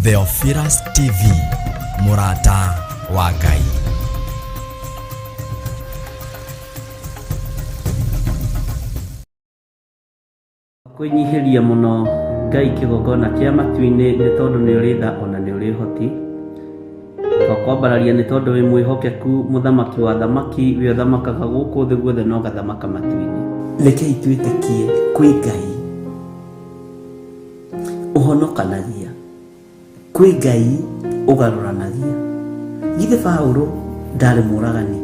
Theophilus TV, mũrata wa Ngai. Kwĩnyihĩria mũno Ngai kĩgongona kĩa matu-inĩ nĩ tondũ nĩ ũrĩ tha ona nĩ ũrĩ ũhoti. Twakwambararia nĩ tondũ wĩ mwĩhokeku mũthamaki wa thamaki wĩ ũthamakaga gũkũ thĩ guothe na ũgathamaka matu-inĩ. Rekei twĩtĩkie kwĩ Ngai ũhonokanagia, kwĩ Ngai ũgarũranagia. Githĩ Paũlũ ndarĩ mũragani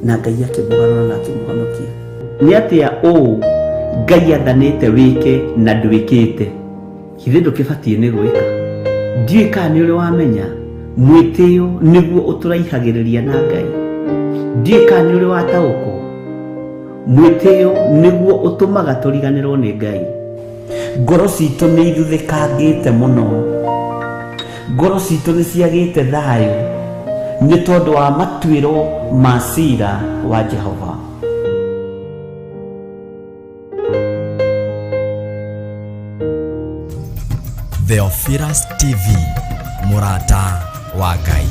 na Ngai akĩmũgarũra na akĩmũhonokia? Nĩ atĩa ũũ Ngai athanĩte wĩke na ndwĩkĩte? Githĩ ndũkĩbatiĩ nĩ gwĩka? Ndiũĩ kana nĩ ũrĩ wamenya mwĩtĩo nĩguo ũtũraihagĩrĩria na Ngai. Ndiũĩ kana nĩ ũrĩ wataũkwo mwĩtĩo nĩguo ũtũmaga tũriganĩrwo nĩ Ngai. Ngoro citũ nĩ ithuthĩkangĩte mũno, ngoro citũ nĩ ciagĩte thayũ nĩ tondũ wa matuĩro ma cira wa Jehova. Theophilus TV, mũrata wa Ngai.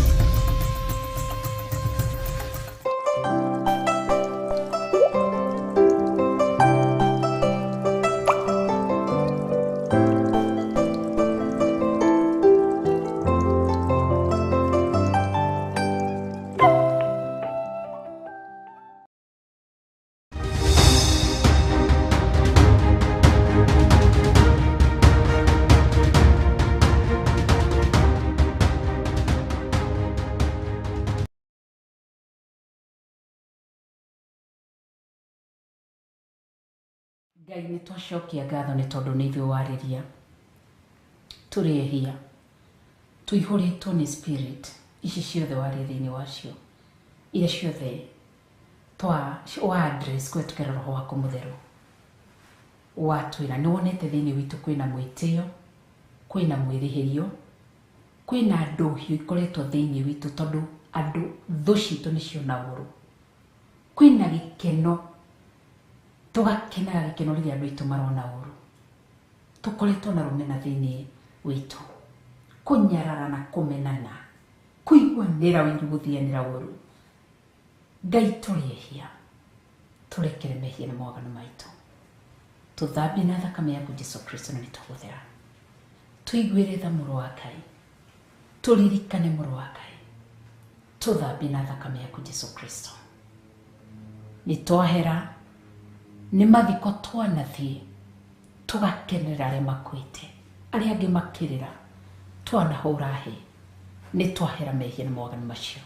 Ngai nĩ twacokia ngatho nĩ tondũ nĩ ithuĩ warĩria. Tũrĩ ehia, tũihũrĩtwo nĩ spirit ici ciothe waria thĩinĩ wacio, iria ciothe twa wa address kũhetũkĩra roho waku mũtheru. Watwĩra nĩ wonete thĩinĩ witũ kwĩna mwĩtĩo, kwĩna mwĩrĩhĩrio, kwĩna ndũhiũ ikoretwo thĩinĩ witũ tondũ andũ thũ citũ nĩ ciona ũru. Kwĩna gĩkeno, tũgakenaga gĩkeno rĩrĩa andũ aitũ marona ũru. Tũkoretwo na rũmena thĩinĩ witũ, kũnyararana, kũmenana, kũiguanĩra ũiru, gũthianĩra ũru. Ngai tũrĩ ehia, tũrekere mehia na mawaganu maitũ, tũthambie na thakame yaku Jesu Kristo na nĩtũgũthera. Tũiguĩre tha mũrũ wa Ngai, tũririkane mũrũ wa Ngai, tũthambie na thakame yaku Jesu Kristo. Nĩ twahera nĩ mathiko twanathiĩ, tũgakenerera arĩa makuĩte, arĩa angĩ makĩrĩra, twanahũra hĩ, nĩ twahera mehia na mawaganu macio.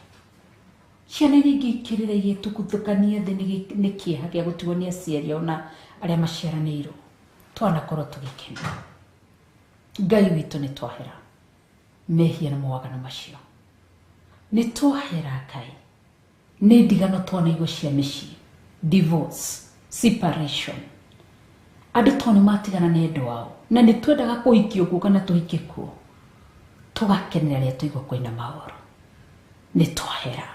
Ciana iria ingĩ ikĩrĩra igĩtuguthũkania thĩ nĩ kĩeha gĩa gũtigwo nĩ aciari ao na arĩa maciaranĩirwo, twanakorwo tũgĩkena. Ngai witũ nĩ twahera mehia na mawaganu macio. Nĩ twahera Ngai nĩ ndigano twanaigua cia mĩciĩ, divorce, separation. Andũ to nĩ matigana nĩ endwa ao na nĩ twendaga kũhikio kuo kana tũhike kuo, tũgakenera rĩrĩa twaigua kwĩna maũru. Nĩ twahera,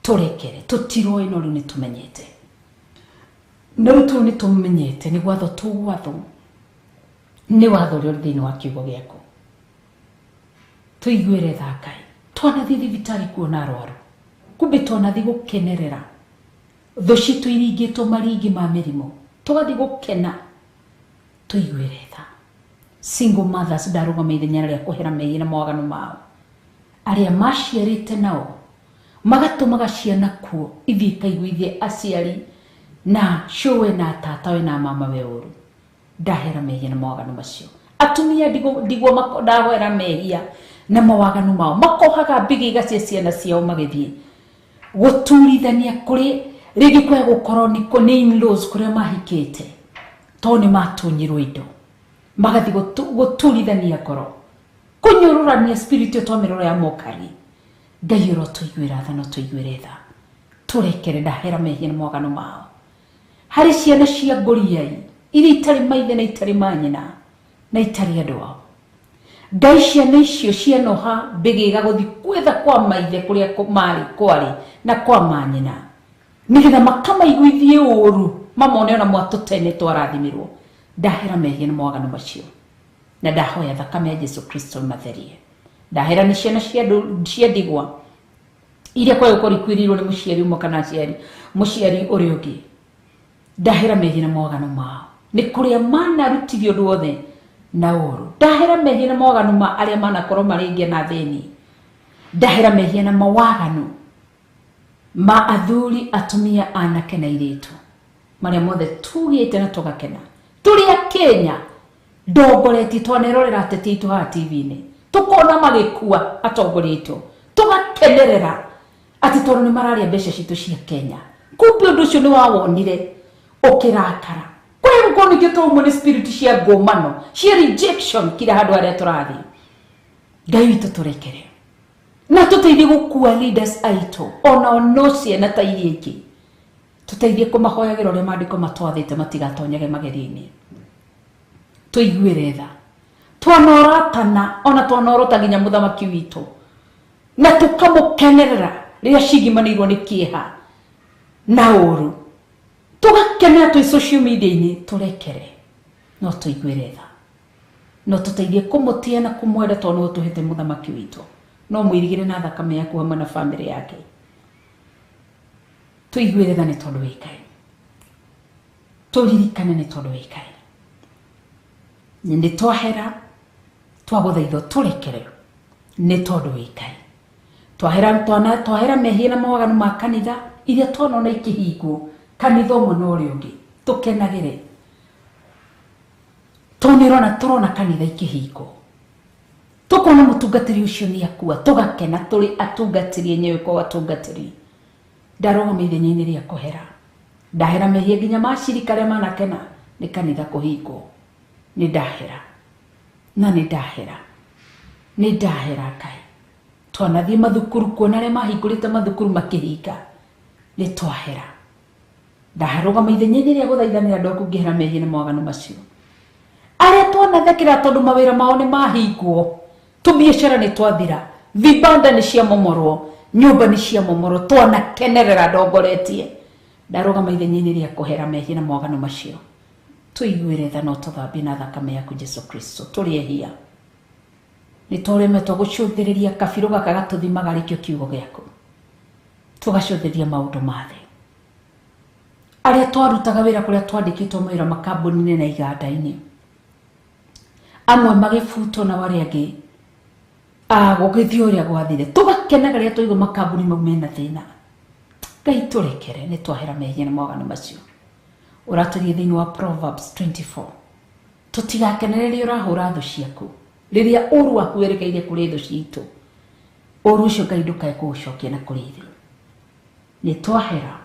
tũrekere, tũtiroĩ no rĩu nĩ tũmenyete. Na rĩu tondũ nĩ tũmenyete nĩ gwatho tũgwathwo nĩ watho ũrĩa ũrĩ thĩinĩ wa kiugo gĩaku. Tũiguĩre tha Ngai. Twanathiĩ thibitarĩ kuona arwaru, kumbe twanathiĩ gũkenerera thũ citũ iringĩtwo maringi ma mĩrimũ, tũgathiĩ gũkena. Tũiguĩre tha. Single mothers ndarũgama ithenya rĩa kũhera mehia na mawaganu mao, arĩa maciarĩte nao magatũmaga ciana kuo ithiĩ ikaiguithie aciari na cũwe na tatawe na mama we ũru. Ndahera mehia na mawaganu macio. Atumia ndigwa ndahera mehia na mawaganu mao, makohaga mbĩgĩga cia ciana ciao magĩthiĩ gũturithania kũrĩ rĩngĩ kwaya gũkorwo nĩ in-laws kũrĩa mahikĩte tondũ nĩ matunyirwo indo, magathiĩ gũturithania ngoro, kũnyũrũrania spirit ĩyo twamĩrora ya mokari. Ngai ũrotũiguĩra tha na ũtũiguĩre tha, tũrekere ndahera mehia na mawaganu mao. Harĩ ciana cia ngũriai iria itarĩ maithe na itarĩ manyina na itarĩ andũ ao, Ngai ciana icio cianoha mbĩgĩga gũthiĩ gwetha kwa maithe kũrĩa marĩ kwarĩ na kwa manyina, nĩgetha makamaiguithie ũru, mamone ona mwatũtene twarathimirwo. Ndahera mehia na mawaganu macio. Na ndahoya thakame ya Jesu Kristo matherie. Ndahera nĩ ciana cia ndigwa iria kwa gũkorwo ikuĩrĩirwo nĩ mũciari ũmwe kana aciari mũciari ũrĩa ũngĩ. Ndahera mehia na mawaganu mao nĩ kũrĩa manarutithio ũndũ wothe na ũru. Ndahera mehia na mawaganu ma arĩa manakorwo marĩ ngĩa na thĩni. Ndahera mehia na mawaganu ma athuri, atumia, anake na airĩtu marĩa mothe tugĩte na tũgakena. Tũrĩ a Kenya ndongoretie twanerorera ateti aitũ haha TV-inĩ tukona magĩkua atongoria aitũ tũgakenerera atĩ tondũ nĩ mararĩa mbeca citũ cia Kenya. Kumbe ũndũ ũcio nĩ wawonire ũkĩrakara. Kũrĩa gũkorwo nĩkĩo twaumwo nĩ spirit cia ngũmano cia rejection kila handũ harĩa tũrathiĩ. Ngai witũ tũrekere na tũteithie gũkua leaders aitũ onao no ciana ta iria ingĩ. Tũteithie kũmahoyagĩra ũrĩa maandĩko matwathĩte matigatonyage magerio-inĩ. Tũiguĩre tha. Twanoratana ona twanorota nginya mũthamaki witũ na tũkamũkenerera rĩrĩa cigimanĩirwo nĩ kĩeha na ũru. Tũgakenera twĩ social media-inĩ. Tũrekere no tũiguĩre tha, no tũteithie kũmũtĩa na kũmwenda tondũ nĩwe ũtũhete mũthamaki witũ. No mwĩrigĩre na thakame yaku hamwe na bamĩrĩ yake. Tũiguĩre tha nĩ tondũ wĩ Ngai. Tũririkane nĩ tondũ wĩ Ngai. Nĩ twahera twagũthaithwo tũrekere nĩ tondũ wĩ Ngai. Twahera mehia na mawaganu ma kanitha iria twanona ikĩhingwo kanitha ũmwe na ũrĩa ũngĩ tũkenagĩre. Tondũ tũrona kanitha ikĩhingwo tukona mũtungatĩri ũcio nĩ akua tũgakena tũrĩ atungatĩri enyewe kwa atungatĩri. Ndarũgama ithenya-inĩ rĩa kũhera. Ndahera mehia nginya ma acirika arĩa manakena nĩ kanitha kũhingwo. Nĩ ndahera na nĩ ndahera nĩ ndahera Ngai. Twanathiĩ mathukuru kuona arĩa mahingũrĩte mathukuru makĩhinga nĩ twahera. Ndaharũgama ithenya-inĩ rĩa gũthaithanĩra andũ aku ngĩhera mehia na mawaganu macio. Arĩa twanathekera tondũ mawĩra mao nĩ mahingwo, tũbiacara nĩ twathira, vibanda nĩ ciamomorwo, nyũmba nĩ ciamomorwo, twanakenerera ndongoretie. Ndarũgama ithenya-inĩ rĩa kũhera mehia na mawaganu macio. Tũiguĩre tha na ũtũthambie na thakame yaku Jesu Kristo. Tũrĩ ehia nĩ tũremetwo gũcũthĩrĩria kabirũ gaka gatũthimaga arĩkĩo kiugo gĩaku. Tũgacũthĩrĩria maũndũ ma thĩ. Arĩa twarutaga wĩra kũrĩa twandĩkĩtwo mawĩra makambuni-inĩ na iganda-inĩ, amwe magĩbutwo na arĩa angĩ gũgĩthiĩ ũrĩa gwathire. Tũgakenaga rĩrĩa twaigua makambuni mau mena thĩna. Ngai tũrekere nĩ twahera mehia na mawaganu macio. Ũratũria thĩinĩ wa Proverbs 24 tũtigakenere rĩrĩa ũrahũra thũ ciaku, rĩrĩa ũru waku werekeire kũrĩ thũ citũ. Ũru ũcio Ngai ndũkae kũũcokia na kũrĩ ithuĩ. Nĩ twahera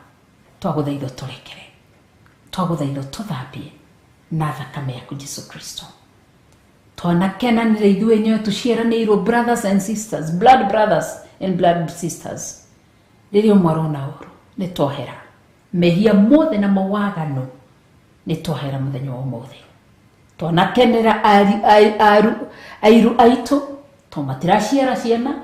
twagũthaithwo tũrekere, twagũthaithwo tũthambie na thakame yaku Jesu Kristo. Twanakenanĩra ithuĩ enyewe tũciaranĩirwo brothers and sisters, blood brothers and blood sisters. Rĩrĩa ũmwe arona ũru nĩ twahera mehia mothe na mawaganu nĩ twahera mũthenya wa ũmũthĩ. Twanakenera airu aitũ to matiraciara ciana,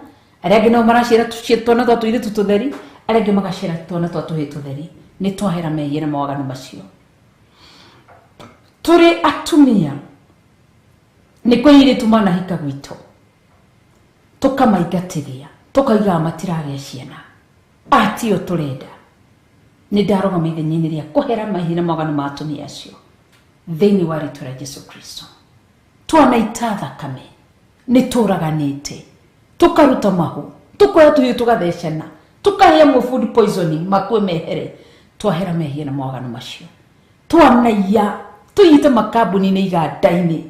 arĩa angĩ nao maraciara twana twa tũirĩtu tũtheri, arĩa angĩ magaciara twana twa tũhĩĩ tũtheri. Nĩ twahera mehia na mawaganu macio. Tũrĩ atumia nĩ kwĩ airĩtu manahika gwitũ tũkamaingatĩria tũkaugaga matiragĩa ciana, atio tũrenda. Nĩ ndarũgama ithenya-inĩ rĩa kũhera mehia na mawaganu ma atumia acio thĩinĩ wa rĩtwa rĩa Jesu Kristo. Twanaita thakame nĩ tũraganĩte, tũkaruta mahu, tũkoya tũhiũ tũgathecana, tũkahe amwe food poisoning makue mehere. Twahera mehia na mawaganu macio. Twanaiya tũiyĩte makambuni-inĩ, iganda-inĩ,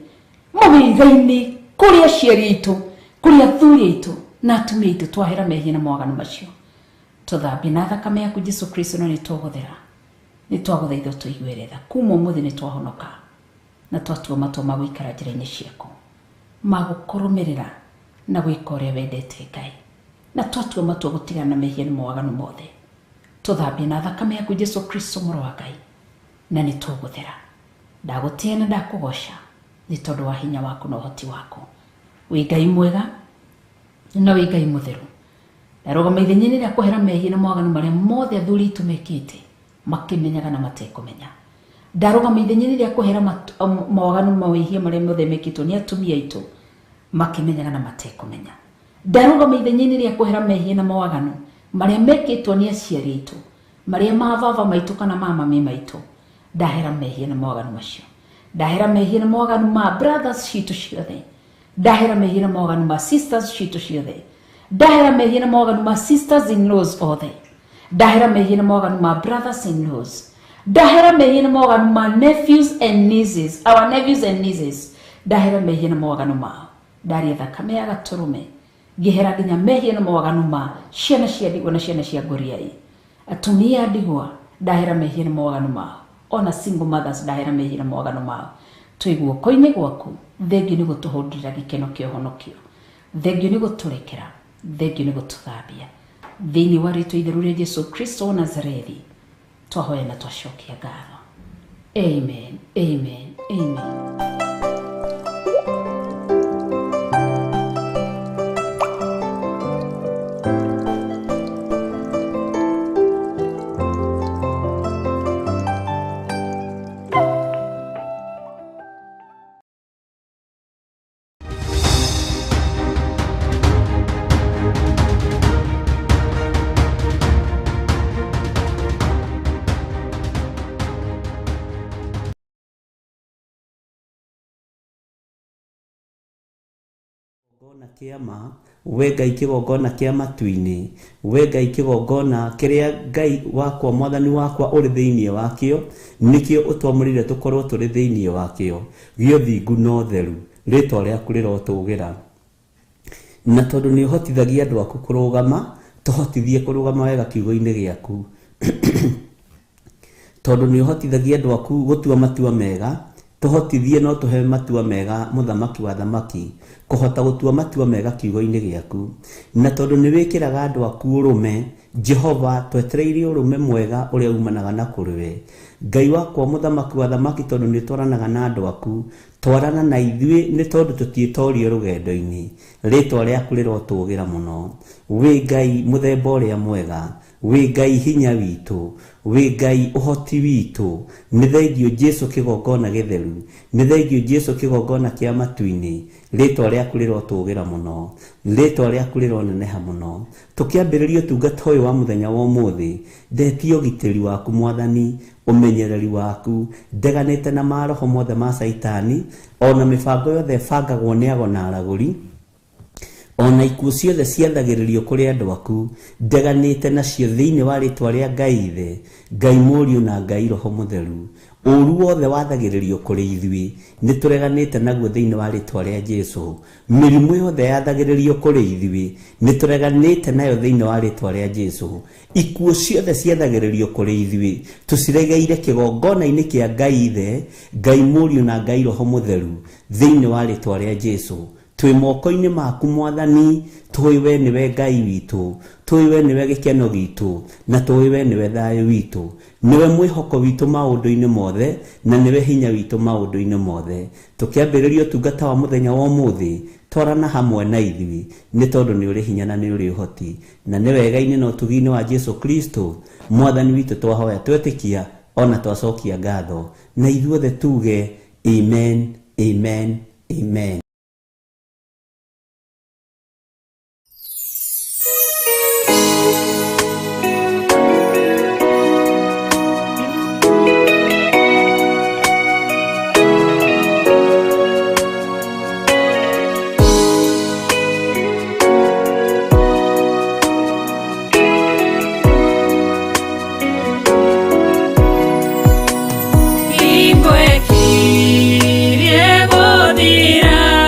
mawĩra-inĩ, kũrĩ aciari aitũ, kũrĩ athuri aitũ na atumia aitũ. Twahera mehia na mawaganu macio. Tũthambie na thakame yaku Jesu Kristo na nĩ tũgũthera. Nĩ twagũthaithwo tũiguĩre tha. Kuma ũmũthĩ nĩ twahonoka na twatua matua ma gũikara njĩra-inĩ ciaku, ma gũkũrũmĩrĩra na gwĩka ũrĩa wendete Ngai, na twatua matua gũtigana na mehia na mawaganu mothe. Tũthambie na thakame yaku Jesu Kristo mũrũ wa Ngai na nĩ tũgũthera. Ndagũtĩa na ndakũgoca nĩ tondũ wa hinya waku na ũhoti waku. Wĩ Ngai mwega na wĩ Ngai mũtheru. Ndarũgama ithenya-inĩ rĩa kũhera mehia na mawaganu marĩa mothe athuri aitũ mekĩte makĩmenyaga na matekũmenya. Ndarũgama ithenya-inĩ rĩa kũhera mawaganu mawĩhia marĩa mothe mekĩtwo nĩ atumia aitũ makĩmenyaga na matekũmenya. Ndarũgama ithenya-inĩ rĩa kũhera mehia na mawaganu marĩa mekĩtwo nĩ aciari aitũ, marĩa ma baba maitũ kana ma mami maitũ. Ndahera mehia na mawaganu macio. Ndahera mehia na mawaganu ma brothers citũ ciothe. Ndahera mehia na mawaganu ma sisters citũ ciothe. Ndahera mehia na mawaganu ma sisters in laws othe. Ndahera mehia na mawaganu ma brothers in laws. Ndahera mehia na mawaganu ma nephews and nieces, our nephews and nieces. Ndahera mehia na mawaganu mao. Ndaria thakame ya gatũrũme ngĩhera nginya mehia na mawaganu ma ciana cia ndigwa na ciana cia ngoriai. Atumia a ndigwa ndahera mehia na mawaganu mao. Ona single mothers ndahera mehia na mawaganu mao. Twĩ guoko-inĩ gwaku. Thengiũ nĩ gũtũhũndĩra gĩkeno kĩa ũhonokio. Thengiũ nĩ gũtũrekera. Thengiũ nĩ gũtũthambia. Thĩinĩ wa rĩtwa itheru rĩa Jesu Kristo wa Nazarethi twahoya na twacokia ngatho. Amen, amen, amen. Kĩgongona kĩa ma, we Ngai kĩgongona kĩa matu-inĩ, we Ngai kĩgongona kĩrĩa Ngai wakwa mwathani wakwa ũrĩ thĩinĩ wakĩo, nĩkĩo ũtwamũrĩire tũkorwo tũrĩ thĩinĩ wakĩo, gĩa ũthingu na ũtheru, rĩtwa rĩaku rĩrotũgĩra. Na tondũ nĩ ũhotithagia andũ aku kũrũgama, tũhotithie kũrũgama wega kiugo-inĩ gĩaku. Tondũ nĩ ũhotithagia andũ aku gũtua matua mega, tũhotithie no tũhe matua mega mũthamaki wa thamaki, kũhota gũtua matua mega kiugo-inĩ gĩaku. Na tondũ nĩ wĩkĩraga andũ aku ũrũme, Jehova twetereire ũrũme mwega ũrĩa umanaga na kũrĩ we. Ngai wakwa mũthamaki wa thamaki, tondũ nĩ ũtwaranaga na andũ aku, twarana na ithuĩ nĩ tondũ tũtiĩtorie rũgendo-inĩ. Rĩtwa rĩaku rĩrotũgĩra mũno. Wĩ Ngai mũthemba ũrĩa mwega, wĩ Ngai hinya witũ, wĩ Ngai ũhoti witũ. Nĩ thengiũ Jesu kĩgongona gĩtheru, nĩ thengiũ Jesu kĩgongona kĩa matu-inĩ. Rĩtwa rĩaku rĩrotũgĩra mũno, rĩtwa rĩaku rĩroneneha mũno. Tũkĩambĩrĩria ũtungata ũyũ wa mũthenya wa ũmũthĩ, ndetie ũgitĩri waku mwathani, ũmenyereri waku, ndeganĩte na maroho mothe ma Caitani, ona mĩbango yothe ĩbangagwo nĩ ago na aragũri, ona ikuũ ciothe ciathagĩrĩrio kũrĩ andũ aku, ndeganĩte nacio thĩinĩ wa rĩtwa rĩa Ngai Ithe, Ngai Mũriũ na Ngai Roho Mũtheru. Ũru wothe wathagĩrĩrio kũrĩ ithuĩ, nĩ tũreganĩte naguo thĩinĩ wa rĩtwa rĩa Jesu. Mĩrimũ yothe yathagĩrĩrio kũrĩ ithuĩ, nĩ tũreganĩte nayo thĩinĩ wa rĩtwa rĩa Jesu. Ikuũ ciothe ciathagĩrĩrio kũrĩ ithuĩ, tũciregeire kĩgongona-inĩ kĩa Ngai Ithe, Ngai Mũriũ na Ngai Roho Mũtheru thĩinĩ wa rĩtwa rĩa Jesu. Twĩ moko-inĩ maku mwathani, tũĩ we nĩwe Ngai witũ, tũĩ we nĩwe gĩkeno gitũ, na tũĩ we nĩwe thayũ witũ. Nĩwe mwĩhoko witũ maũndũ-inĩ mothe, na nĩwe hinya witũ maũndũ-inĩ mothe. Tũkĩambĩrĩria ũtungata wa mũthenya wa ũmũthĩ, twarana hamwe na ithuĩ, nĩ tondũ nĩ ũrĩ hinya na nĩ ũrĩ ũhoti. Na nĩ wega-inĩ na ũtugi-inĩ wa Jesu Kristo, mwathani witũ twahoya twetĩkia, ona twacokia ngatho. Na ithuothe tuge, amen, amen, amen. Hingo ĩkirie gũthira.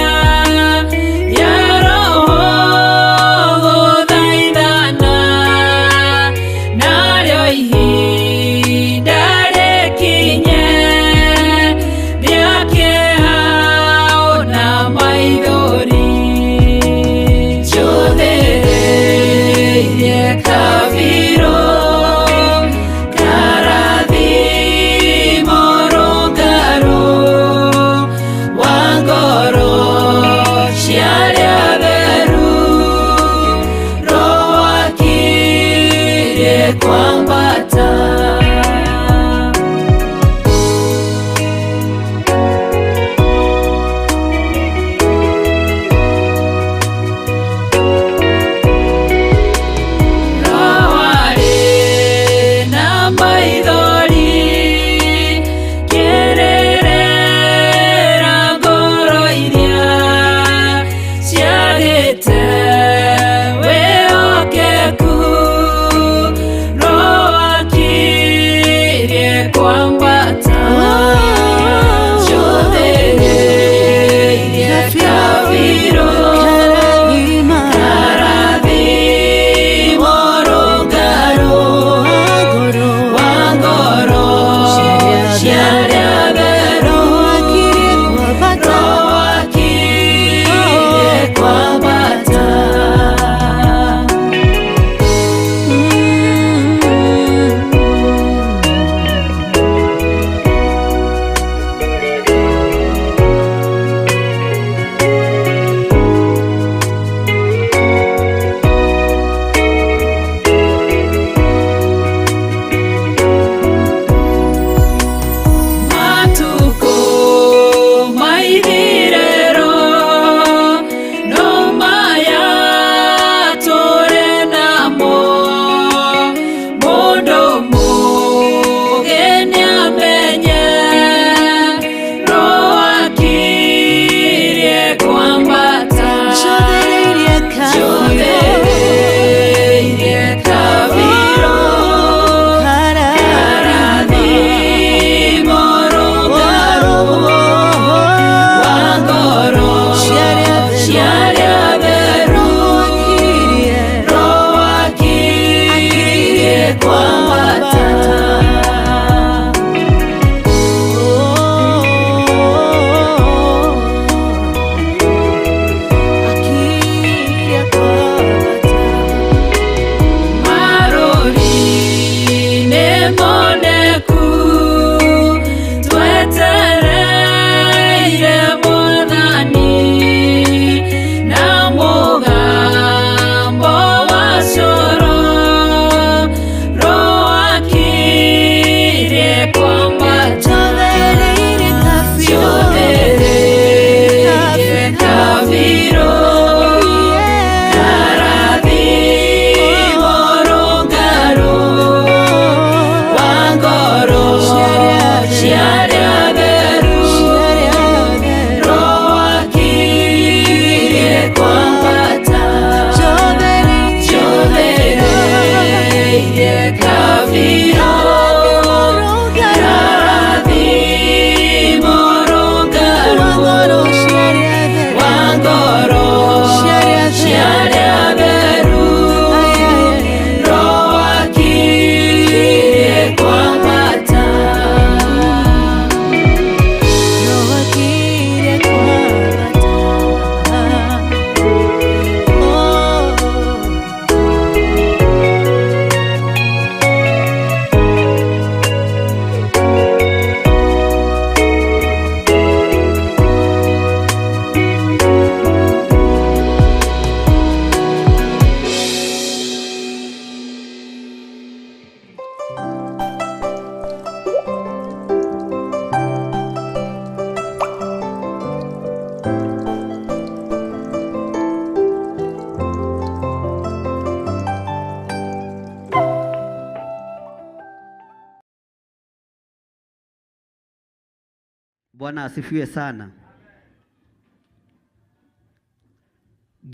Bwana asifiwe sana.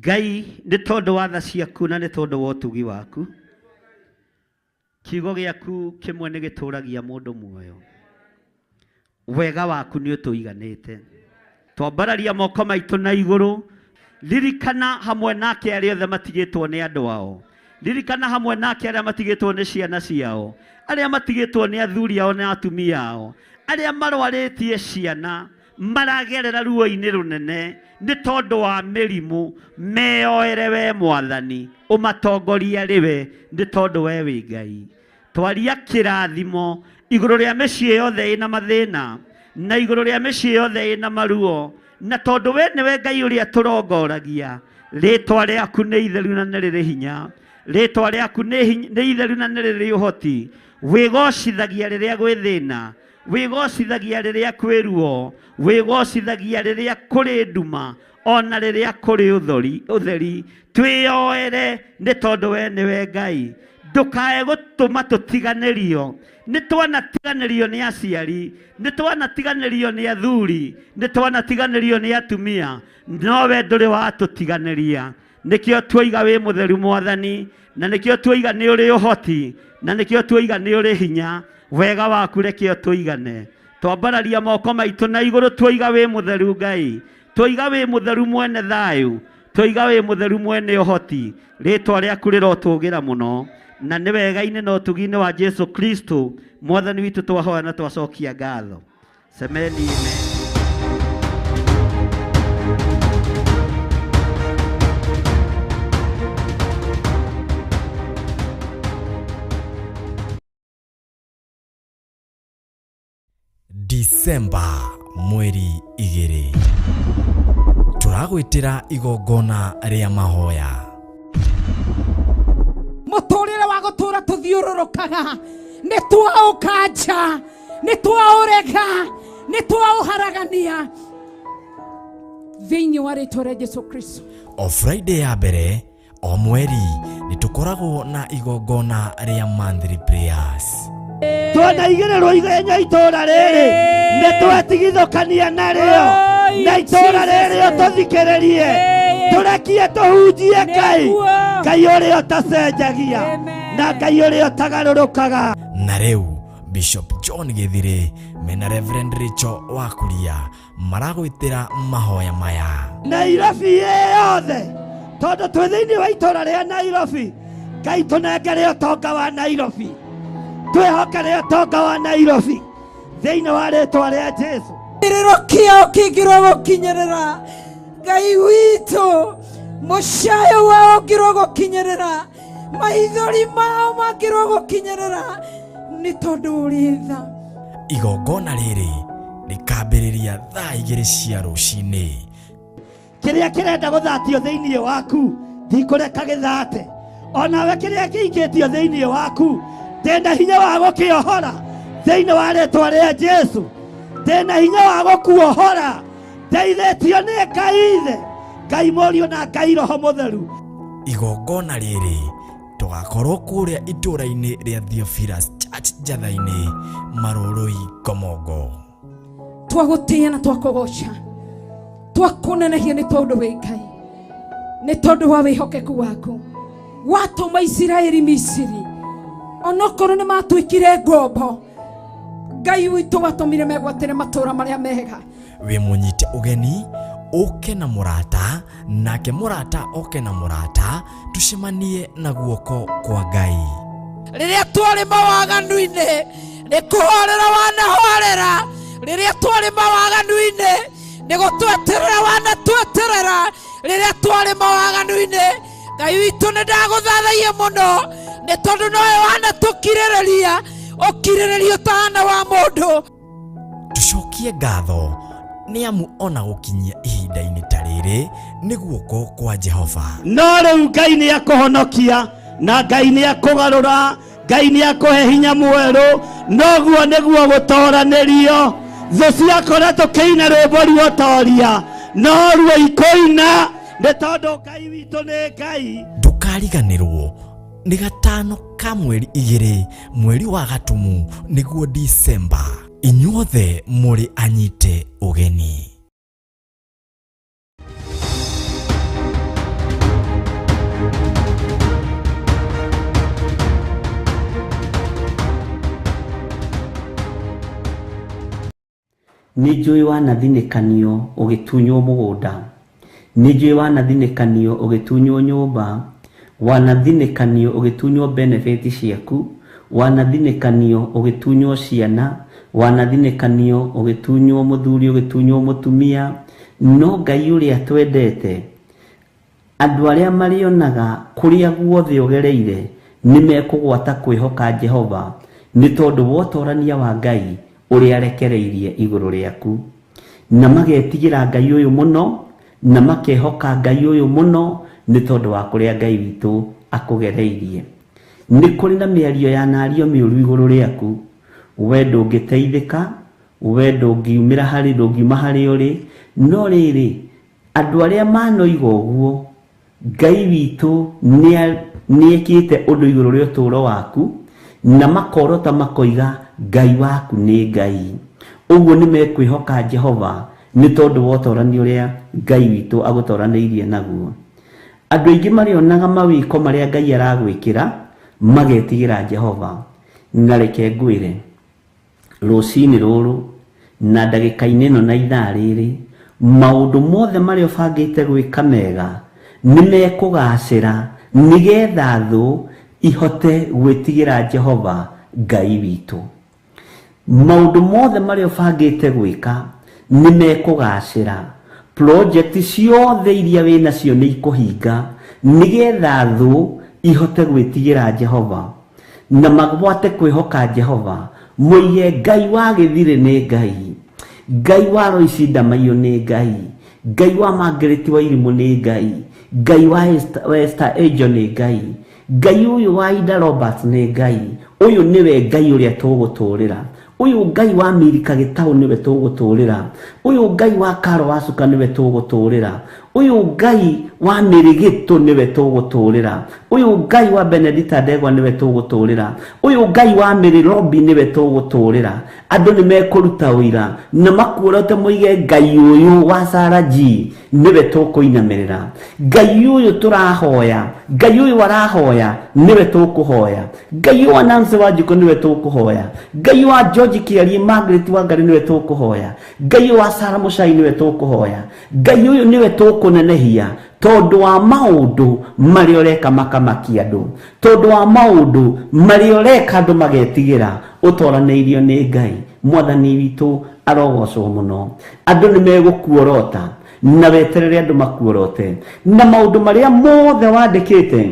Ngai nĩ tondũ wa tha ciaku na nĩ tondũ wa ũtugi waku, kiugo gĩaku kĩmwe nĩ gĩtũragia mũndũ muoyo. Wega waku nĩ ũtũiganĩte. Twambararia moko maitũ na igũrũ, ririkana hamwe nake arĩa othe matigĩtwo nĩ andũ ao, ririkana hamwe nake arĩa matigĩtwo nĩ ciana ciao, arĩa matigĩtwo nĩ athuri ao na atumia ao, arĩa marwarĩtie ciana maragerera ruo-inĩ rũnene nĩ tondũ wa mĩrimũ, meyoere we Mwathani, ũmatongorie arĩ we nĩ tondũ we wĩ Ngai. Twaria kĩrathimo igũrũ rĩa mĩciĩ yothe ĩna mathĩna na igũrũ rĩa mĩciĩ yothe ĩna maruo, na tondũ we nĩwe Ngai ũrĩa tũrongoragia, rĩtwa rĩaku nĩ itheru na nĩ rĩrĩ hinya, rĩtwa rĩaku nĩ itheru na nĩ rĩrĩ ũhoti. Wĩgocithagia rĩrĩa gwĩ thĩna, wĩgocithagia rĩrĩa kwĩ ruo, wĩgocithagia rĩrĩa kũrĩ nduma, ona rĩrĩa kũrĩ ũtheri. Twĩyoere nĩ tondũ we nĩwe Ngai. Ndũkae gũtũma tũtiganĩrio. Nĩ twanatiganĩrio nĩ aciari, nĩ twanatiganĩrio nĩ athuri, nĩ twanatiganĩrio nĩ atumia, no we ndũrĩ watũtiganĩria. Nĩkĩo tuoiga wĩ mũtheru Mwathani, na nĩkĩo tuoiga nĩ ũrĩ ũhoti, na nĩkĩo tuoiga nĩ ũrĩ hinya. Wega waku reke ũtũigane. Twambararia moko maitũ na igũrũ tuoiga wĩ mũtheru Ngai, tuoiga wĩ mũtheru mwene thayũ, tuoiga wĩ mũtheru mwene ũhoti. Rĩtwa rĩaku rĩrotũgĩra mũno, na nĩ wega-inĩ na ũtugi-inĩ wa Jesu Kristo Mwathani witũ twahoya na twacokia ngatho. Semeni amen. Disemba mweri 2 turagwitira igongona ria mahoya. Muturire wa gutura tuthiururukaga ni twaukanja, ni twaurega, ni twauharagania thiini wa ritwa ria Jesu Kristo. O Friday ya mbere o mweri nĩ tũkoragwo na igongona rĩa monthly prayers. Twanaigĩrĩrwo ithenya itũra rĩrĩ, nĩ twetigithũkania narĩo, na itũra rĩrĩ ũtũthikĩrĩrie, tũrekie tũhunjie Ngai, Ngai ũrĩa ũtacenjagia na Ngai ũrĩa ũtagarũrũkaga. Na rĩu Bishop John Gĩthirĩ mena Reverend Rachel Wakuria maragwĩtĩra mahoya maya. Nairobi yothe, tondũ twĩ thĩinĩ wa itũra rĩa Nairobi, Ngai tũnengere ũtonga wa Nairobi, twĩhokere ũtonga wa Nairobi thĩinĩ wa rĩtwa rĩa Jesu. Kĩrĩro kĩao kĩngĩrwo gũkinyĩrĩra Ngai witũ, mũcayo wao ũngĩrwo gũkinyĩrĩra, maithori mao mangĩrwo gũkinyĩrĩra, nĩ tondũ ũrĩ tha. Igongona rĩrĩ rĩkambĩrĩria thaa 2 cia rũcinĩ. Kĩrĩa kĩrenda gũthatio thĩinĩ waku ndikũreka gĩthate, onawe kĩrĩa kĩikĩtio thĩinĩ waku ndĩna hinya wa gũkĩohora thĩinĩ wa rĩtwa rĩa Jesu, ndĩna hinya wa gũkuohora, ndeithĩtio nĩ Ngai Ithe, Ngai Mũriũ na Ngai Roho Mũtheru. Igongona rĩrĩ tũgakorwo kũrĩa itũra-inĩ rĩa Theophilus Church Njatha-inĩ, Marũrũi, Ngomongo. Twagũtĩĩa na twakũgoca, twakũnenehia nĩ tondũ wĩ Ngai, nĩ tondũ wa wĩhokeku waku. Watũma Isiraeli Misiri, onokorwo nĩ matuĩkire ngombo, Ngai witũ watũmire megwatĩre matũũra marĩa mega. Wĩ mũnyite ũgeni ũke na mũrata, nake mũrata oke na mũrata, tucemanie na guoko kwa Ngai. Rĩrĩa twarĩ mawaganu-inĩ nĩ kũhorera wanahorera, rĩrĩa twarĩ mawaganu-inĩ nĩ gũtweterera wanatweterera, rĩrĩa twarĩ mawaganu-inĩ Ngai witũ nĩ ndagũthathaia mũno nĩ tondũ nowe wanatũkirĩrĩria ũkirĩrĩria ũtahana wa mũndũ. Tucokie ngatho nĩ amu ona gũkinyia ihinda-inĩ ta rĩrĩ nĩ guoko kwa Jehova. No rĩu Ngai nĩ akũhonokia na Ngai nĩ akũgarũra, Ngai nĩ akũhe hinya mwerũ, noguo nĩguo gũtoranĩrio. Thũ ciakora tũkĩina rwĩmbo ruotoria, no ruo ikũina nĩ tondũ Ngai witũ nĩ Ngai. Ndũkariganĩrwo nĩ gatano ka mweri 2 mweri wa Gatumu nĩguo Disemba. Inyuothe mũrĩ anyite ũgeni. Nĩ njũĩ wanathinĩkanio ũgĩtunywo mũgũnda, nĩ njũĩ wanathinĩkanio ũgĩtunywo nyũmba, wanathinĩkanio ũgĩtunywo benefit ciaku, wanathinĩkanio ũgĩtunywo ciana, wanathinĩkanio ũgĩtunywo mũthuri, ũgĩtunywo mũtumia, no Ngai ũrĩa twendete Andũ arĩa marĩonaga kũrĩa guothe ũgereire nĩ mekũgwata kwĩhoka Jehova nĩ tondũ wa ũtorania wa Ngai ũrĩa arekereirie igũrũ rĩaku. Na magetigĩra Ngai ũyũ mũno, na makehoka Ngai ũyũ mũno nĩ tondũ wa kũrĩa Ngai witũ akũgereirie. Nĩ kũrĩ na mĩario yanario mĩũru igũrũ rĩaku. We ndũngĩteithĩka, we ndũngiumĩra harĩ, ndũngiuma harĩa ũrĩ, no rĩrĩ, Andũ arĩa manoiga ũguo, Ngai witũ nĩekĩte ũndũ igũrũ rĩa ũtũũro waku, na makorota makoiga, Ngai waku nĩ Ngai. Ũguo nĩmekwĩhoka Jehova nĩ tondũ wa ũtorani ũrĩa Ngai witũ agũtoranĩirie naguo. Andũ aingĩ marĩonaga mawĩko marĩa Ngai aragwĩkĩra, magetigĩra Jehova. Na reke ngwĩre, rũcinĩ rũrũ na ndagĩka-inĩ ĩno na ithaa rĩrĩ, maũndũ mothe marĩa ũbangĩte gwĩka mega nĩ mekũgaacĩra nĩgetha thũ ihote gwĩtigĩra Jehova Ngai witũ. Maũndũ mothe marĩa ũbangĩte gwĩka nĩ mekũgaacĩra. Project ciothe iria wĩ nacio nĩ ikũhinga nĩgetha thũ ihote gwĩtigĩra Jehova. Na magwate kwĩhoka Jehova, moige Ngai wa Gĩthirĩ nĩ Ngai, Ngai wa Loisi Ndamaiyũ nĩ Ngai, Ngai wa Margaret Wairimũ nĩ Ngai, Ngai wa Esther, wa Esther Angel nĩ Ngai, Ngai ũyũ wa Ida Roberts nĩ Ngai, ũyũ nĩwe Ngai ũrĩa tũgũtũrĩra. Ũyũ Ngai wa Milika Gĩtaũ nĩwe tũgũtũrĩra. Ũyũ Ngai wa Karo wa Cuka nĩwe tũgũtũrĩra. Ũyũ Ngai wa Mĩrĩgĩtũ nĩwe tũgũtũrĩra. Ũyũ Ngai wa Benedita Ndegwa nĩwe tũgũtũrĩra. Ũyũ Ngai wa Mary Robi nĩwe tũgũtũrĩra. Andũ nĩ mekũruta ũira na makuorote moige Ngai ũyũ wa Sarah G nĩwe tũkũinamĩrĩra. Ngai ũyũ tũrahoya, Ngai ũyũ arahoya nĩwe tũkũhoya. Ngai wa Nancy Wanjikũ nĩwe tũkũhoya. Ngai wa George Kĩarie Margaret Wangari nĩwe tũkũhoya. Ngai wa Sarah Mũcai nĩwe tũkũhoya. Ngai ũyũ nĩwe tũkũnenehia tondũ wa maũndũ marĩa ũreka makamakia andũ, tondũ wa maũndũ marĩa ũreka andũ magetigĩra. Ũtoranĩirio nĩ Ngai. Mwathani witũ arogocwo mũno. Andũ nĩ megũkuorota na weterere andũ makuorote na maũndũ marĩa mothe wandĩkĩte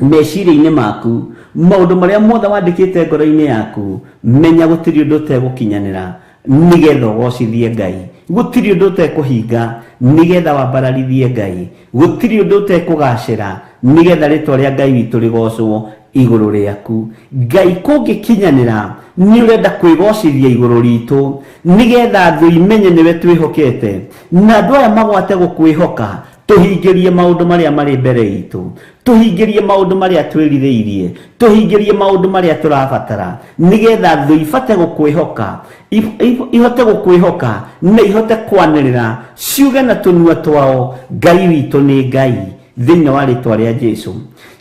meciria-inĩ maku, maũndũ marĩa mothe wandĩkĩte ngoro-inĩ yaku, menya gũtirĩ ũndũ ũtegũkinyanĩra nĩgetha ũgocithie Ngai. Gũtirĩ ũndũ ũtekũhinga nĩgetha wambararithie Ngai. Gũtirĩ ũndũ ũtekũgacĩra nĩgetha rĩtwa rĩa Ngai witũ rĩgocwo igũrũ rĩaku. Ngai kũngĩkinyanĩra nĩ ũrenda kwĩgocithia igũrũ ritũ nĩgetha thũ imenye nĩwe twĩhokete na andũ aya magwate gũkwĩhoka. Tũhingĩrie maũndũ marĩa marĩ mbere itũ, tũhingĩrie maũndũ marĩa twĩrirĩirie, tũhingĩrie maũndũ marĩa tũrabatara, nĩgetha thũ ibate gũkwĩhoka, ihote gũkwĩhoka na ihote kwanĩrĩra ciuge na tũnua twao, Ngai witũ nĩ Ngai, thĩinĩ wa rĩtwa rĩa Jesu.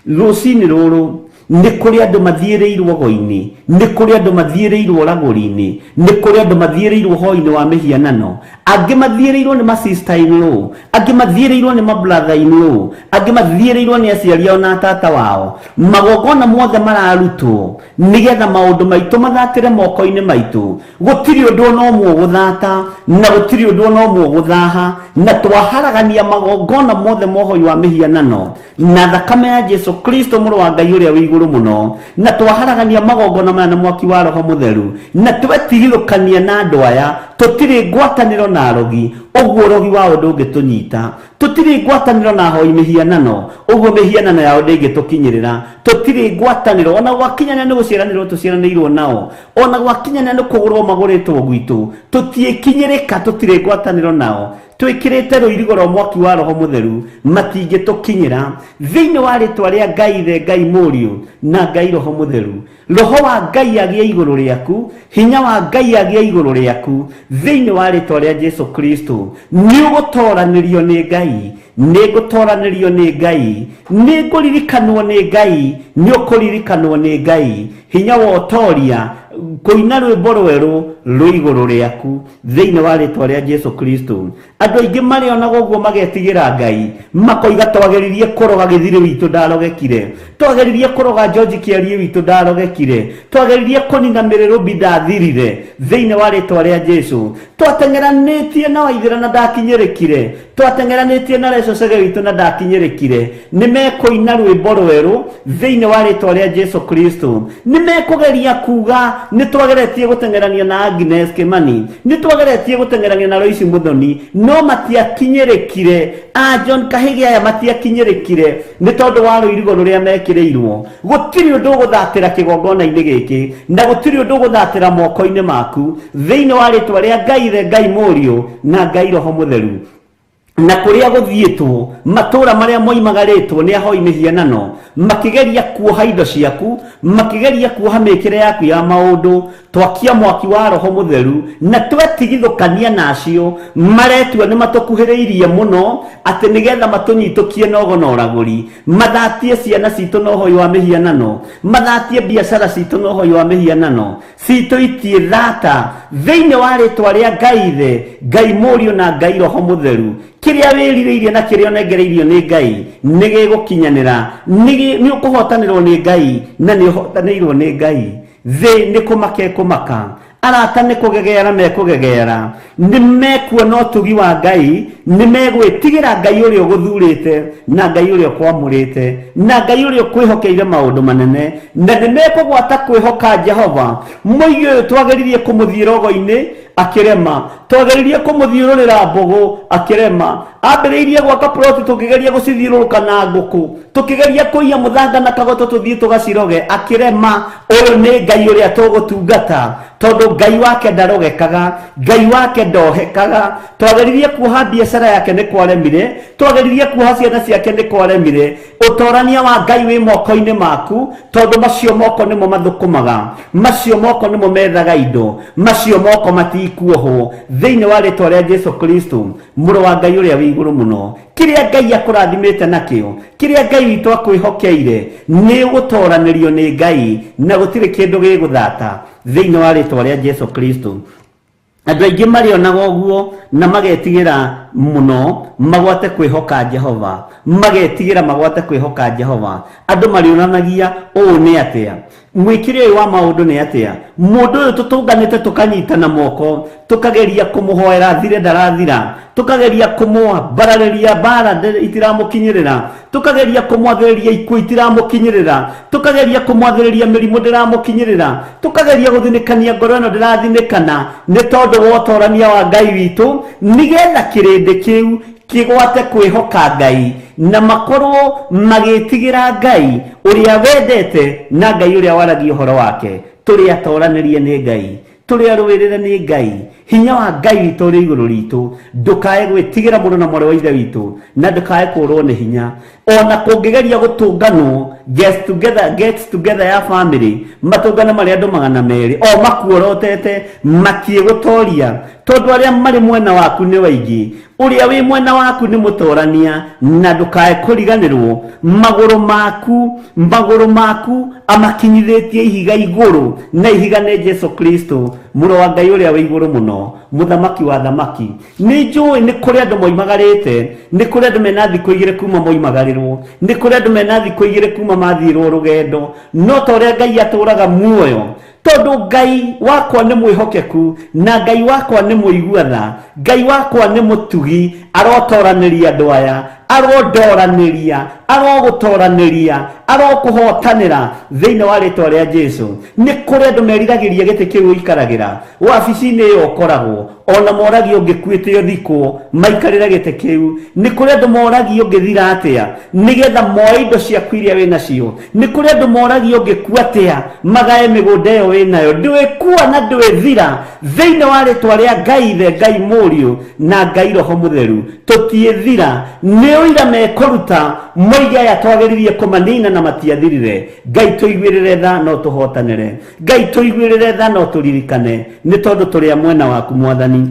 Rũcinĩ rũrũ nĩ kũrĩ andũ mathiĩrĩirwo go-inĩ, nĩ kũrĩ andũ mathiĩrĩirwo ragũri-inĩ, nĩ kũrĩ andũ mathiĩrĩirwo hoi-inĩ wa mĩhianano, angĩ mathiĩrĩirwo nĩ ma sister in law, angĩ mathiĩrĩirwo nĩ ma brother in law, angĩ mathiĩrĩirwo nĩ aciari ao na tata wao. Magongona mothe mararutwo nĩgetha maũndũ maitũ mathatĩre moko-inĩ maitũ. Gũtirĩ ũndũ ona ũmwe ũgũthata, na gũtirĩ ũndũ ona ũmwe ũgũthaha, na twaharagania magongona mothe ma ũhoi wa mĩhianano na thakame ya Jesu Kristo mũrũ wa Ngai ũrĩa wĩ igũrũ mũno, na twaharagania magongona maya na mwaki wa Roho Mũtheru, na twetigithũkania na andũ aya, tũtirĩ ngwatanĩro na arogi, ũguo ũrogi wao ndũngĩtũnyita. Tũtirĩ ngwatanĩro na ahoi mĩhianano, ũguo mĩhianano yao ndĩngĩtũkinyĩrĩra. Tũtirĩ ngwatanĩro, ona gwakinyanĩra nĩ gũciaranĩrwo tũciaranĩirwo nao, ona gwakinyanĩra nĩ kũgũrwo magũrĩtwo gwitũ, tũtiĩkinyĩrĩka, tũtirĩ ngwatanĩro nao. Twĩkĩrĩte rũirigo rwa mwaki wa Roho Mũtheru, matingĩtũkinyĩra. Thĩinĩ wa rĩtwa rĩa Ngai Ithe, Ngai Mũriũ, na Ngai Roho Mũtheru. Roho wa Ngai agĩe igũrũ rĩaku, hinya wa Ngai agĩe igũrũ rĩaku, thĩinĩ wa rĩtwa rĩa Jesu Kristo. Nĩ ũgũtoranĩrio nĩ Ngai, nĩ ngũtoranĩrio nĩ Ngai, nĩ ngũririkanwo nĩ Ngai, nĩ ũkũririkanwo nĩ Ngai. Hinya wa ũtoria, kũina rwĩmbo rwerũ rwĩ igũrũ rĩaku, thĩinĩ wa rĩtwa rĩa Jesu Kristo. Andũ aingĩ marĩonaga ũguo magetigĩra Ngai, makoiga twageririe kũroga Gĩthirĩ witũ ndarogekire, twageririe kũroga George Kĩariĩ witũ ndarogekire, twageririe kũnina Mĩrĩrũmbi ndathirire, thĩinĩ wa rĩtwa rĩa Jesu. Twateng'eranĩtie na Waithĩra na ndakinyĩrĩkire, twateng'eranĩtie na Reco Chege witũ na ndakinyĩrĩkire. Nĩ mekũina rwĩmbo rwerũ thĩinĩ wa rĩtwa rĩa Jesu Kristo. Nĩ mekũgeria kuga nĩ twageretie gũteng'erania na Agnes Kimani, nĩ twageretie gũteng'erania na Lois Muthoni, no matiakinyĩrĩkire. A John Kahĩgĩ aya matiakinyĩrĩkire nĩ tondũ wa rũirigo rũrĩa mekĩrĩirwo. Gũtirĩ ũndũ ũgũthatĩra kĩgongona-inĩ gĩkĩ, na gũtirĩ ũndũ ũgũthatĩra moko-inĩ maku, thĩinĩ wa rĩtwa rĩa Ngai Ithe, Ngai Mũriũ, na Ngai Roho Mũtheru. Na kũrĩa gũthiĩtwo, matũũra marĩa moimagarĩtwo nĩ ahoi mĩhianano, makĩgeria kuoha indo ciaku, makĩgeria kuoha mĩkĩre yaku ya maũndũ, twakia mwaki wa Roho Mũtheru, na twetigithũkania na acio maretua nĩ matũkuhĩrĩirie mũno, atĩ nĩgetha matũnyitũkie na ũgo na ũragũri, mathatie ciana citũ na ũhoi wa mĩhianano, mathatie biacara citũ na ũhoi wa mĩhianano, citũ itiĩ thata, thĩinĩ wa rĩtwa rĩa Ngai Ithe, Ngai Mũriũ na Ngai Roho Mũtheru. Kĩrĩa wĩrirĩirie na kĩrĩa ũnengereirio nĩ Ngai nĩ gĩgũkinyanĩra, nĩ ũkũhotanĩrwo nĩ Ngai na nĩ ũhotanĩirwo nĩ Ngai. Thĩ nĩ kũmaka ĩkũmaka, arata nĩ kũgegeara mekũgegeara, nĩ mekuona ũtugi wa Ngai, nĩ megwĩtigĩra Ngai ũrĩa ũgũthurĩte na Ngai ũrĩa ũkwamũrĩte na Ngai ũrĩa ũkwĩhokeire maũndũ manene, na nĩ mekũgwata kwĩhoka Jehova. Mũigi ũyũ twageririe kũmũthiĩ rogo-inĩ akĩrema, twageririe kũmũthiũrũrĩra mbũgũ akĩrema, ambĩrĩirie gwaka ploti tũkĩgeria gũcithiũrũrũka na ngũkũ, tũkĩgeria kũiya mũthanga na kagoto tũthiĩ tũgaciroge akĩrema. Ũyũ nĩ Ngai ũrĩa tũgũtungata, tondũ Ngai wake ndarogekaga, Ngai wake ndohekaga. Twageririe kuoha biacara yake nĩ kwaremire, twageririe kuoha ciana ciake nĩ kwaremire. Ũtorania wa Ngai wĩ moko-inĩ maku, tondũ macio moko nĩmo mathũkũmaga, macio moko nĩmo methaga indo, macio moko matikuohwo, thĩinĩ wa rĩtwa rĩa Jesu Kristo, Mũrũ wa Ngai ũrĩa wĩ igũrũ mũno. Kĩrĩa Ngai akũrathimĩte nakĩo, kĩrĩa Ngai witũ akwĩhokeire, nĩ ũgũtoranĩrio nĩ Ngai, na gũtirĩ kĩndũ gĩgũthata, thĩinĩ wa rĩtwa rĩa Jesu Kristo. Andũ aingĩ marĩonaga ũguo na magetigĩra mũno magwate kwĩhoka Jehova, magetigĩra magwate kwĩhoka Jehova. Andũ marĩonanagia ũũ nĩ atĩa, mwĩkĩre ũyũ wa maũndũ nĩ atĩa, mũndũ ũyũ tũtũnganĩte tũkanyitana moko, tũkageria kũmũhoera athire ndarathira, tũkageria kũmwambararĩria mbara itiramũkinyĩrĩra, tũkageria kũmwathĩrĩria ikuũ itiramũkinyĩrĩra, tũkageria kũmwathĩrĩria mĩrimũ ndĩramũkinyĩrĩra, tũkageria gũthinĩkania ngoro ĩno ndĩrathinĩkana, nĩ tondũ wa ũtorania wa Ngai witũ, nĩgetha kĩrĩndĩ kĩu kĩgwate kwĩhoka Ngai na makorwo magĩtigĩra Ngai ũrĩa wendete na Ngai ũrĩa waragia ũhoro wake. Tũrĩ atoranĩrie nĩ Ngai, tũrĩ arũĩrĩre nĩ Ngai, hinya wa Ngai witũ ũrĩ igũrũ ritũ. Ndũkae gwĩtigĩra mũrũ na mwarĩ wa Ithe witũ, na ndũkae kũrwo nĩ hinya. Ona kũngĩgeria gũtũnganwo get together, get together ya family, matũngane marĩ andũ 200, o makuorotete matiĩgũtoria, tondũ arĩa marĩ mwena waku nĩ waingĩ. Ũrĩa wĩ mwena waku nĩ mũtorania, na ndũkae kũriganĩrwo. Magũrũ maku, magũrũ maku amakinyithĩtie ihiga igũrũ, na ihiga nĩ Jesu Kristo, Mũrũ wa Ngai ũrĩa wĩ igũrũ mũno, Mũthamaki wa athamaki. Nĩ njũĩ nĩ kũrĩ andũ moimagarĩte, nĩ kũrĩ andũ mena thikũ igĩrĩ kuma moimagarĩrwo, nĩ kũrĩ andũ mena thikũ igĩrĩ kuma mathiĩrwo rũgendo, no ta ũrĩa Ngai atũraga muoyo, tondũ Ngai wakwa nĩ mwĩhokeku, na Ngai wakwa nĩ mũigua tha, Ngai wakwa nĩ mũtugi, arotoranĩria andũ aya, arondoranĩria, arogũtoranĩria, arokũhotanĩra thĩinĩ wa rĩtwa rĩa Jesu. Nĩ kũrĩ andũ meriragĩria gĩtĩ kĩu ũikaragĩra, wabici-inĩ ĩyo ũkoragwo, ona moragio ũngĩkuĩte ũthikwo, maikarĩre gĩtĩ kĩu. Nĩ kũrĩ andũ moragio ũngĩthira atĩa, nĩgetha moe indo ciaku iria wĩ nacio. Nĩ kũrĩ andũ moragio ũngĩkua atĩa, magae mĩgũnda ĩyo wĩ nayo. Ndwĩkua na ndwĩthira thĩinĩ wa rĩtwa rĩa Ngai Ithe, Ngai Mũriũ na Ngai Roho Mũtheru. Tũtiĩthira. Nĩ Ũira mekũruta moige aya twagĩririe kũmanina na matiathirire. Ngai tũiguĩrĩre tha no tũhotanĩre. Ngai tũiguĩrĩre tha no tũririkane, nĩ tondũ tũrĩ a mwena waku Mwathani.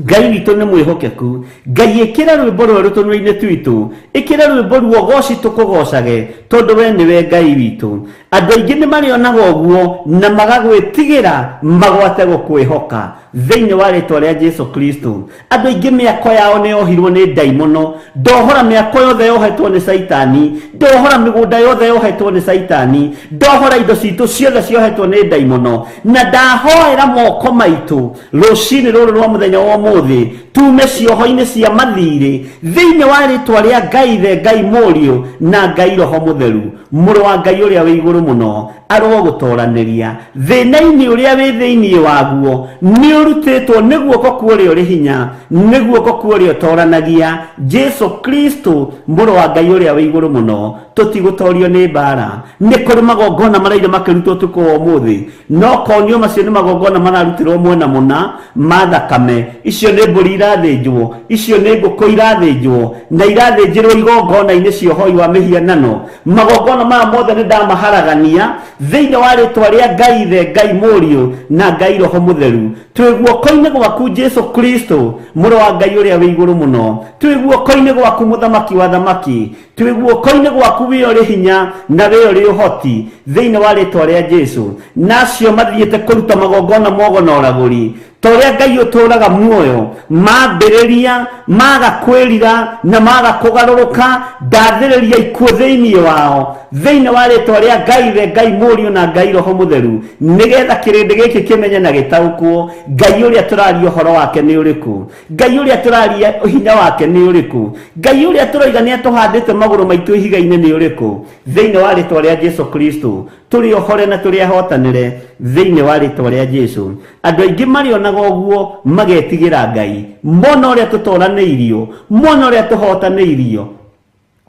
Ngai witũ nĩ mwĩhokeku. Ngai ĩkĩra rwĩmbo rwerũ tũnua-inĩ twitũ, ĩkĩra rwĩmbo ruogoci tũkũgocage, tondũ we nĩwe Ngai witũ. Andũ aingĩ nĩ marĩonaga ũguo na magagwĩtigĩra magwate gũkwĩhoka thĩinĩ wa rĩtwa rĩa Jesu Kristo. Andũ aingĩ mĩako yao nĩ yohirwo nĩ ndaimono. Ndohora mĩako yothe yohetwo nĩ Caitani, ndohora mĩgũnda yothe yohetwo nĩ Caitani, ndohora indo citũ ciothe ciohetwo nĩ ndaimono, na ndahoera moko maitũ rũcinĩ rũrũ rwa mũthenya wa ũmũthĩ tume cioho-inĩ cia mathirĩ thĩinĩ wa rĩtwa rĩa Ngai Ithe, Ngai Mũriũ na Ngai Roho Mũtheru. Mũrũ wa Ngai ũrĩa wĩ igũrũ mũno arogũtoranĩria thĩna-inĩ ũrĩa wĩ thĩinĩ waguo, nĩ ũrutĩtwo nĩ guoko kwa ũrĩa ũrĩ hinya, nĩ guoko kwa ũrĩa ũtoranagia, Jesu Kristo mũrũ wa Ngai ũrĩa wĩ igũrũ mũno. Tũtigũtorio nĩ mbara. Nĩ kũrĩ magongona maraire makĩrutwo ũtukũ wa ũmũthĩ, no konio macio nĩ magongona mararutĩrwo mwena mũna ma thakame. Icio nĩ mbũri irathĩnjwo, icio nĩ ngũkũ irathĩnjwo, na irathĩnjĩrwo igongona-inĩ cia ũhoi wa mĩhianano. Magongona maya mothe nĩ ndamaharagania thĩinĩ wa rĩtwa rĩa Ngai Ithe, Ngai Mũriũ na Ngai Roho Mũtheru. Twĩ guoko-inĩ gwaku Jesu Kristo mũrũ wa Ngai ũrĩa wĩ igũrũ mũno, twĩ guoko-inĩ gwaku mũthamaki wa thamaki, twĩ guoko-inĩ gwaku wĩ ũrĩ hinya na wĩ ũrĩ ũhoti thĩinĩ wa rĩtwa rĩa Jesu. Na acio mathiĩte kũruta magongona mogo na ũragũri, ta ũrĩa Ngai ũtũũraga muoyo, mambĩrĩria maga kwĩrira na maga kũgarũrũka, ndathĩrĩria ikuũ thĩinĩ wao thĩinĩ wa rĩtwa rĩa Ngai Ithe, Ngai Mũriũ na Ngai Roho Mũtheru, nĩgetha kĩrĩndĩ gĩkĩ kĩmenye na gĩtaũkwo Ngai ũrĩa tũraria ũhoro wake nĩ ũrĩkũ, Ngai ũrĩa tũraria hinya wake nĩ ũrĩkũ, Ngai ũrĩa tũroiga nĩ atũhandĩte magũrũ maitũ ihiga-inĩ nĩ ũrĩkũ. Thĩinĩ wa rĩtwa rĩa Jesu Kristo tũrĩ ohore na tũrĩ ahotanĩre thĩinĩ wa rĩtwa rĩa Jesu. Andũ aingĩ marĩonaga ũguo magetigĩra Ngai, mona ũrĩa tũtoranĩirio, mona ũrĩa tũhotanĩirio,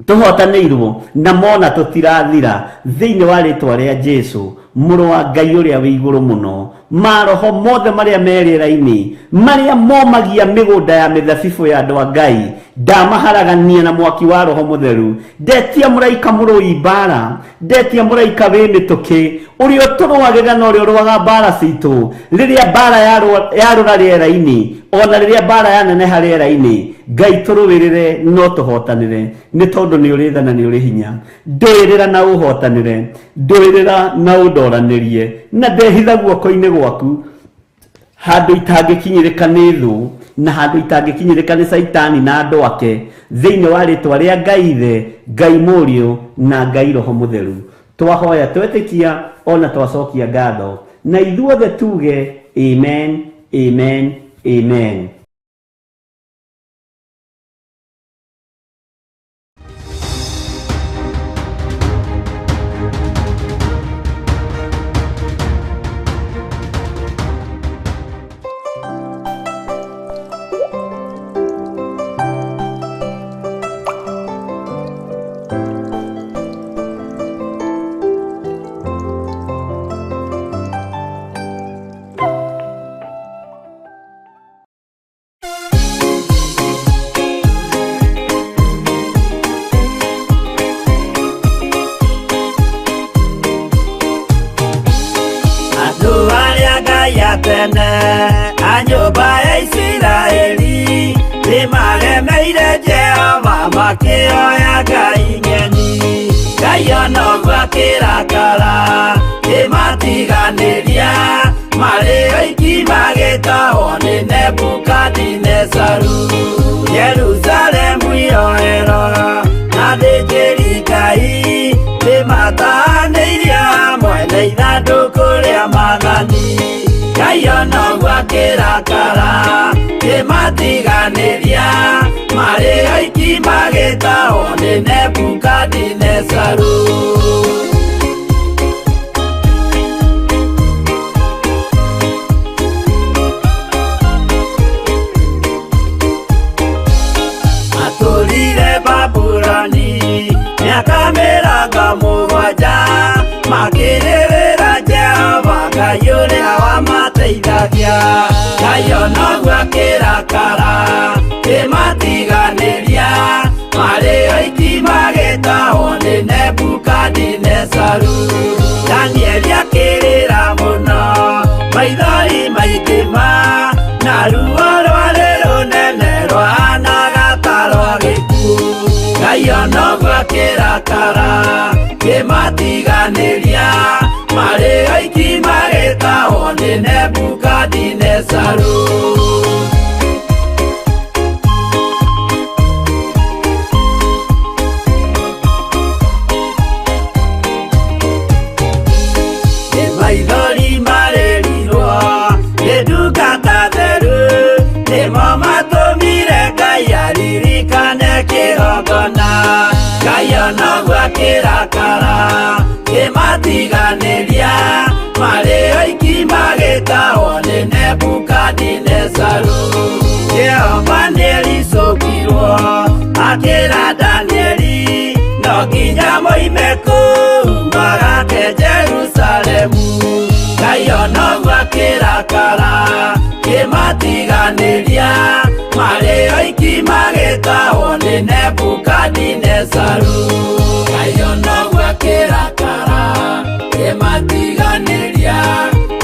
tũhotanĩirwo, na mona tũtirathira thĩinĩ wa rĩtwa rĩa Jesu mũrũ wa Ngai ũrĩa wĩ igũrũ mũno. Maroho mothe marĩa me rĩera-inĩ, marĩa momagia mĩgũnda ya mĩthabibũ ya andũ a Ngai, ndamaharagania na mwaki wa Roho Mũtheru. Ndetia mũraika mũrũi mbara, ndetia mũraika wĩ mĩtũkĩ, ũrĩa ũtũrũagĩrĩra na ũrĩa ũrũaga mbara citũ, rĩrĩa mbara yarũra rĩera-inĩ, ona rĩrĩa mbara yaneneha rĩera-inĩ, Ngai tũrũĩrĩre no tũhotanĩre, nĩ tondũ nĩ ũrĩ tha na nĩ ũrĩ hinya. Ndũĩrĩra na ũhotanĩre, ndũĩrĩra na ũndoranĩrie, na ndehitha guoko-inĩ gwaku handũ itangĩkinyĩrĩka nĩ thũ, na handũ itangĩkinyĩrĩka nĩ Caitani na andũ ake, thĩinĩ wa rĩtwa rĩa Ngai Ithe, Ngai Mũriũ na Ngai Roho Mũtheru. Twahoya twetĩkia ona twacokia ngatho, na ithuothe tuge amen, amen, amen. Andũ arĩa Ngai atene a nyũmba ya Isiraeli nĩmaremeire Jehova makĩoya ngai ng'eni. Ngai ona ũguo akĩrakara kĩmatiganĩria marĩ oiki magĩtahwo nĩ Nebukadinezaru. Jerusalemu yoerwo na athĩnjĩri Ngai nĩmatahanĩirio hamwe na ithandũkũ rĩa maathani. Ngai ona ũguo akĩrakara kĩmatiganĩria marĩ oiki magĩtahwo nĩ Nebukadinezaru. Matũrire Babuloni mĩaka mĩrongo mũgwanja makĩrĩrĩra Jehova Ngai ũrĩa wamateithagia. Ngai ona ũguo akĩrakara kĩmatiganĩria marĩ Nebukadinesaru. Danieli akĩrĩra mũno, maithori maingĩ ma, na ruo rwarĩ rũnene rwahanaga ta rwa gĩkuũ. Ngai ona ũguo akĩrakara, kĩmatiganĩria, marĩ oiki magĩtahwo nĩ Nebukadinesaru. Nĩ maithori marĩrirwo nĩ ndungata theru, nĩmo matũmire Ngai aririkane kĩgongona. Ngai ona ũguo akĩrakara, kĩmatiganĩria, marĩ oiki magĩtahwo nĩ Nebukadinesaru. Jehova nĩericũkirwo akĩra Danieli, no nginya moime kũu magake Jerusalemu. Ngai ona ũguo akĩrakara, kĩmatiganĩria, marĩ oiki magĩtahwo nĩ Nebukadinesaru. Ngai ona ũguo akĩrakara, kĩmatiganĩria,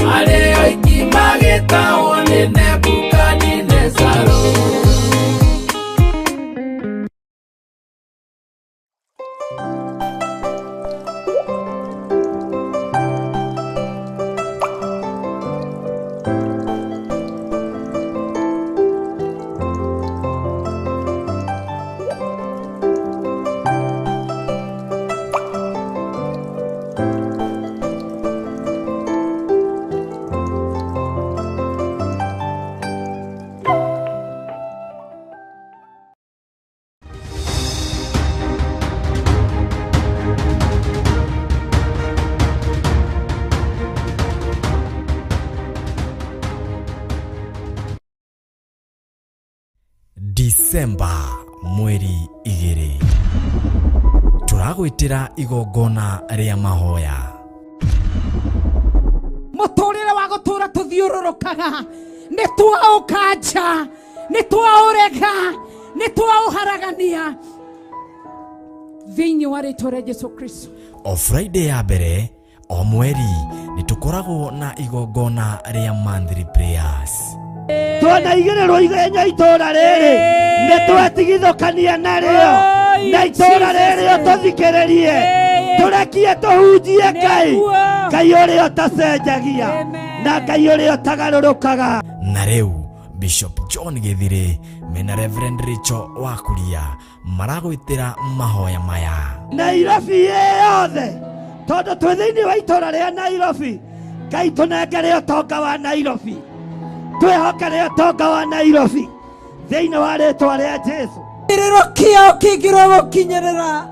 marĩ oiki magĩtahwo nĩ Nebukadinesaru. Disemba mweri 2 tũragwĩtĩra igongona rĩa mahoya. Mũtũrĩre wa gũtũra tũthiũrũrũkaga nĩ twaũkanja, nĩ twaũrega, nĩ twaũharagania thĩinĩ wa rĩtwa rĩa Jesu Kristo. O Friday ya mbere o mweri nĩ tũkoragwo na igongona rĩa monthly prayers. Twanaigĩrĩrwo ithenya itũra rĩrĩ nĩ twetigithũkania narĩo, na itũra rĩrĩ ũtũthikĩrĩrie, tũrekie tũhunjie Ngai, Ngai ũrĩa ũtacenjagia na Ngai ũrĩa ũtagarũrũkaga. Na rĩu Bishop John Gĩthirĩ mena Reverend Rachel Wakuria maragwĩtĩra mahoya maya. Nairobi yothe, tondũ twĩ thĩinĩ wa itũra rĩa Nairobi, Ngai tũnengere ũtonga wa Nairobi, twĩhokere ũtonga wa Nairobi thĩinĩ wa rĩtwa rĩa Jesu. Kĩrĩro kĩao kĩngĩrwo gũkinyĩrĩra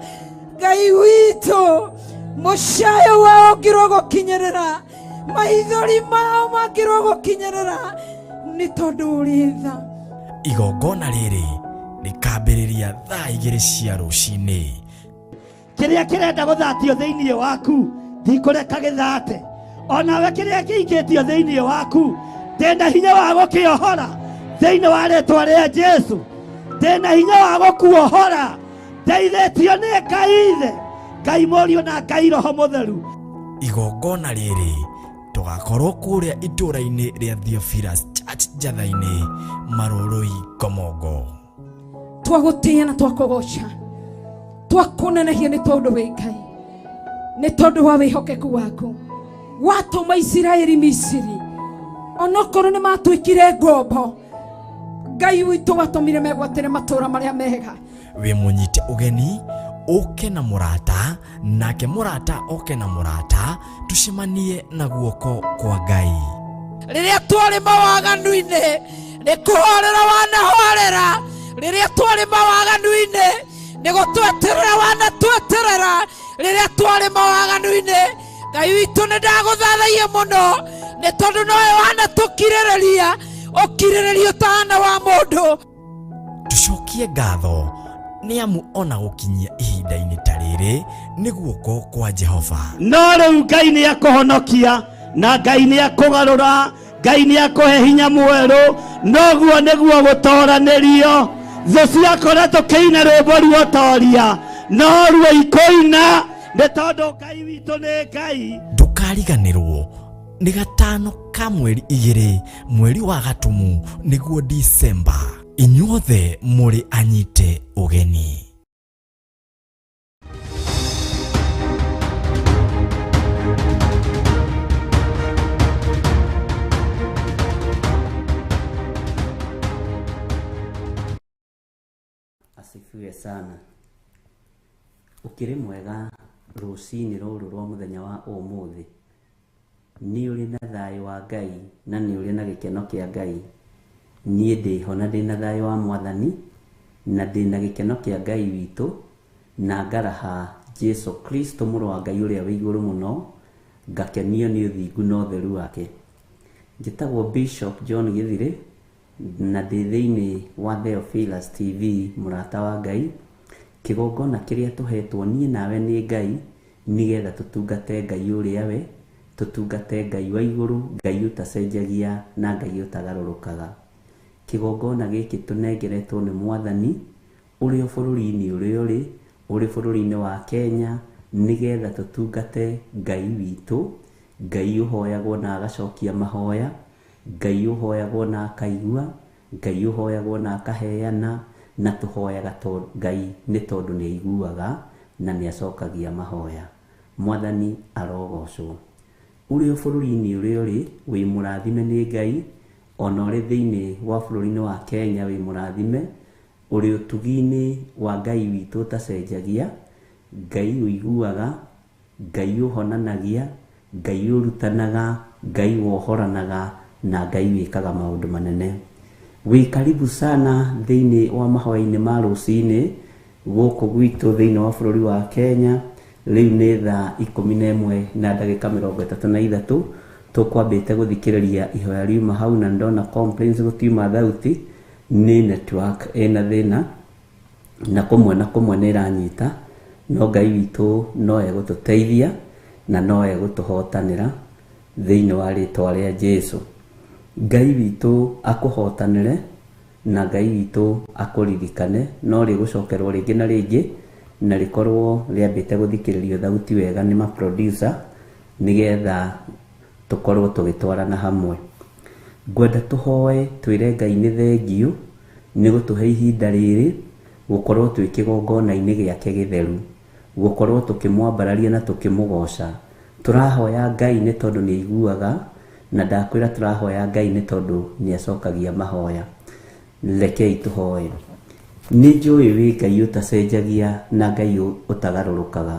Ngai witũ, mũcayo wao ũngĩrwo gũkinyĩrĩra, maithori mao mangĩrwo gũkinyĩrĩra, nĩ tondũ ũrĩ tha. Igongona rĩrĩ rĩkambĩrĩria thaa 2 cia rũcinĩ. Kĩrĩa kĩrenda gũthatio thĩinĩ waku ndikũreka gĩthate, onawe kĩrĩa kĩikĩtio thĩinĩ waku ndĩna hinya wa gũkĩohora thĩinĩ wa rĩtwa rĩa Jesu, ndĩna hinya wa gũkuohora, ndeithĩtio nĩ Ngai Ithe, Ngai Mũriũ na Ngai Roho Mũtheru. Igongona rĩrĩ tũgakorwo kũrĩa itũra-inĩ rĩa Theophilus Church Njatha-inĩ, Marũrũi, Komongo. Twagũtĩĩa na twakũgoca, twakũnenehia nĩ tondũ wĩ Ngai, nĩ tondũ wa wĩhokeku waku. Watũma Isiraeli Misiri, onokorwo nĩ matuĩkire ngombo, Ngai witũ watũmire megwatĩre matũra marĩa mega. Wĩ mũnyite ũgeni ũke na mũrata, nake mũrata oke na mũrata, tũcemanie na guoko kwa Ngai. Rĩrĩa twarĩ mawaganu-inĩ nĩ kũhorera wanahorera, rĩrĩa twarĩ mawaganu-inĩ nĩ gũtweterera wanatweterera, rĩrĩa twarĩ mawaganu-inĩ Ngai witũ nĩ ndagũthathaia mũno nĩ tondũ nowe wanatũkirĩrĩria ũkirĩrĩria ũtahana wa mũndũ. Tũcokie ngatho nĩ amu ona gũkinyia ihinda-inĩ ta rĩrĩ nĩ guoko kwa Jehova. No rĩu Ngai nĩ akũhonokia na Ngai nĩ akũgarũra, Ngai nĩ akũhe hinya mwerũ, noguo nĩguo gũtoranĩrio. Thũ ciakora tũkĩina rwĩmbo ruotoria, no ruo ikũina. Nĩ tondũ Ngai witũ nĩ Ngai. Ndũkariganĩrwo nĩ gatano ka mweri igĩrĩ mweri wa gatumu nĩguo Disemba. Inyuothe mũrĩ anyite ũgeni. Asifiwe sana. Ũkĩrĩ mwega rũcinĩ rũrũ rwa mũthenya wa ũmũthĩ. Nĩ ũrĩ na thayũ wa Ngai na nĩ ũrĩ na gĩkeno kĩa Ngai. Niĩ ndĩho na ndĩna thayũ wa Mwathani na ndĩna gĩkeno kĩa Ngai witũ na ngaraha Jesu Kristo mũrũ wa Ngai ũrĩa wĩ igũrũ mũno, ngakenio nĩ ũthingu na ũtheru wake. Njĩtagwo Bishop John Gĩthirĩ na ndĩ thĩinĩ wa Theophilus TV mũrata wa Ngai. Kĩgongona kĩrĩa tũhetwo niĩ nawe nĩ Ngai nĩgetha tũtungate Ngai ũrĩa we, tũtungate Ngai wa igũrũ, Ngai ũtacenjagia na Ngai ũtagarũrũkaga. Kĩgongona gĩkĩ tũnengeretwo nĩ Mwathani ũrĩ o bũrũri-inĩ ũrĩa ũrĩ, ũrĩ bũrũri-inĩ wa Kenya, nĩgetha tũtungate Ngai witũ, Ngai ũhoyagwo na agacokia mahoya, Ngai ũhoyagwo na akaigua, Ngai ũhoyagwo na akaheana, na tũhoyaga Ngai nĩ tondũ nĩ aiguaga na nĩ acokagia mahoya. Mwathani arogocwo. Ũrĩ o bũrũri-inĩ ũrĩa ũrĩ, wĩ mũrathime nĩ Ngai, ona ũrĩ thĩinĩ wa bũrũri-inĩ wa Kenya wĩ mũrathime, ũrĩ ũtugi-inĩ wa Ngai witũ ũtacenjagia, Ngai ũiguaga, Ngai ũhonanagia, Ngai ũrutanaga, Ngai wohoranaga na Ngai wĩkaga maũndũ manene. Wĩ karibu sana thĩinĩ wa mahoya-inĩ ma rũcinĩ gũkũ gwitũ thĩinĩ wa bũrũri wa Kenya. Rĩu nĩ thaa 11 na ndagĩka 33. Tũkwambĩte gũthikĩrĩria ihoya riuma hau na ndona complaints gũtiuma thauti, nĩ network ĩna thĩna na kũmwe na kũmwe nĩ ĩranyita, no Ngai witũ no egũtũteithia na no egũtũhotanĩra thĩinĩ wa rĩtwa rĩa Jesu. Ngai witũ akũhotanĩre na Ngai witũ akũririkane, no rĩgũcokerwo rĩngĩ na rĩngĩ na rĩkorwo rĩambĩte gũthikĩrĩrio thauti wega nĩ ma-producer nĩgetha tũkorwo tũgĩtwarana hamwe. Ngwenda tũhoe twĩre Ngai nĩ thengiũ nĩ gũtũhe ihinda rĩrĩ gũkorwo twĩ kĩgongona-inĩ gĩake gĩtheru, gũkorwo tũkĩmwambararia na tũkĩmũgoca. Tũrahoya Ngai nĩ tondũ nĩ aiguaga, na ndakwĩra tũrahoya Ngai nĩ tondũ nĩ acokagia mahoya. Rekei tũhoe. Nĩ njũĩ wĩ Ngai ũtacenjagia na Ngai ũtagarũrũkaga.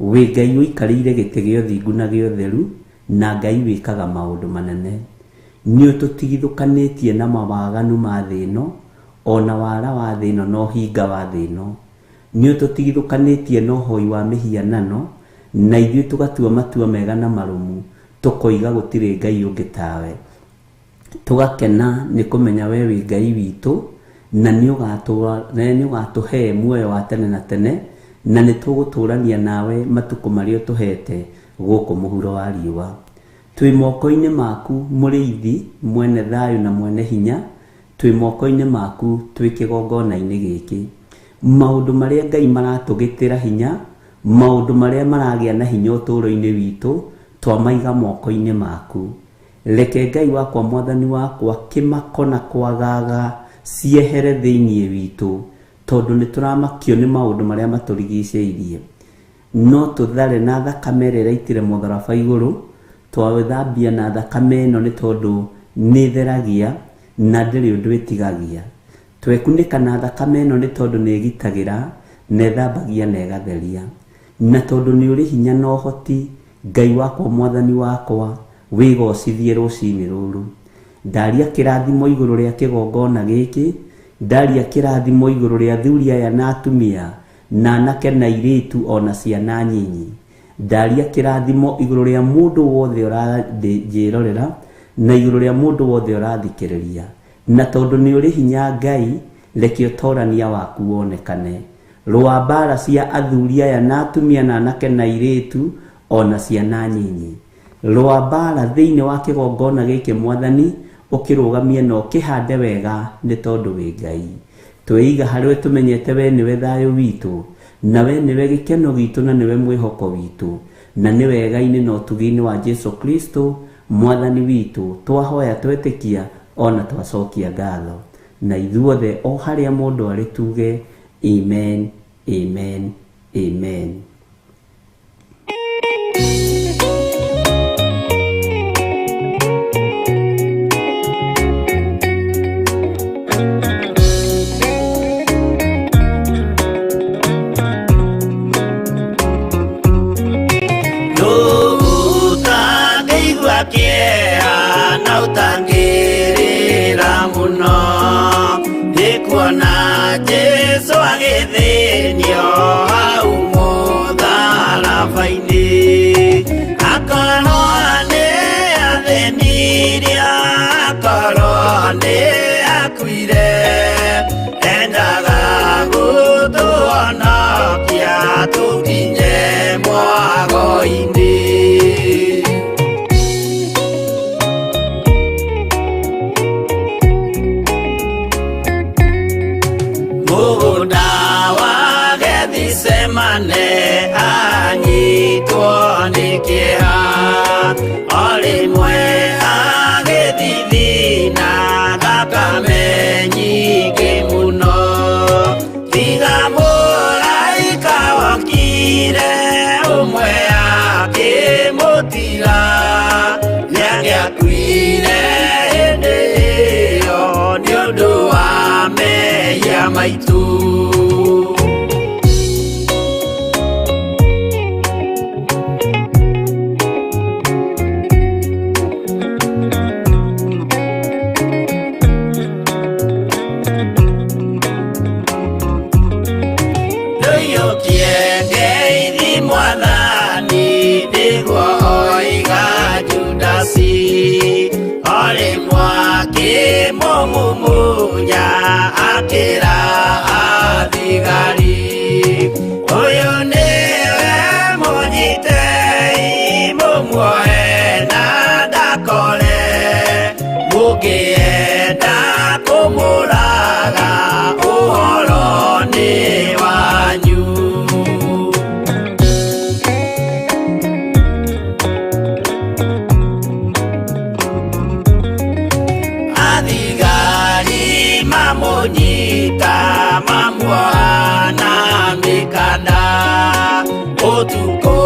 Wĩ Ngai ũikarĩire gĩtĩ gĩa ũthingu na gĩa ũtheru na Ngai wĩkaga maũndũ manene. Nĩ ũtũtigithũkanĩtie na mawaganu ma thĩ ĩno, ona wara wa thĩ ĩno na ũhinga wa thĩ ĩno. Nĩ ũtũtigithũkanĩtie na ũhoi wa mĩhianano, na ithuĩ tũgatua matua mega na marũmu, tũkoiga gũtirĩ Ngai ũngĩ tawe. Tũgakena nĩ kũmenya we wĩ Ngai witũ, na nĩ ũgatũhe muoyo wa tene na tene, na nĩ tũgũtũrania nawe matukũ marĩa ũtũhete gũkũ mũhuro wa riũa. Twĩ moko-inĩ maku mũrĩithi mwene thayũ na mwene hinya, twĩ moko-inĩ maku twĩ kĩgongona-inĩ gĩkĩ. Maũndũ marĩa Ngai maratũgitĩra hinya, maũndũ marĩa maragĩa na hinya ũtũũro-inĩ witũ, twamaiga moko-inĩ maku. Reke Ngai wakwa Mwathani wakwa kĩmako na kwagaga ciehere thĩinĩ witũ, tondũ nĩ tũramakio nĩ maũndũ marĩa matũrigicĩirie. No tũthare na thakame ĩrĩa ĩraitire mũtharaba igũrũ, twawĩthambia na thakame ĩno nĩ tondũ nĩ ĩtheragia na ndĩrĩ ũndũ ĩtigagia. Twekunĩka na thakame ĩno nĩ tondũ nĩ ĩgitagĩra na ĩthambagia na ĩgatheria. Na tondũ nĩ ũrĩ hinya na ũhoti, Ngai wakwa Mwathani wakwa wĩgocithie rũcinĩ rũrũ. Ndaria kĩrathimo igũrũ rĩa kĩgongona gĩkĩ, ndaria kĩrathimo igũrũ rĩa athuri aya na atumia, na anake na airĩtu ona ciana nyinyi. Ndaria kĩrathimo igũrũ rĩa mũndũ wothe ũranjĩrorera na igũrũ rĩa mũndũ wothe ũrathikĩrĩria. Na tondũ nĩ ũrĩ hinya Ngai, reke ũtorania waku wonekane. Rũa mbara cia athuri aya na atumia na anake na airĩtu ona ciana nyinyi. Rũa mbara thĩinĩ wa kĩgongona gĩkĩ Mwathani, ũkĩrũgamie na ũkĩhande wega nĩ tondũ wĩ Ngai. Twĩiga harĩwe tũmenyete we nĩwe thayũ witũ, Na we nĩwe gĩkeno gitũ na nĩwe mwĩhoko witũ, na nĩ wega-inĩ na ũtugi-inĩ wa Jesu Kristo mwathani witũ twahoya twetĩkia ona twacokia ngatho. Na ithuothe o harĩa mũndũ arĩ tuge amen, amen, amen. Ũtangĩigua kĩeha na ũtangĩrĩra mũno nĩ kuona Jesũ agĩthĩnio hau mũtharaba-inĩ. Akorwo nĩ athĩnirio, akorwo nĩ akuire, endaga gũtũhonokia tũkinye mwago-inĩ. Mũgũnda wa Gethisemane anyitwo nĩ kĩeha, o rĩmwe agĩthithina thakame nyingĩ mũno. Tiga mũraika wokire ũmwe akĩmũtiga, nĩangĩakuire hĩndĩ ĩyo nĩ ũndũ wa mehia maitũ. Ndũiyũkie ngeithi mwathani nĩguo oiga Judasi, o rĩmwe akĩmũmumunya akĩra athigari, ũyũ nĩwe mũnyitei mũmuohe na ndakore, mũngĩenda kũmũraga ũhoro nĩ wanyu. Athigari mamũnyita mamuoha na mĩkanda, ũtukũ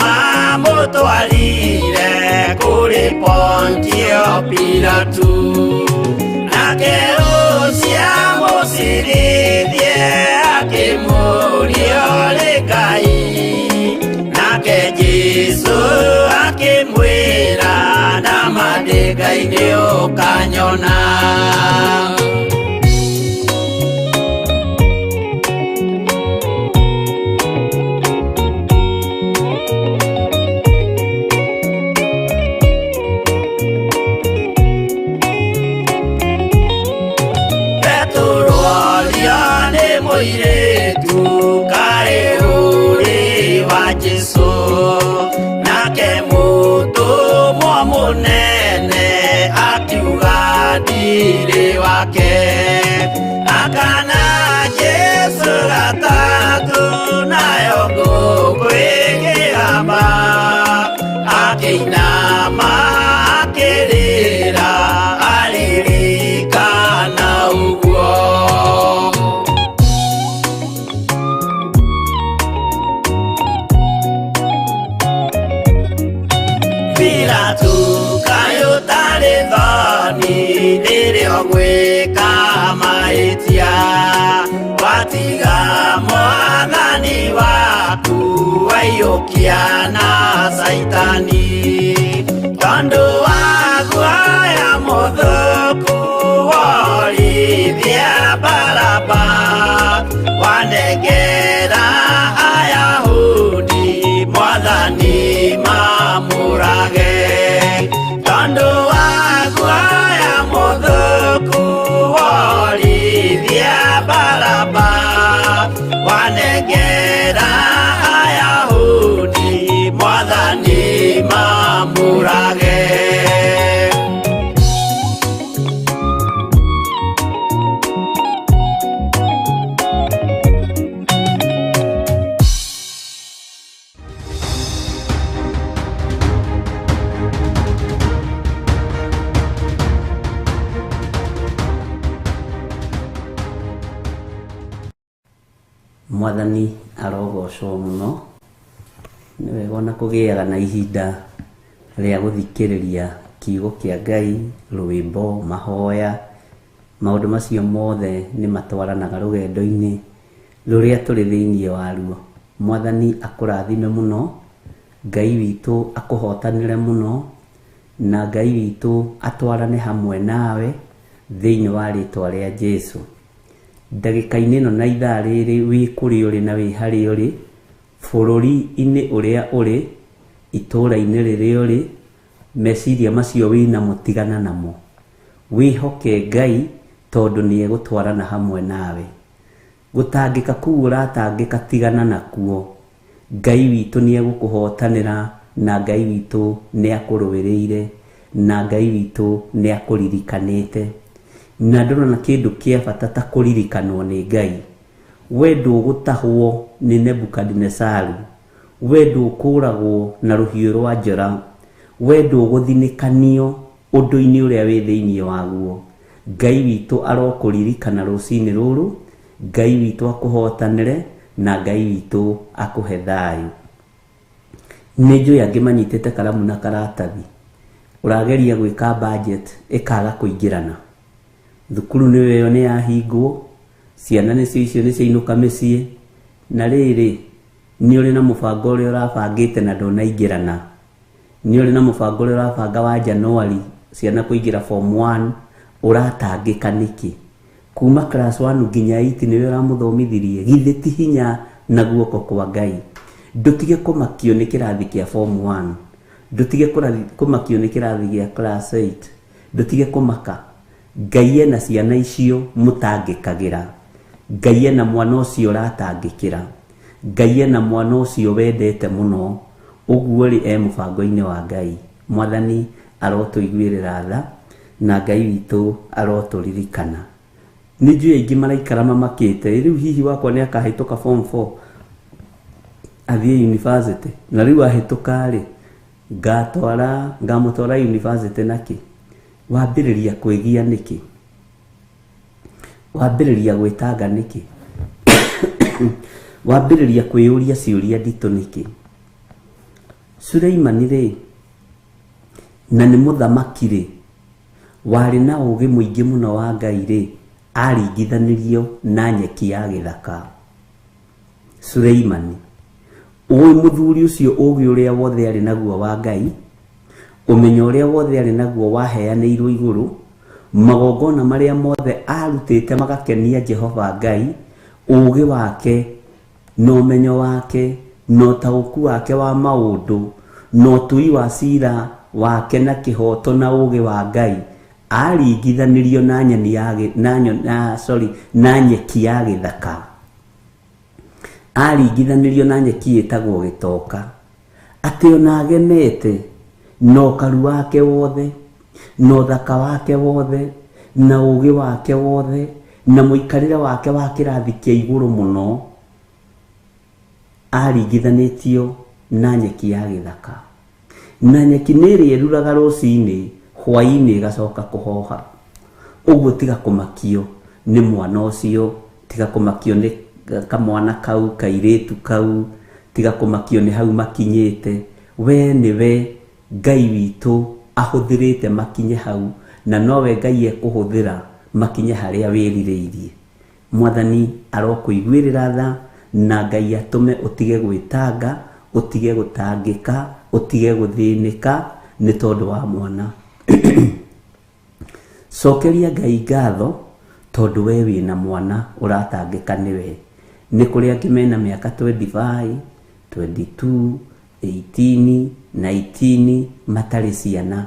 mamũtwarire kũrĩ Pontio Pilatu. Nake ũcio amũcirithie akĩmũũria ũrĩ Ngai, nake Jesũ akĩmwĩra nama ndĩ Ngai nĩ ũkanyona. Petero orio nĩ mũirĩtu kaĩ ũrĩ wa Jesũ, nake mũtũmwo mũnene akiuga ndirĩ wake. Akana Jesũ gatatũ nayo ngũkũ ĩkĩgamba, akĩinama akĩrĩra aririkana ũguo. Pilatu kaĩ ũtarĩ thoni rĩrĩa ũgwĩka mahĩtia, watiga mwathani waku waiyũkia na Caitani, tondũ wa guoya mũthũku worithia Baraba, wanengera Ayahudi mwathani mamũrage, tondũ wa guoya mũthũku worithia Baraba, wanengera Ayahudi mwathani mamũrage. Mwathani arogocwo mũno. Nĩ wega ona kũgĩaga na ihinda rĩa gũthikĩrĩria kiugo kĩa Ngai, rwĩmbo, mahoya. Maũndũ macio mothe nĩ matwaranaga rũgendo-inĩ rũrĩa tũrĩ thĩinĩ waruo. Mwathani akũrathime mũno, Ngai witũ akũhotanĩre mũno, na Ngai witũ atwarane hamwe nawe thĩinĩ wa rĩtwa rĩa Jesu. Ndagĩka-inĩ ĩno na ithaa rĩrĩ wĩ kũrĩa ũrĩ na wĩ harĩa ũrĩ, bũrũri-inĩ ũrĩa ũrĩ, itũũra-inĩ rĩrĩa ũrĩ, meciria macio wĩnamo tigana namo. Wĩhoke Ngai tondũ nĩ egũtwarana hamwe nawe. Gũtangĩka kũu ũratangĩka tigana nakuo. Ngai witũ nĩ egũkũhotanĩra na Ngai witũ nĩ akũrũĩrĩire na Ngai witũ nĩ akũririkanĩte. Na ndũrona kĩndũ kĩa bata ta kũririkanwo nĩ Ngai. We ndũgũtahwo nĩ Nebukadinesaru. We ndũkũragwo na rũhiũ rwa njora. We ndũgũthinĩkanio ũndũ-inĩ ũrĩa wĩ thĩinĩ waguo. Ngai witũ arokũririkana rũcinĩ rũrũ, Ngai witũ akũhotanĩre na Ngai witũ akũhe thayũ. Nĩ njũĩ angĩ manyitĩte karamu na karatathi. Ũrageria gwĩka budget ĩkaga kũingĩrana. Thukuru nĩyo ĩyo nĩ yahingwo, ciana nĩcio icio nĩ ciainũka mĩciĩ, na rĩrĩ nĩ ũrĩ na mũbango ũrĩa ũrabangĩte na ndũnaingĩrana. Nĩ ũrĩ na mũbango ũrĩa ũrabanga wa January ciana kũingĩra form 1, ũratangĩka nĩkĩ? Kuma class 1 nginya 8 nĩwe ũramũthomithirie, githĩ ti hinya na guoko kwa Ngai? Ndũtige kũmakio nĩ kĩrathi kĩa form 1, ndũtige kũmakio nĩ kĩrathi gĩa class 8, ndũtige kũmaka. Ngai ena ciana icio mũtangĩkagĩra. Ngai ena mwana ũcio ũratangĩkĩra. Ngai ena mwana ũcio wendete mũno. Ũguo rĩ e mũbango-inĩ wa Ngai. Mwathani arotũiguĩrĩra tha na Ngai witũ arotũririkana. Nĩ njũĩ aingĩ maraikara mamakĩte, rĩu hihi wakwa nĩ akahĩtũka form 4 athiĩ university, na rĩu ahĩtũka rĩ ngamũtwara university nakĩ? Wambĩrĩria kwĩgia nĩkĩ? Wambĩrĩria gwĩtanga nĩkĩ? Wambĩrĩria kwĩyũria ciũria nditũ nĩkĩ? Suleimani rĩ, na nĩ mũthamaki rĩ, warĩ na ũũgĩ mũingĩ mũno wa Ngai rĩ, aringithanirio na nyeki ya gĩthaka. Suleimani, ũĩ mũthuri ũcio ũũgĩ ũrĩa wothe arĩ naguo wa Ngai, ũmenyo ũrĩa wothe arĩ naguo waheanĩirwo igũrũ, magongona marĩa mothe arutĩte magakenia Jehova Ngai, ũũgĩ wake na ũmenyo wake na ũtaũku wake wa maũndũ na ũtui wa cira wake na kĩhooto na ũũgĩ wa Ngai, aringithanirio na nyeni ya na na sorry na nyeki ya gĩthaka. Aringithanirio na nyeki ĩtagwo gĩtoka. Atĩ ona agemete na ũkaru wake wothe na ũthaka wake wothe na ũũgĩ wake wothe na mũikarĩre wake wa kĩrathi kĩa igũrũ mũno, aringithanĩtio na nyeki ya gĩthaka. Na nyeki nĩ ĩrĩa ĩruraga rũcinĩ, hwaĩ-inĩ ĩgacoka kũhoha. Ũguo tiga kũmakio nĩ mwana ũcio, tiga kũmakio nĩ kamwana kau, kairĩtu kau, tiga kũmakio nĩ hau makinyĩte. We nĩwe Ngai witũ ahũthĩrĩte makinye hau, na nowe Ngai ekũhũthĩra makinye harĩa wĩrirĩirie. Mwathani arokũiguĩrĩra tha na Ngai atũme ũtige gwĩtanga, ũtige gũtangĩka, ũtige gũthĩnĩka nĩ tondũ wa mwana. Cokeria Ngai ngatho tondũ we wĩna mwana ũratangĩka nĩwe. Nĩ kũrĩ angĩ mena mĩaka 25, 22, 18, 19 matarĩ ciana.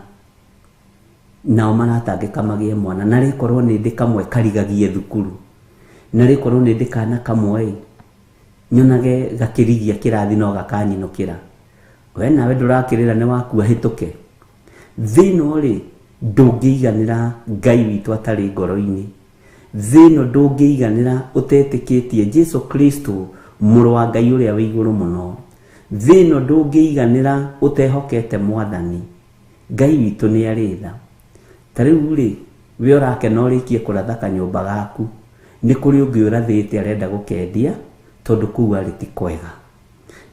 Nao maratangĩka magĩe mwana. Na rĩkorwo nĩ ndĩ kamwe karigagie thukuru. Na rĩkorwo nĩ ndĩ kana kamwe nyonage gakĩrigia kĩrathi no gakanyinũkĩra. We nawe ndũrakĩrĩra nĩ wakua hĩtũke. Thĩ ĩno rĩ, ndũngĩiganĩra Ngai witũ atarĩ ngoro-inĩ. Thĩ ĩno ndũngĩiganĩra ũtetĩkĩtie Jesu Kristo mũrũ wa Ngai ũrĩa wĩ igũrũ mũno. Thĩ ĩno ndũngĩiganĩra ũtehokete Mwathani. Ngai witũ nĩ arĩ tha. Ta rĩu rĩ, we ũrakena ũrĩkie kũratha kanyũmba gaku, nĩ kũrĩ ũngĩ ũrathĩte arenda gũkendia, Tondũ kũu arĩ ti kwega.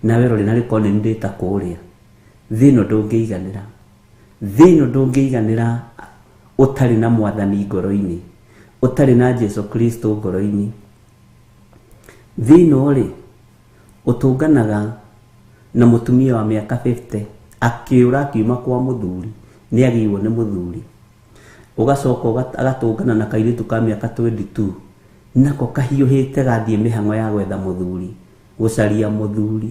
Nawe rori narĩ korwo nĩ ndĩ ta kũrĩa. Thĩ ĩno ndũngĩiganĩra. Thĩ ĩno ndũngĩiganĩra ũtarĩ na mwathani ngoro-inĩ. Ũtarĩ na Jesu Kristo ngoro-inĩ. Thĩ ĩno rĩ, ũtũnganaga na mũtumia wa mĩaka 50 akĩũra akiuma kwa mũthuri, nĩ agĩirwo nĩ mũthuri. Ũgacoka agatũngana na kairĩtu ka mĩaka 22 nako kahiũhĩte gathiĩ mĩhang'o ya gwetha mũthuri, gũcaria mũthuri.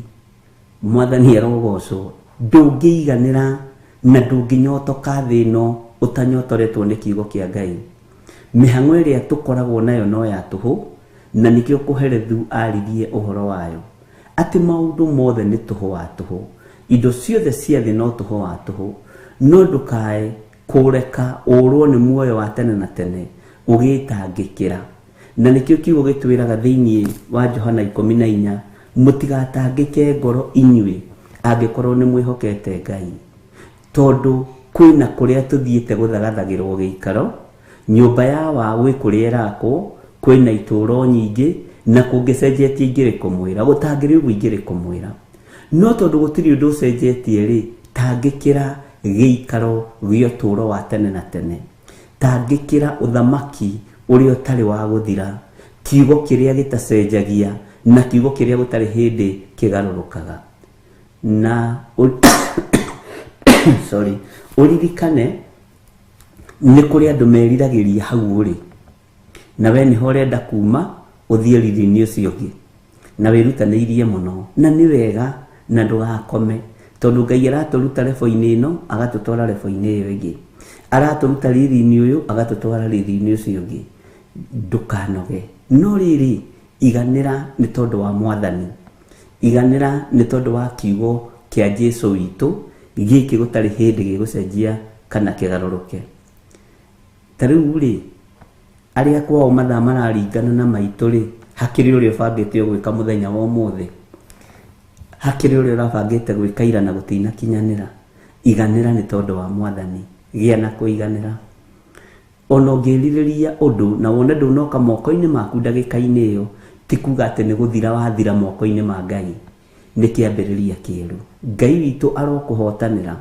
Mwathani arogocwo. Ndũngĩiganĩra na ndũngĩnyotoka thĩ ĩno ũtanyotoretwo nĩ kiugo kĩa Ngai. Mĩhang'o ĩrĩa tũkoragwo nayo no ya tũhũ, na nĩkĩo Kohelethu aririe ũhoro wayo, atĩ maũndũ mothe nĩ tũhũ wa tũhũ, indo ciothe cia thĩ no tũhũ wa tũhũ, no ndũkae kũreka ũrwo nĩ muoyo wa tene na tene ũgĩtangĩkĩra. Na nĩkĩo kiugo gĩtwĩraga thĩinĩ wa Johana 14, mũtigatangĩke ngoro inyuĩ angĩkorwo nĩ mwĩhokete Ngai, tondũ kwĩna kũrĩa tũthiĩte gũthagathagĩrwo gĩikaro, nyũmba ya wa gwĩ kũrĩa ĩrakwo, kwĩna itũũro nyingĩ, na kũngĩcenjetie ingĩrĩ kũmwĩra, gũtangĩrĩ ũguo ingĩrĩ kũmwĩra. No tondũ gũtirĩ ũndũ ũcenjetie rĩ, tangĩkĩra gĩikaro gĩa ũtũũro wa tene na tene. Tangĩkĩra ũthamaki ũrĩa ũtarĩ wa gũthira, kiugo kĩrĩa gĩtacenjagia na kiugo kĩrĩa gũtarĩ hĩndĩ kĩgarũrũkaga. Na sorry, ũririkane nĩ kũrĩ andũ meriragĩria hau ũrĩ, na we nĩho ũrenda kuma ũthiĩ riri-inĩ ũcio ũngĩ, na wĩrutanĩirie mũno, na nĩ wega, na ndũgakome, tondũ Ngai aratũruta rebo-inĩ ĩno agatũtwara rebo-inĩ ĩyo ĩngĩ, aratũruta riri-inĩ ũyũ agatũtwara riri-inĩ ũcio ũngĩ. Ndũkanoge, no rĩrĩ, iganĩra nĩ tondũ wa Mwathani, iganĩra nĩ tondũ wa kiugo kĩa Jesu witũ gĩkĩ gũtarĩ hĩndĩ gĩgũcenjia kana kĩgarũrũke. Ta rĩu rĩ, arĩa kwao mathaa mararingana na maitũ rĩ, hakĩrĩ ũrĩa ũbangĩte gwĩka mũthenya wa ũmũthĩ, hakĩrĩ ũrĩa ũrabangĩte gwĩka ira na gũtinakinyanĩra. Iganĩra nĩ tondũ wa Mwathani, gĩa na kũiganĩra. Ona ũngĩrirĩria ũndũ na wone ndũnoka moko-inĩ maku ndagĩka-inĩ ĩyo, ti kuga atĩ nĩ gũthira wathira moko-inĩ ma Ngai. Nĩ kĩambĩrĩria kĩerũ. Ngai witũ arokũhotanĩra,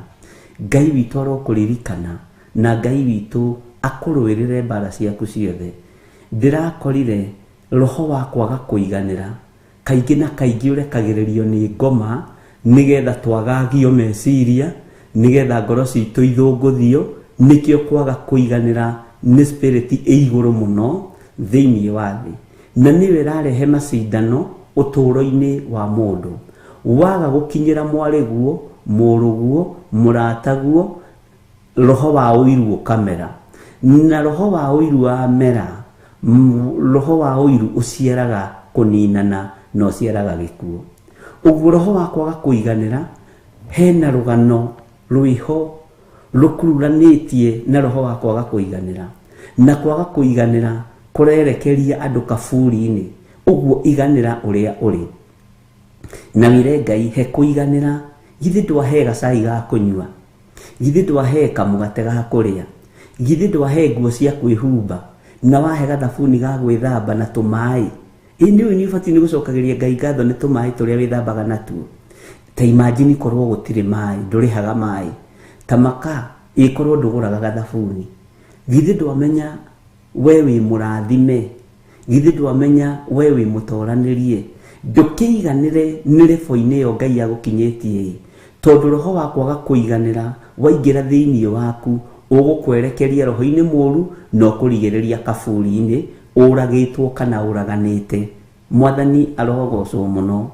Ngai witũ arokũririkana, na Ngai witũ akũrũĩrĩre mbara ciaku ciothe. Ndĩrakorire roho wa kwaga kũiganĩra kaingĩ na kaingĩ ũrekagĩrĩrio nĩ ngoma nĩgetha twagagio meciria, nĩgetha ngoro citũ ithũngũthio. Nĩkĩo kwaga kũiganĩra nĩ spirit ĩ igũrũ mũno thĩinĩ wa thĩ, na nĩyo ĩrarehe macindano ũtũũro-inĩ wa mũndũ. Waga gũkinyĩra mwarĩguo, mũrũguo, mũrataguo, roho wa ũiru ũkamera. Na roho wa ũiru wamera, roho wa ũiru ũciaraga kũninana na ũciaraga gĩkuũ. Ũguo roho wa kwaga kũiganĩra hena rũgano rwĩho rũkururanĩtie na roho wa kwaga kũiganĩra, na kwaga kũiganĩra kũrerekeria andũ kaburi-inĩ. Ũguo iganĩra ũrĩa ũrĩ, na wĩre Ngai he kũiganĩra. Githĩ ndwahe gacai ga kũnyua, githĩ ndwahe kamũgate ga kũrĩa, githĩ ndwahe nguo cia kwĩhumba, na wahe gathabuni ga gwĩthamba na tũmaĩ. Ĩ nĩ ũĩ nĩ ũbatiĩ nĩ gũcokagĩria Ngai ngatho nĩ tũmaĩ tũrĩa wĩthambaga natuo. Ta imagine korwo gũtirĩ maĩ, ndũrĩhaga maĩ. Ta maka ĩkorwo ndũgũraga gathabuni. Githĩ ndwamenya we wĩ mũrathime, githĩ ndwamenya we wĩ mũtoranĩrie. Ndũkĩiganĩre nĩ rebo-inĩ ĩyo Ngai agũkinyĩtie ĩ, tondũ roho wa kwaga kũiganĩra waingĩra thĩinĩ waku ũgũkwerekeria roho-inĩ mũru na ũkũrigĩrĩria kaburi-inĩ ũragĩtwo kana ũraganĩte. Mwathani arogocwo mũno.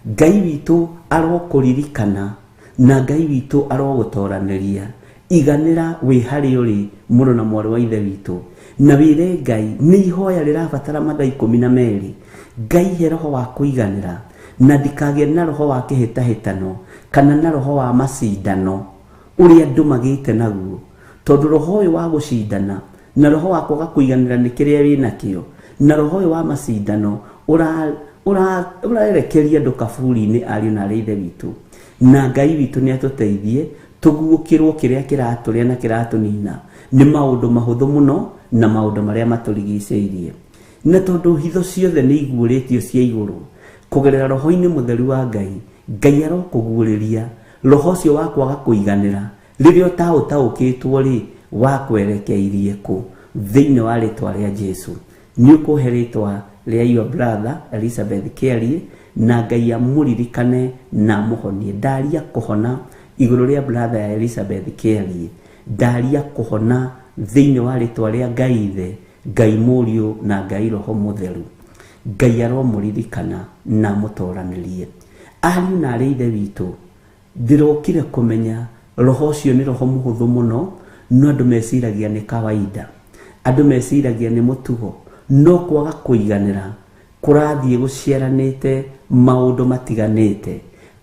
Ngai witũ arokũririkana na Ngai witũ arogũtoranĩria. Iganĩra wĩ harĩa ũrĩ, mũrũ na mwarĩ wa ithe witũ, na wĩre Ngai nĩ ihoya rĩrabatara mathaa 12. Ngai he roho wa kũiganĩra, na ndikagĩe na roho wa kĩhĩtahĩtano kana na roho wa macindano ũrĩa andũ magĩte naguo, tondũ roho ũyũ wa gũcindana na roho wa kwaga kũiganĩra nĩ kĩrĩa wĩ nakĩo, na roho ũyũ wa macindano ũrarekeria andũ kaburi-inĩ, ariũ na arĩ ithe witũ. Na Ngai witũ nĩ atũteithie tũguũkĩrwo kĩrĩa kĩratũrĩa na kĩratũnina nĩ maũndũ mahũthũ mũno na maũndũ marĩa matũrigicĩirie. Na tondũ hitho ciothe nĩ iguũrĩtio cia igũrũ, Kũgerera roho-inĩ mũtheru wa Ngai, Ngai arokũguũrĩria roho ũcio wa kwaga kũiganĩra rĩrĩa ũtaũtaũkĩtwo rĩ wakwerekeirie kũ. Thĩinĩ wa rĩtwa rĩa Jesu, nĩ ũkũhe rĩtwa rĩa your brother Elizabeth Kĩarie, na Ngai amũririkane na amũhonie. Ndaria kũhona igũrũ rĩa brother ya Elizabeth Kĩarie, ndaria kũhona thĩinĩ wa rĩtwa rĩa Ngai Ithe, Ngai Mũriũ na Ngai Roho Mũtheru. Ngai aromũririkana na amũtoranĩrie. Ariũ na arĩ Ithe witũ, ndĩrokire kũmenya roho ũcio nĩ roho mũhũthũ mũno, no andũ meciragia nĩ kawaida, andũ meciragia nĩ mũtugo, no kwaga kũiganĩra kũrathiĩ gũciaranĩte maũndũ matiganĩte.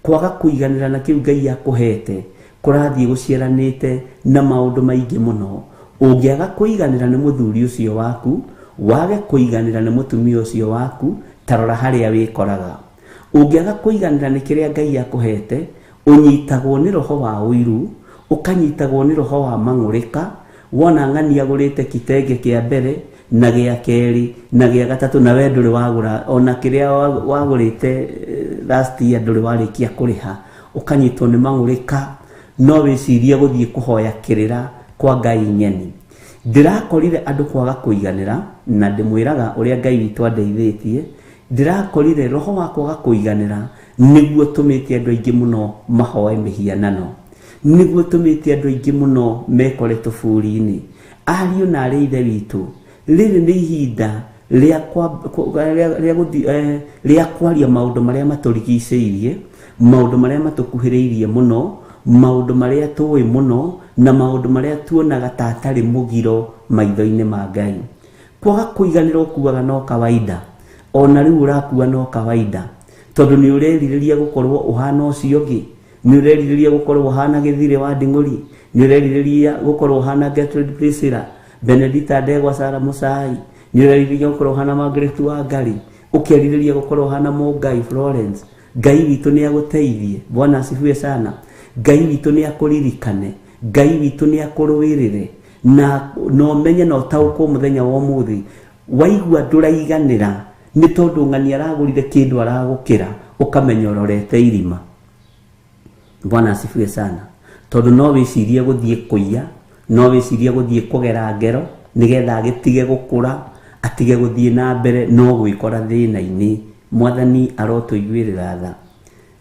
Kwaga kũiganĩra na kĩu Ngai akũhete kũrathiĩ gũciaranĩte na maũndũ maingĩ mũno. Ũngĩaga kũiganĩra nĩ mũthuri ũcio waku, wage kũiganĩra nĩ mũtumia ũcio waku, ta rora harĩa wĩkoraga. Ũngĩaga kũiganĩra nĩ kĩrĩa Ngai akũhete, ũnyitagwo nĩ roho wa ũiru, ũkanyitagwo nĩ roho wa mang'ũrĩka. Wona ng'ani agũrĩte kitenge kĩa mbere na gĩa kerĩ na gĩa gatatũ, na we ndũrĩ wagũra ona kĩrĩa wagũrĩte last year, ndũrĩ warĩkia kũrĩha, ũkanyitwo nĩ mang'ũrĩka. No wĩcirie gũthiĩ kũhoya kĩrĩra kwa Ngai nyeni. Ndĩrakorire andũ kwaga kũiganĩra, na ndĩmwĩraga ũrĩa Ngai witũ andeithĩtie. Ndĩrakorire roho wa kwaga kũiganĩra nĩguo tũmĩte andũ aingĩ mũno mahoe mĩhianano, nĩguo tũmĩte andũ aingĩ mũno mekore tũburi-inĩ. Ariũ na arĩ Ithe witũ, rĩrĩ nĩ ihinda rĩa kwaria maũndũ marĩa matũrigicĩirie, maũndũ marĩa matũkuhĩrĩirie mũno, maũndũ marĩa tũĩ mũno, na maũndũ marĩa tuonaga ta atarĩ mũgiro maitho-inĩ ma Ngai. Kwaga kũiganĩra ũkuaga no kawaida, ona rĩu ũrakua no kawaida, tondũ nĩ ũrerirĩria gũkorwo ũhana ũcio ũngĩ, nĩ ũrerirĩria gũkorwo ũhana Gĩthirĩ wa Nding'ũri, nĩ ũrerirĩria gũkorwo ũhana Gertrude Priscilla, Benedita Ndegwa, Sarah Mũcai, nĩ ũrerirĩria gũkorwo ũhana Margaret Wangari, ũkerirĩria gũkorwo ũhana Mũngai Florence. Ngai witũ nĩ agũteithie. Bwana asifiwe sana. Ngai witũ nĩ akũririkane, Ngai witũ nĩ akũrũĩrĩre, na no menye na ũtaũkwo mũthenya wa ũmũthĩ waigua ndũraiganĩra nĩ tondũ ng'ani aragũrire kĩndũ aragũkĩra, ũkamenya ũrorete irima. Bwana asifiwe sana. Tondũ no wĩcirie gũthiĩ kũiya, no wĩcirie gũthiĩ kũgera ngero nĩgetha agĩtige gũkũra, atige gũthiĩ na mbere, no gwĩkora thĩna-inĩ. Mwathani arotũiguĩrĩra tha.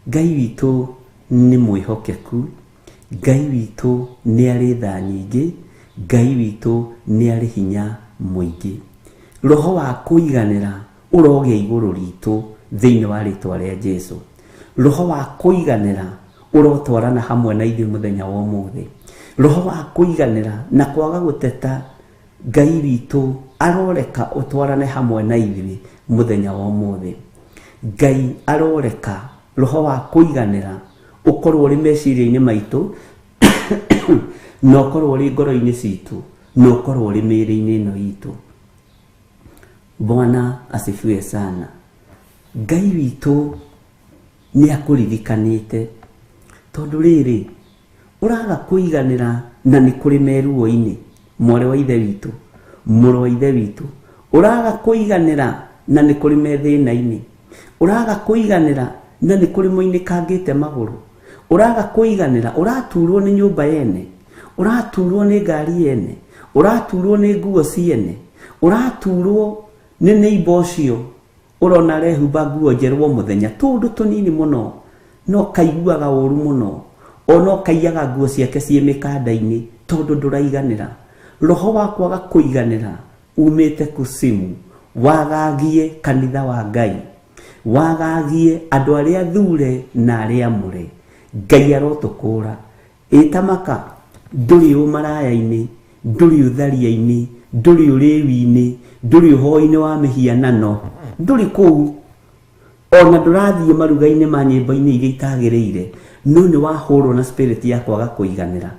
Ngai witũ nĩ mwĩhokeku, Ngai witũ nĩ arĩ tha nyingĩ, Ngai witũ nĩ arĩ hinya mũingĩ. Roho wa kũiganĩra ũrogĩa igũrũ ritũ thĩinĩ wa rĩtwa rĩa Jesu. Roho wa kũiganĩra ũrotwarana hamwe na ithuĩ mũthenya wa ũmũthĩ. Roho wa kũiganĩra na kwaga gũteta, Ngai witũ aroreka ũtwarane hamwe na ithuĩ mũthenya wa ũmũthĩ. Ngai aroreka roho wa kũiganĩra ũkorwo ũrĩ meciria-inĩ maitũ, na ũkorwo ũrĩ ngoro-inĩ citũ, na ũkorwo ũrĩ mĩĩrĩ-inĩ ĩno itũ. Bwana asifiwe sana. Ngai witũ nĩ akũririkanĩte, tondũ rĩrĩ ũraga kũiganĩra na nĩ kũrĩ meruo-inĩ. Mwarĩ wa Ithe witũ, mũrũ wa Ithe witũ, ũraga kũiganĩra na nĩ kũrĩ me thĩna-inĩ, ũraga kũiganĩra na nĩ kũrĩ moinĩkangĩte magũrũ, ũraga kũiganĩra, ũraturwo nĩ nyũmba yene, ũraturwo nĩ ngari yene, ũraturwo nĩ nguo ciene, ũraturwo nĩ neighbor ũcio ũrona arehumba nguo njerũ o mũthenya, tũũndũ tũnini mũno, no kaiguaga ũru mũno, ona ũkaiyaga nguo ciake ciĩ mĩkanda-inĩ tondũ ndũraiganĩra. Roho wa kwaga kũiganĩra umĩte kusimu, wagagie kanitha wa Ngai, wagagie andũ arĩa thure na arĩa amũre. Ngai arotũkũra. Ĩtamaka, ndũrĩ ũmaraya-inĩ, ndũrĩ ũtharia-inĩ, ndũrĩ ũrĩwi-inĩ, ndũrĩ ũhoi-inĩ wa mĩhianano, ndũrĩ kũu, ona ndũrathiĩ maruga-inĩ ma nyĩmbo-inĩ iria itagĩrĩire, no nĩ wahũrwo na spirit ya kwaga kũiganĩra,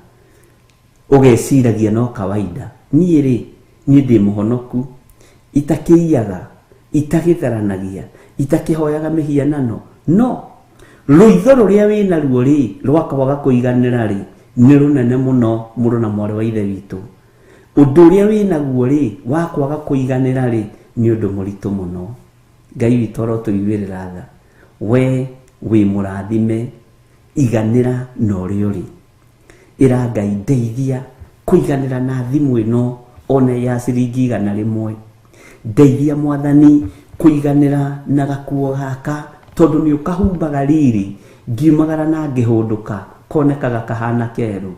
ũgeciragia no kawaida. Niĩ rĩ, niĩ ndĩ mũhonoku, itakĩiyaga, itagĩtharanagia, itakĩhoyaga mĩhianano, no rũitho rũrĩa wĩnaruo rĩ rwa kwaga kũiganĩra rĩ nĩ rũnene mũno, mũrũ na mwarĩ wa Ithe witũ. Ũndũ ũrĩa wĩnaguo rĩ wa kwaga kũiganĩra rĩ nĩ ũndũ mũritũ mũno. Ngai witũ arotũiguĩrĩra tha. We wĩ mũrathime, iganĩra na ũrĩa ũrĩ. Ĩra Ngai, ndeithia kũiganĩra na thimũ ĩno ona ya ciringi 100. Ndeithia Mwathani kũiganĩra na gakuo gaka, tondũ nĩ ũkahumbaga riri, ngiumagara na ngĩhũndũka konekaga kahana kerũ.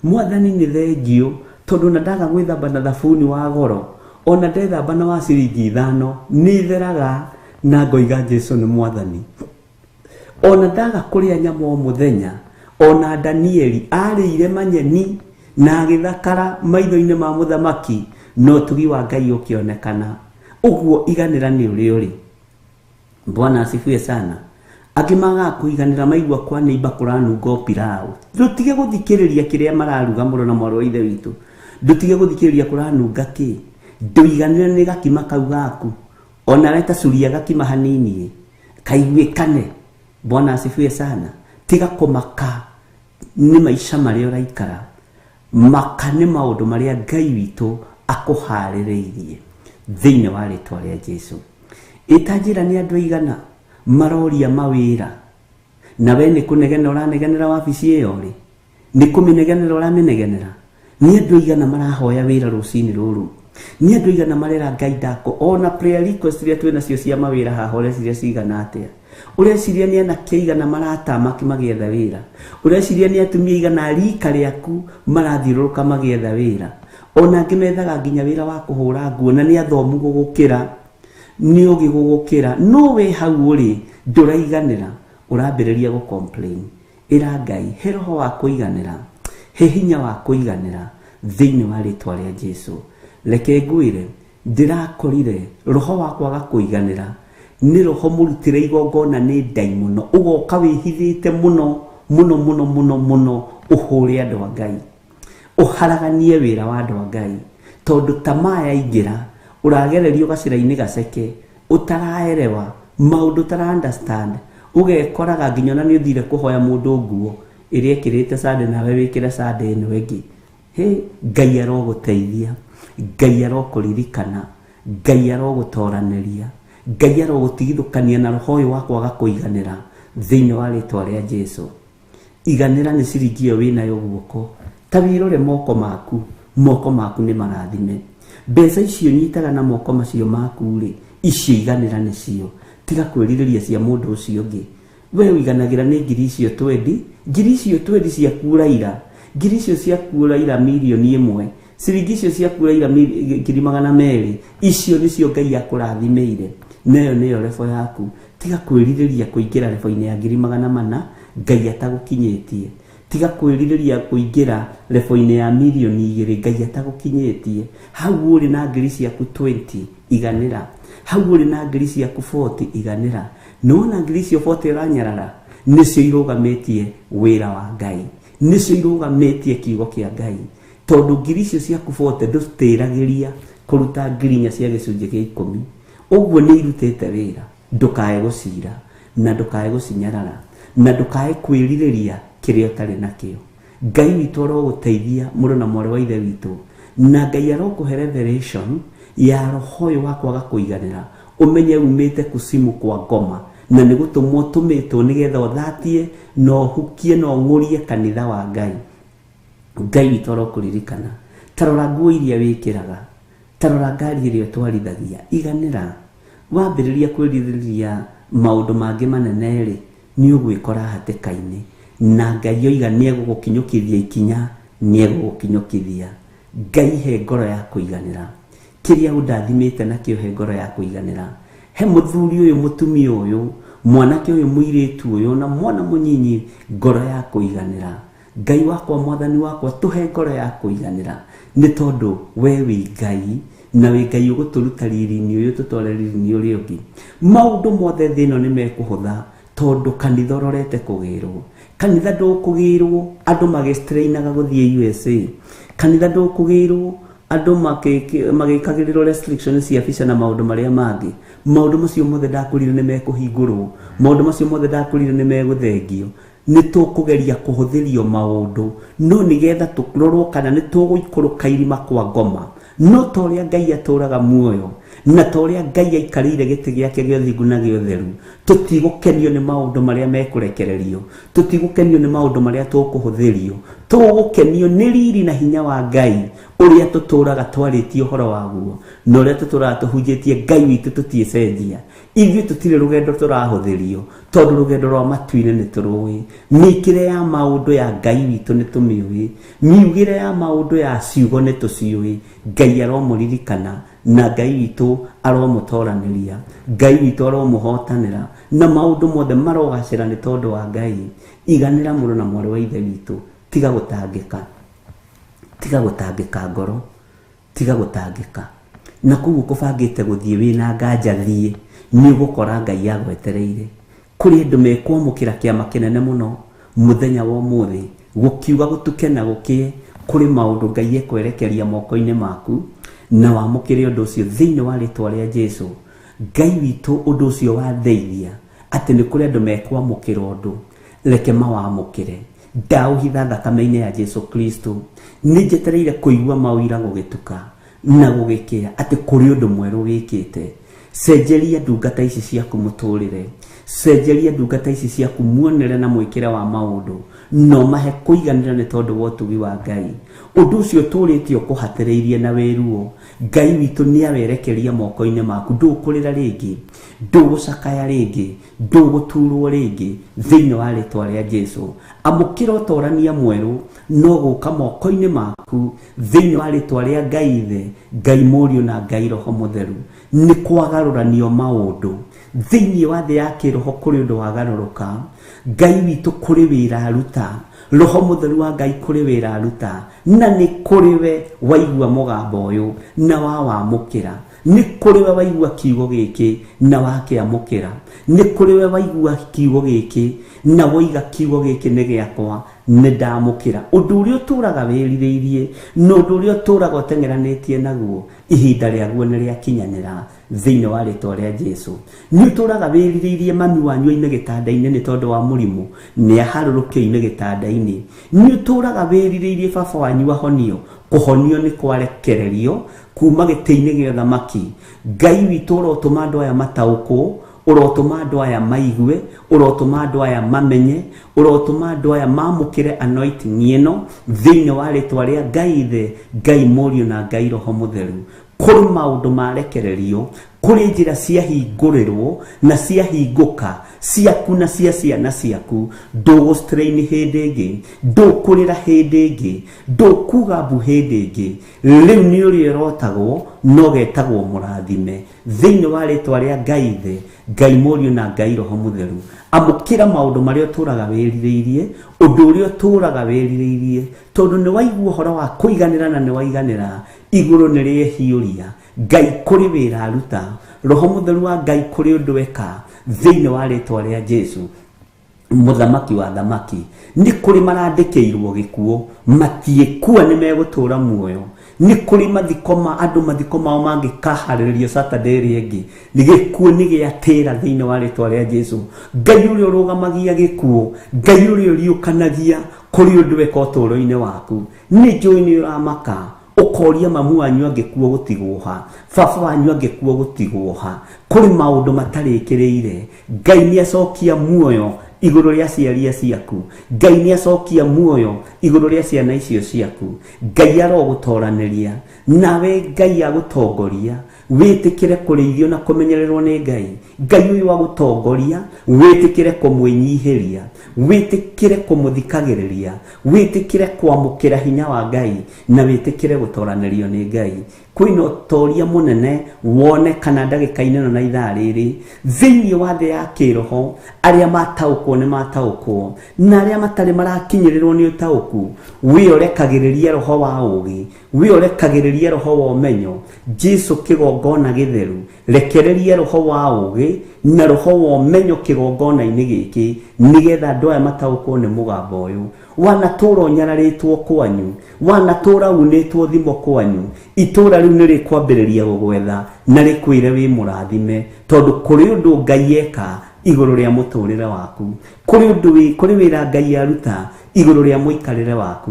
Mwathani nĩ thengiũ, tondũ na ndaga gwĩthamba na thabuni wa goro, ona ndethamba na wa ciringi 5 nĩ theraga na ngoiga Jesu nĩ Mwathani. Ona ndaga kũrĩa nyama o mũthenya, ona Danieli arĩire manyeni na agĩthakara maitho-inĩ ma mũthamaki, no ũtugi wa Ngai ũkĩonekana. Ũguo iganĩra nĩ ũrĩa ũrĩ. Bwana asifiwe sana. Angĩ magaga kũiganĩra maigua kwa neighbor kũranunga o pilau. Ndũtige gũthikĩrĩria kĩrĩa mararuga mũrũ na mwarĩ wa ithe witũ. Ndũtige gũthikĩrĩria kũranunga kĩ. Ndũiganĩre nĩ gakima kau gaku. Ona weta curia gakima hanini, kaiguĩkane. Bwana asifiwe sana. Tiga kũmaka nĩ maica marĩa ũraikara. Maka nĩ maũndũ marĩa Ngai witũ akũharĩrĩirie thĩinĩ wa rĩtwa rĩa Jesu. Ĩtanjĩra nĩ andũ aigana maroria mawĩra, na we nĩ kũnegena ũranegenera wabici ĩyo rĩ, nĩ kũmĩnegenera ũramĩnegenera. Nĩ andũ aigana marahoya wĩra rũcinĩ rũrũ, nĩ andũ aigana marera Ngai ndako, ona prayer request iria twĩ nacio cia mawĩra haha ũreciria cigana atĩa? Ũreciria nĩ anake aigana maratama magĩetha wĩra? Ũreciria nĩ atumia aigana rika rĩaku marathiũrũrũka magĩetha wĩra? Ona angĩ methaga nginya wĩra wa kũhũra nguo, na nĩ athomu gũgũkĩra, nĩ ũgĩ gũgũkĩra, no we hau ũrĩ ndũraiganĩra, ũrambĩrĩria gũ complain. Ĩra Ngai, he roho wa kũiganĩra, he hinya wa kũiganĩra thĩinĩ wa rĩtwa rĩa Jesu. Reke ngwĩre, ndĩrakorire roho wa kwaga kũiganĩra nĩ roho mũrutĩre igongona nĩ ndaimono, ũgoka wĩhithĩte mũno mũno mũno mũno mũno, ũhũre andũ a Ngai, ũharaganie wĩra wa andũ a Ngai, tondũ tamaa yaingĩra ũragererio gacĩra-inĩ gaceke ũtaraerewa maũndũ ũtara understand, ũgekoraga nginya ona nĩ ũthire kũhoya mũndũ nguo ĩrĩa ĩkĩrĩte Sunday nawe wĩkĩre Sunday ĩno ĩngĩ. Hĩ, Ngai arogũteithia, Ngai arokũririkana, Ngai arogũtoranĩria, Ngai arogũtigithũkania na roho ũyũ wa kwaga kũiganĩra thĩinĩ wa rĩtwa rĩa Jesu. Iganĩra nĩ ciringi ĩyo wĩnayo guoko, ta wĩrore moko maku, moko maku nĩ marathime. Mbeca icio nyitaga na moko macio maku rĩ, icio iganĩra nĩcio. Tiga kwĩrirĩria cia mũndũ ũcio ũngĩ. We ũiganagĩra nĩ ngiri icio twendi, ngiri icio twendi ciaku ũraira, ngiri icio ciaku ũraira mirioni 1, ciringi icio ciaku ũraira 200,000, icio nĩcio Ngai akũrathimĩire, nayo nĩyo rebo yaku. Tiga kwĩrirĩria kũingĩra rebo-inĩ ya 400,000 Ngai atagũkinyĩtie. Tiga kwĩrirĩria kũingĩra rebo-inĩ ya mirioni 2 Ngai atagũkinyĩtie. Hau ũrĩ na ngiri ciaku 20 iganĩra, hau ũrĩ na ngiri ciaku 40 iganĩra. Nĩwona ngiri icio 40 ũranyarara, nĩcio irũgamĩtie wĩra wa Ngai, nĩcio irũgamĩtie kiugo kĩa Ngai, tondũ ngiri icio ciaku 40 ndũtĩragĩria kũruta ngiri inya cia gĩcunjĩ gĩa ikũmi. Ũguo nĩ irutĩte wĩra. Ndũkae gũcira na ndũkae gũcinyarara na ndũkae kwĩrirĩria kĩrĩa ũtarĩ nakĩo. Ngai witũ arogũteithia mũrũ na mwarĩ wa ithe witũ, na Ngai arokũhe revelation ya roho ũyũ wa kwaga kũiganĩra, ũmenye umĩte kusimu kwa ngoma na nĩ gũtũmwo ũtũmĩtwo nĩgetha ũthatie na ũhukie na ũng'ũrie kanitha wa Ngai. Ngai witũ arokũririkana. Ta rora nguo iria wĩkĩraga, ta rora ngari ĩrĩa ũtwarithagia, iganĩra. Wambĩrĩria kwĩrirĩria maũndũ mangĩ manene rĩ, nĩ ũgwĩkora hatĩka-inĩ, na Ngai oiga nĩ egũgũkinyũkithia ikinya, nĩ egũgũkinyũkithia. Ngai he ngoro ya kũiganĩra, kĩrĩa ũndathimĩte nakĩo he ngoro ya kũiganĩra. He mũthuri ũyũ, mũtumia ũyũ, mwanake ũyũ, mũirĩtu ũyũ, na mwana mũnyinyi ngoro ya kũiganĩra. Ngai wakwa, Mwathani wakwa, tũhe ngoro ya kũiganĩra, nĩ tondũ we wĩ Ngai, na wĩ Ngai ũgũtũruta riri-inĩ ũyũ tũtware riri-inĩ ũrĩa ũngĩ. Maũndũ mothe thĩ ĩno nĩ mekũhũtha, tondũ kanitha ũrorete kũgĩrwo. Kanitha ndũkũgĩrwo andũ magĩstrainaga gũthiĩ USA. Kanitha ndũkũgĩrwo andũ magĩkagĩrĩrwo restriction cia visa na maũndũ marĩa mangĩ. Maũndũ macio mothe ndakwĩrire nĩ mekũhingũrwo, maũndũ macio mothe ndakwĩrire nĩ megũthengio. Nĩ tũkũgeria kũhũthĩrio maũndũ, no nĩgetha tũrorwo kana nĩ tũgũikũrũka irima kwa ngoma. No ta ũrĩa Ngai atũraga muoyo, Na ta ũrĩa Ngai aikarĩire gĩtĩ gĩake gĩa ũthingu na gĩa ũtheru, tũtigũkenio nĩ maũndũ marĩa mekũrekererio, tũtigũkenio nĩ maũndũ marĩa tũkũhũthĩrio, tũgũkenio nĩ riri na hinya wa Ngai ũrĩa tũtũraga twarĩtie ũhoro waguo na ũrĩa tũtũraga tũhunjĩtie. Ngai witũ tũtiĩcenjia, ithuĩ tũtirĩ rũgendo tũrahũthĩrio, tondũ rũgendo rwa matu-inĩ nĩ tũrũĩ. Mĩkĩre ya maũndũ ya Ngai witũ nĩ tũmĩũĩ, miugĩre ya maũndũ ya ciugo nĩ tũciũĩ. Ngai aromũririkana na Ngai witũ aromũtoranĩria, Ngai witũ aromũhotanĩra, na maũndũ mothe marogacĩra nĩ tondũ wa Ngai. Iganĩra mũrũ na mwarĩ wa ithe witũ, tiga gũtangĩka, tiga gũtangĩka ngoro, tiga gũtangĩka. Na koguo kũbangĩte gũthiĩ wĩna nganja, thiĩ, nĩ ũgũkora Ngai agwetereire. Kũrĩ andũ mekwamũkĩra kĩama kĩnene mũno mũthenya wa ũmũthĩ, gũkiuga gũtuke na gũkĩe, kũrĩ maũndũ Ngai ekwerekeria moko-inĩ maku, na wamũkĩre ũndũ ũcio thĩinĩ wa rĩtwa rĩa Jesu. Ngai witũ ũndũ ũcio wandeithia atĩ nĩ kũrĩ andũ mekwamũkĩra ũndũ, reke mawamũkĩre. Ndaũhitha thakame-inĩ ya Jesu Kristo. Nĩ njetereire kũigua maũira gũgĩtuka na gũgĩkĩa atĩ kũrĩ ũndũ mwerũ wĩkĩte. Cenjeria ndungata ici ciaku mũtũrĩre, cenjeria ndungata ici ciaku muonere na mwĩkĩre wa maũndũ, no mahe kũiganĩra nĩ tondũ wa ũtugi wa Ngai. Ũndũ ũcio ũtũrĩte ũkũhatĩrĩirie na wĩruo, Ngai witũ nĩ awerekeria moko-inĩ maku. Ndũkũrĩra rĩngĩ, ndũgũcakaya rĩngĩ, ndũgũturwo rĩngĩ thĩinĩ wa rĩtwa rĩa Jesu. Amũkĩra ũtorania mwerũ no gũka moko-inĩ maku thĩinĩ wa rĩtwa rĩa Ngai Ithe, Ngai Mũriũ na Ngai Roho Mũtheru. Nĩ kwagarũranio maũndũ thĩinĩ wa thĩ ya kĩroho, kũrĩ ũndũ wagarũrũka. Ngai witũ kũrĩ wĩra aruta, Roho Mũtheru wa Ngai kũrĩ wĩra aruta, na nĩ kũrĩ we waigua mũgambo ũyũ na wawamũkĩra, nĩ kũrĩ we waigua kiugo gĩkĩ na wakĩamũkĩra, nĩ kũrĩ we waigua kiugo gĩkĩ na woiga kiugo gĩkĩ nĩ gĩakwa, nĩ ndamũkĩra. Ũndũ ũrĩa ũtũraga wĩrirĩirie na ũndũ ũrĩa ũtũraga ũteng'eranĩtie naguo, ihinda rĩaguo nĩ rĩakinyanĩra thĩinĩ wa rĩtwa rĩa Jesu. Nĩ ũtũraga wĩrirĩirie mami wanyu aime gĩtanda-inĩ nĩ tondũ wa mũrimũ, nĩ aharũrũke oime gĩtanda-inĩ. Nĩ ũtũraga wĩrirĩirie baba wanyu ahonio, kũhonio nĩ kwarekererio kuma gĩtĩ-inĩ gĩa ũthamaki. Ngai witũ ũrotũma andũ aya mataũkwo, ũrotũma andũ aya maigue, ũrotũma andũ aya mamenye, ũrotũma andũ aya mamũkĩre anointing ĩno thĩinĩ wa rĩtwa rĩa Ngai Ithe, Ngai Mũriũ na Ngai Roho Mũtheru. Kũrĩ maũndũ marekererio, kũrĩ njĩra ciahingũrĩrwo na ciahingũka ciaku na cia ciana ciaku. Ndũgũ strain hĩndĩ ĩngĩ, ndũkũrĩra hĩndĩ ĩngĩ, ndũkuga mbu hĩndĩ ĩngĩ. Rĩu nĩ ũrĩa ũrotagwo no getagwo mũrathime thĩinĩ wa rĩtwa rĩa Ngai Ithe, Ngai Mũriũ na Ngai Roho Mũtheru. Amũkĩra maũndũ marĩa ũtũraga wĩrirĩirie, ũndũ ũrĩa ũtũraga wĩrirĩirie, tondũ nĩ waigua ũhoro wa kũiganĩra na nĩ waiganĩra. Igũrũ nĩ rĩehiũria, Ngai kũrĩ wĩra aruta, Roho Mũtheru wa Ngai kũrĩ ũndũ eka thĩinĩ wa rĩtwa rĩa Jesu. Mũthamaki wa thamaki, nĩ kũrĩ marandĩkĩirwo gĩkuũ, matiĩkua, nĩ megũtũra muoyo. Nĩ kũrĩ mathiko ma andũ, mathiko mao mangĩkaharĩrĩrio Saturday ĩrĩa ĩngĩ, gĩkuũ nĩ gĩatĩra thĩinĩ wa rĩtwa rĩa Jesu. Ngai ũrĩa ũrũgamagia gĩkuũ, Ngai ũrĩa ũriũkanagia, kũrĩ ũndũ eka ũtũũro-inĩ waku. Nĩ njũĩ nĩ ũramaka, ũkoria mamu wanyu angĩkuo gũtigwo ha, baba wanyu angĩkuo gũtigwo ha. Kũrĩ maũndũ matarĩkĩrĩire. Ngai nĩ acokia muoyo igũrũ rĩa ciaria ciaku, Ngai nĩ acokia muoyo igũrũ rĩa ciana icio ciaku. Ngai arogũtoranĩria nawe, Ngai agũtongoria, wĩtĩkĩre kũrĩithio na kũmenyererwo nĩ Ngai. Ngai ũyũ agũtongoria, wĩtĩkĩre kũmwĩnyihĩria, wĩtĩkĩre kũmũthikagĩrĩria, wĩtĩkĩre kwamũkĩra hinya wa Ngai, na wĩtĩkĩre gũtoranĩrio nĩ Ngai. Kwĩna ũtoria mũnene wonekana ndagĩka-inĩ ĩno na ithaa rĩrĩ thĩinĩ wa thĩ ya kĩroho. Arĩa mataũkwo nĩ mataũkwo, na arĩa matarĩ marakinyĩrĩrwo nĩ ũtaũku, wĩorekagĩrĩria roho wa ũũgĩ, wĩorekagĩrĩria roho wa ũmenyo. Jesu kĩgongona gĩtheru, rekereria roho wa ũũgĩ na roho wa ũmenyo kĩgongona-inĩ gĩkĩ, nĩgetha andũ aya mataũkwo nĩ mũgambo ũyũ. Wanatũra ũnyararĩtwo kwanyu, wanatũra unĩtwo thimo kwanyu, itũra rĩu nĩ rĩkwambĩrĩria gũgwetha na rĩkwĩre wĩ mũrathime, tondũ kũrĩ ũndũ Ngai eka igũrũ rĩa mũtũrĩre waku, kũrĩ ũndũ kũrĩ wĩra Ngai aruta igũrũ rĩa mũikarĩre waku.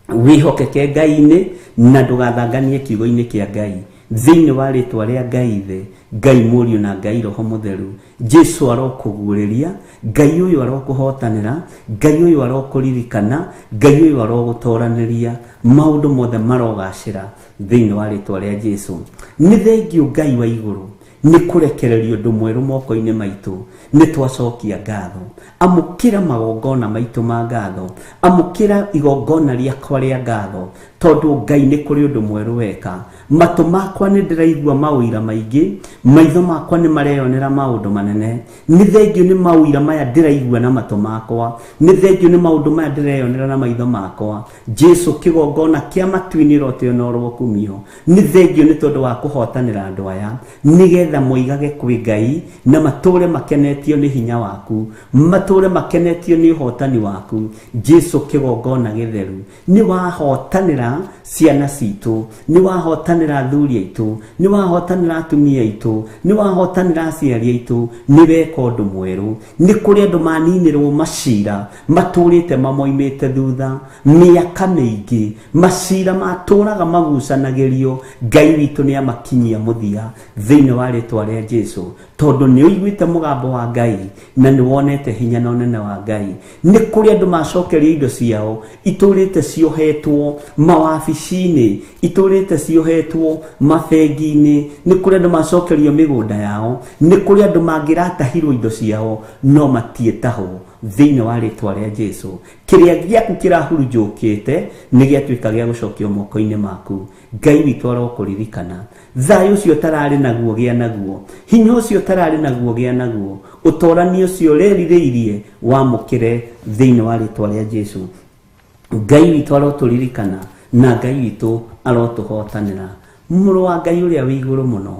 Wĩhokeke Ngai-inĩ na ndũgathanganie kiugo-inĩ kĩa Ngai. Thĩinĩ wa rĩtwa rĩa Ngai Ithe, Ngai Mũriũ na Ngai Roho Mũtheru, Jesu arokũguũrĩria, Ngai ũyũ arokũhotanĩra, Ngai ũyũ arokũririkana, Ngai ũyũ arogũtoranĩria, maũndũ mothe marogacĩra thĩinĩ wa rĩtwa rĩa Jesu. Nĩ thengiũ Ngai wa igũrũ nĩ kũrekereria ũndũ mwerũ moko-inĩ maitũ, nĩ twacokia ngatho. Amũkĩra magongona maitũ ma ngatho, amũkĩra igongona rĩakwa rĩa ngatho, tondũ Ngai nĩ kũrĩ ũndũ mwerũ weka. Matũ makwa nĩ ndĩraigua maũira maingĩ, maitho makwa nĩ mareyonera maũndũ manene. Nĩ thengiũ nĩ maũira maya ndĩraigua na matũ makwa, nĩ thengiũ nĩ maũndũ maya ndĩreyonera na maitho makwa. Jesu kĩgongona kĩa matu-inĩ roteo na ũrokumio. Nĩ thengiũ nĩ tondũ wa kũhotanĩra andũ aya, nĩgetha moigage kwĩ Ngai na matũre makenetio nĩ hinya waku, matũre makenetio nĩ ũhotani waku. Jesu kĩgongona gĩtheru, nĩ wahotanĩra ciana citũ, nĩ wahotanĩra athuri aitũ, nĩ wahotanĩra atumia aitũ, nĩ wahotanĩra aciari aitũ, nĩ weka ũndũ mwerũ. Nĩ kũrĩ andũ maninĩrwo macira matũrĩte mamoimĩte thutha mĩaka mĩingĩ, macira matũraga magucanagĩrio. Ngai witũ nĩ amakinyia mũthia thĩinĩ wa rĩtwa rĩa Jesu, tondũ nĩ ũiguĩte mũgambo wa Ngai na nĩ wonete hinya na ũnene wa Ngai. Nĩ kũrĩ andũ macokerio indo ciao itũrĩte ciohetwo mawabici-inĩ, itũrĩte ciohetwo mabengi-inĩ. Nĩ kũrĩ andũ macokerio mĩgũnda yao, nĩ kũrĩ andũ mangĩratahirwo indo ciao no matiĩtahwo thĩinĩ wa rĩtwa rĩa Jesu. Kĩrĩa gĩaku kĩrahurunjũkĩte nĩ gĩatuĩka gĩa gũcokio moko-inĩ maku. Ngai witũ arokũririkana. Thayũ ũcio ũtararĩ naguo gĩa naguo, hinya ũcio ũtararĩ naguo gĩa naguo, ũtorani ũcio ũrerirĩirie wamũkĩre thĩinĩ wa rĩtwa rĩa Jesu. Ngai witũ arotũririkana na Ngai witũ arotũhotanĩra. Mũrũ wa Ngai ũrĩa wĩ igũrũ mũno,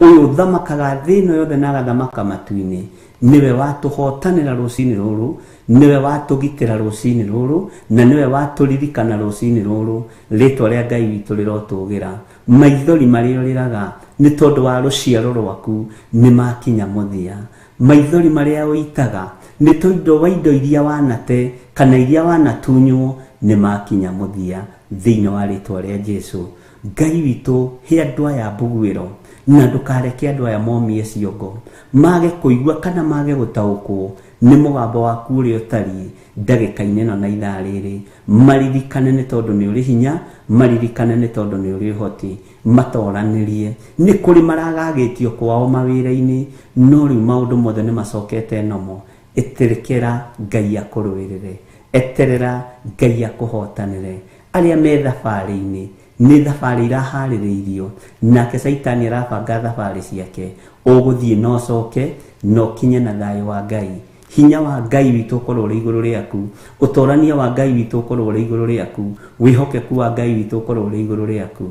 ũyũ ũthamakaga thĩ ĩno yothe na agathamaka matu-inĩ, nĩwe watũhotanĩra rũcinĩ rũrũ, nĩwe watũgitĩra rũcinĩ rũrũ, na nĩwe watũririkana rũcinĩ rũrũ. Rĩtwa rĩa Ngai witũ rĩrotũgĩra. Maithori marĩa ũrĩraga nĩ tondũ wa rũciaro rwaku nĩ makinya mũthia. Maithori marĩa ũitaga nĩ tondũ wa indo iria wanate kana iria wanatunywo nĩ makinya mũthia thĩinĩ wa rĩtwa rĩa Jesu. Ngai witũ, he andũ aya mbuguĩro na ndũkareke andũ aya momie ciongo, mage kũigua kana mage gũtaũkwo nĩ mũgambo waku ũrĩa ũtariĩ ndagĩka-inĩ ĩno na ithaa rĩrĩ. Maririkane nĩ tondũ nĩ ũrĩ hinya, maririkane nĩ tondũ nĩ ũrĩ ũhoti, matoranĩrie. Nĩ kũrĩ maragagĩtio kwao mawĩra-inĩ, no rĩu maũndũ mothe nĩ macokete nomo. Ĩtĩkĩra Ngai akũrũĩrĩre, eterera Ngai akũhotanĩre. Arĩa me thabarĩ-inĩ, nĩ thabarĩ iraharĩrĩirio, nake Caitani arabanga thabarĩ ciake. Ũgũthiĩ na ũcoke, na ũkinye na thayũ wa Ngai. Hinya wa Ngai witũ ũkorwo ũrĩ igũrũ rĩaku, ũtorania wa Ngai witũ ũkorwo ũrĩ igũrũ rĩaku, wĩhokeku wa Ngai witũ ũkorwo ũrĩ igũrũ rĩaku.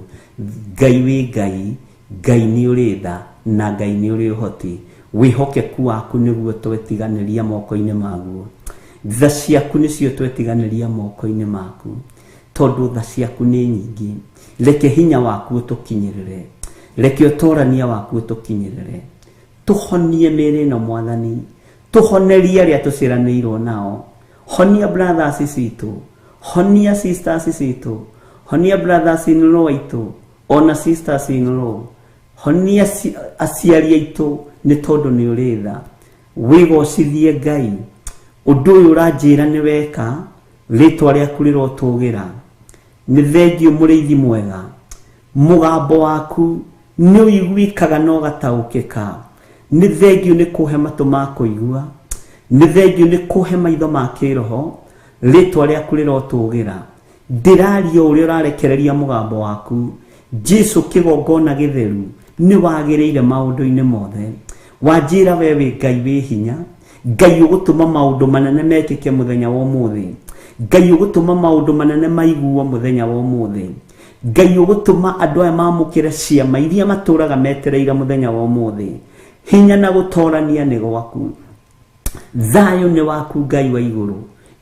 Ngai wĩ Ngai, Ngai nĩ ũrĩ tha na Ngai nĩ ũrĩ ũhoti. Wĩhokeku waku nĩguo twetiganĩria moko-inĩ maguo. Tha ciaku nĩcio twetiganĩria moko-inĩ maku, tondũ tha ciaku nĩ nyingĩ. Reke hinya waku ũtũkinyĩrĩre, reke ũtorania waku ũtũkinyĩrĩre. Tũhonie mĩĩrĩ ĩno Mwathani, tũhonerie arĩa tũciaranĩirwo nao. Honia brothers citũ, honia sisters citũ, honia brothers in law aitũ, ona sisters in law. Honia aciari aitũ nĩ tondũ nĩ ũrĩ tha. Wĩgocithie Ngai. Ũndũ ũyũ ũranjĩra nĩ weka, rĩtwa rĩaku rĩrotũgĩra. Nĩ thengiũ mũrĩithi mwega. Mũgambo waku nĩ ũiguĩkaga na ũgataũkĩka. Nĩ thengiũ nĩ kũhe matũ ma kũigua, nĩ thengiũ nĩ kũhe maitho ma kĩroho. Rĩtwa rĩaku rĩrotũgĩra. Ndĩraria ũrĩa ũrarekereria mũgambo waku. Jesu kĩgongona gĩtheru, nĩ wagĩrĩire maũndũ-inĩ mothe. Wanjĩra we wĩ Ngai wĩ hinya, Ngai ũgũtũma maũndũ manene mekĩke mũthenya wa ũmũthĩ, Ngai ũgũtũma maũndũ manene maiguo mũthenya wa ũmũthĩ, Ngai ũgũtũma andũ aya mamũkĩre ciama iria matũraga metereire mũthenya wa ũmũthĩ. Hinya na gũtorania nĩ gwaku, thayũ nĩ waku Ngai wa igũrũ.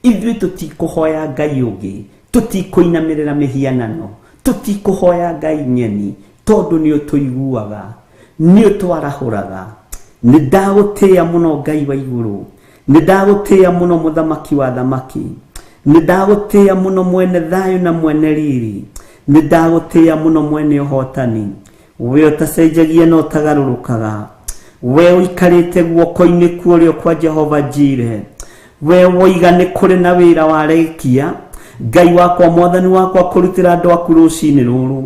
Ithuĩ tũtikũhoya Ngai ũngĩ, tũtikũinamĩrĩra mĩhianano, tũtikũhoya Ngai ng'eni, tondũ nĩ ũtũiguaga, nĩ ũtwarahũraga. Nĩ ndagũtĩĩa mũno Ngai wa igũrũ, nĩ ndagũtĩĩa mũno mũthamaki wa thamaki, nĩ ndagũtĩĩa mũno mwene thayũ na mwene riri, nĩ ndagũtĩĩa mũno mwene ũhotani. We ũtacenjagia na ũtagarũrũkaga, we ũikarĩte guoko-inĩ kuorĩo kwa Jehova Jire, we woiga nĩ kũrĩ na wĩra warekia. Ngai wakwa, Mwathani wakwa, kũrutĩra andũ aku rũcinĩ rũrũ.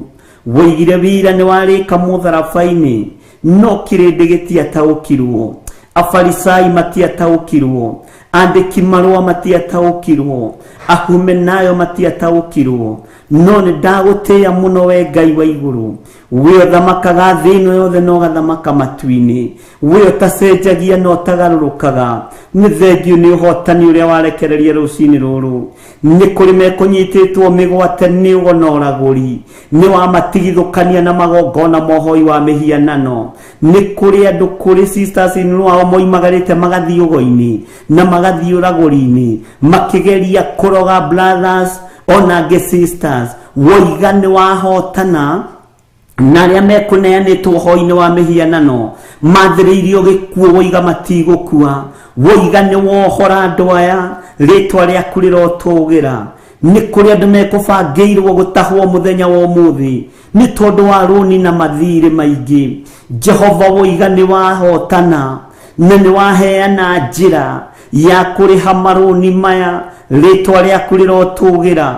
Woigire wĩra nĩ warĩka mũtharaba-inĩ, no kĩrĩndĩ gĩtiataũkirwo, Afarisai matiataũkirwo, andĩki marũa matiataũkirwo, ahumenayo matiataũkirwo. No nĩ ndagũtĩĩa mũno we Ngai wa igũrũ, we ũthamakaga thĩ ĩno yothe na ũgathamaka matu-inĩ, we ũtacenjagia na ũtagarũrũkaga. Nĩ thengiũ nĩ ũhotani ũrĩa warekereria rũcinĩ rũrũ. Nĩ kũrĩ mekũnyitĩtwo mĩgwate nĩ ũgo na ũragũri, nĩ wamatigithũkania na magongona mohoi wa mĩhianano. Nĩ kũrĩ andũ, kũrĩ sisters in law ao moimagarĩte magathiĩ ũgo-inĩ na magathiĩ ũragũri-inĩ, makĩgeria kũroga brothers ona angĩ sisters. Woiga nĩ wahotana na arĩa mekũneanĩtwo ũhoi-inĩ wa mĩhianano mathĩrĩirio gĩkuũ, woiga matigũkua. Woiga nĩ wohora andũ aya, rĩtwa rĩaku rĩrotũgĩra. Nĩ kũrĩ andũ mekũbangĩirwo gũtahwo mũthenya wa ũmũthĩ nĩ tondũ wa rũni na mathirĩ maingĩ. Jehova, woiga nĩ wahotana na nĩ waheana njĩra ya kũrĩha marũni maya, rĩtwa rĩaku rĩrotũgĩra.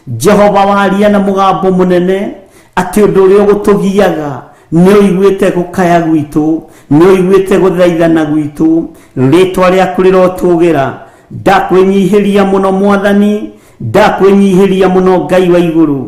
Jehova, waria na mũgambo mũnene atĩ ũndũ ũrĩa ũgũtũgiaga nĩ ũiguĩte gũkaya gwitũ, nĩ ũiguĩte gũthaithana gwitũ, rĩtwa rĩaku rĩrotũgĩra. Ndakwĩnyihĩria mũno Mwathani, ndakwĩnyihĩria mũno Ngai wa igũrũ,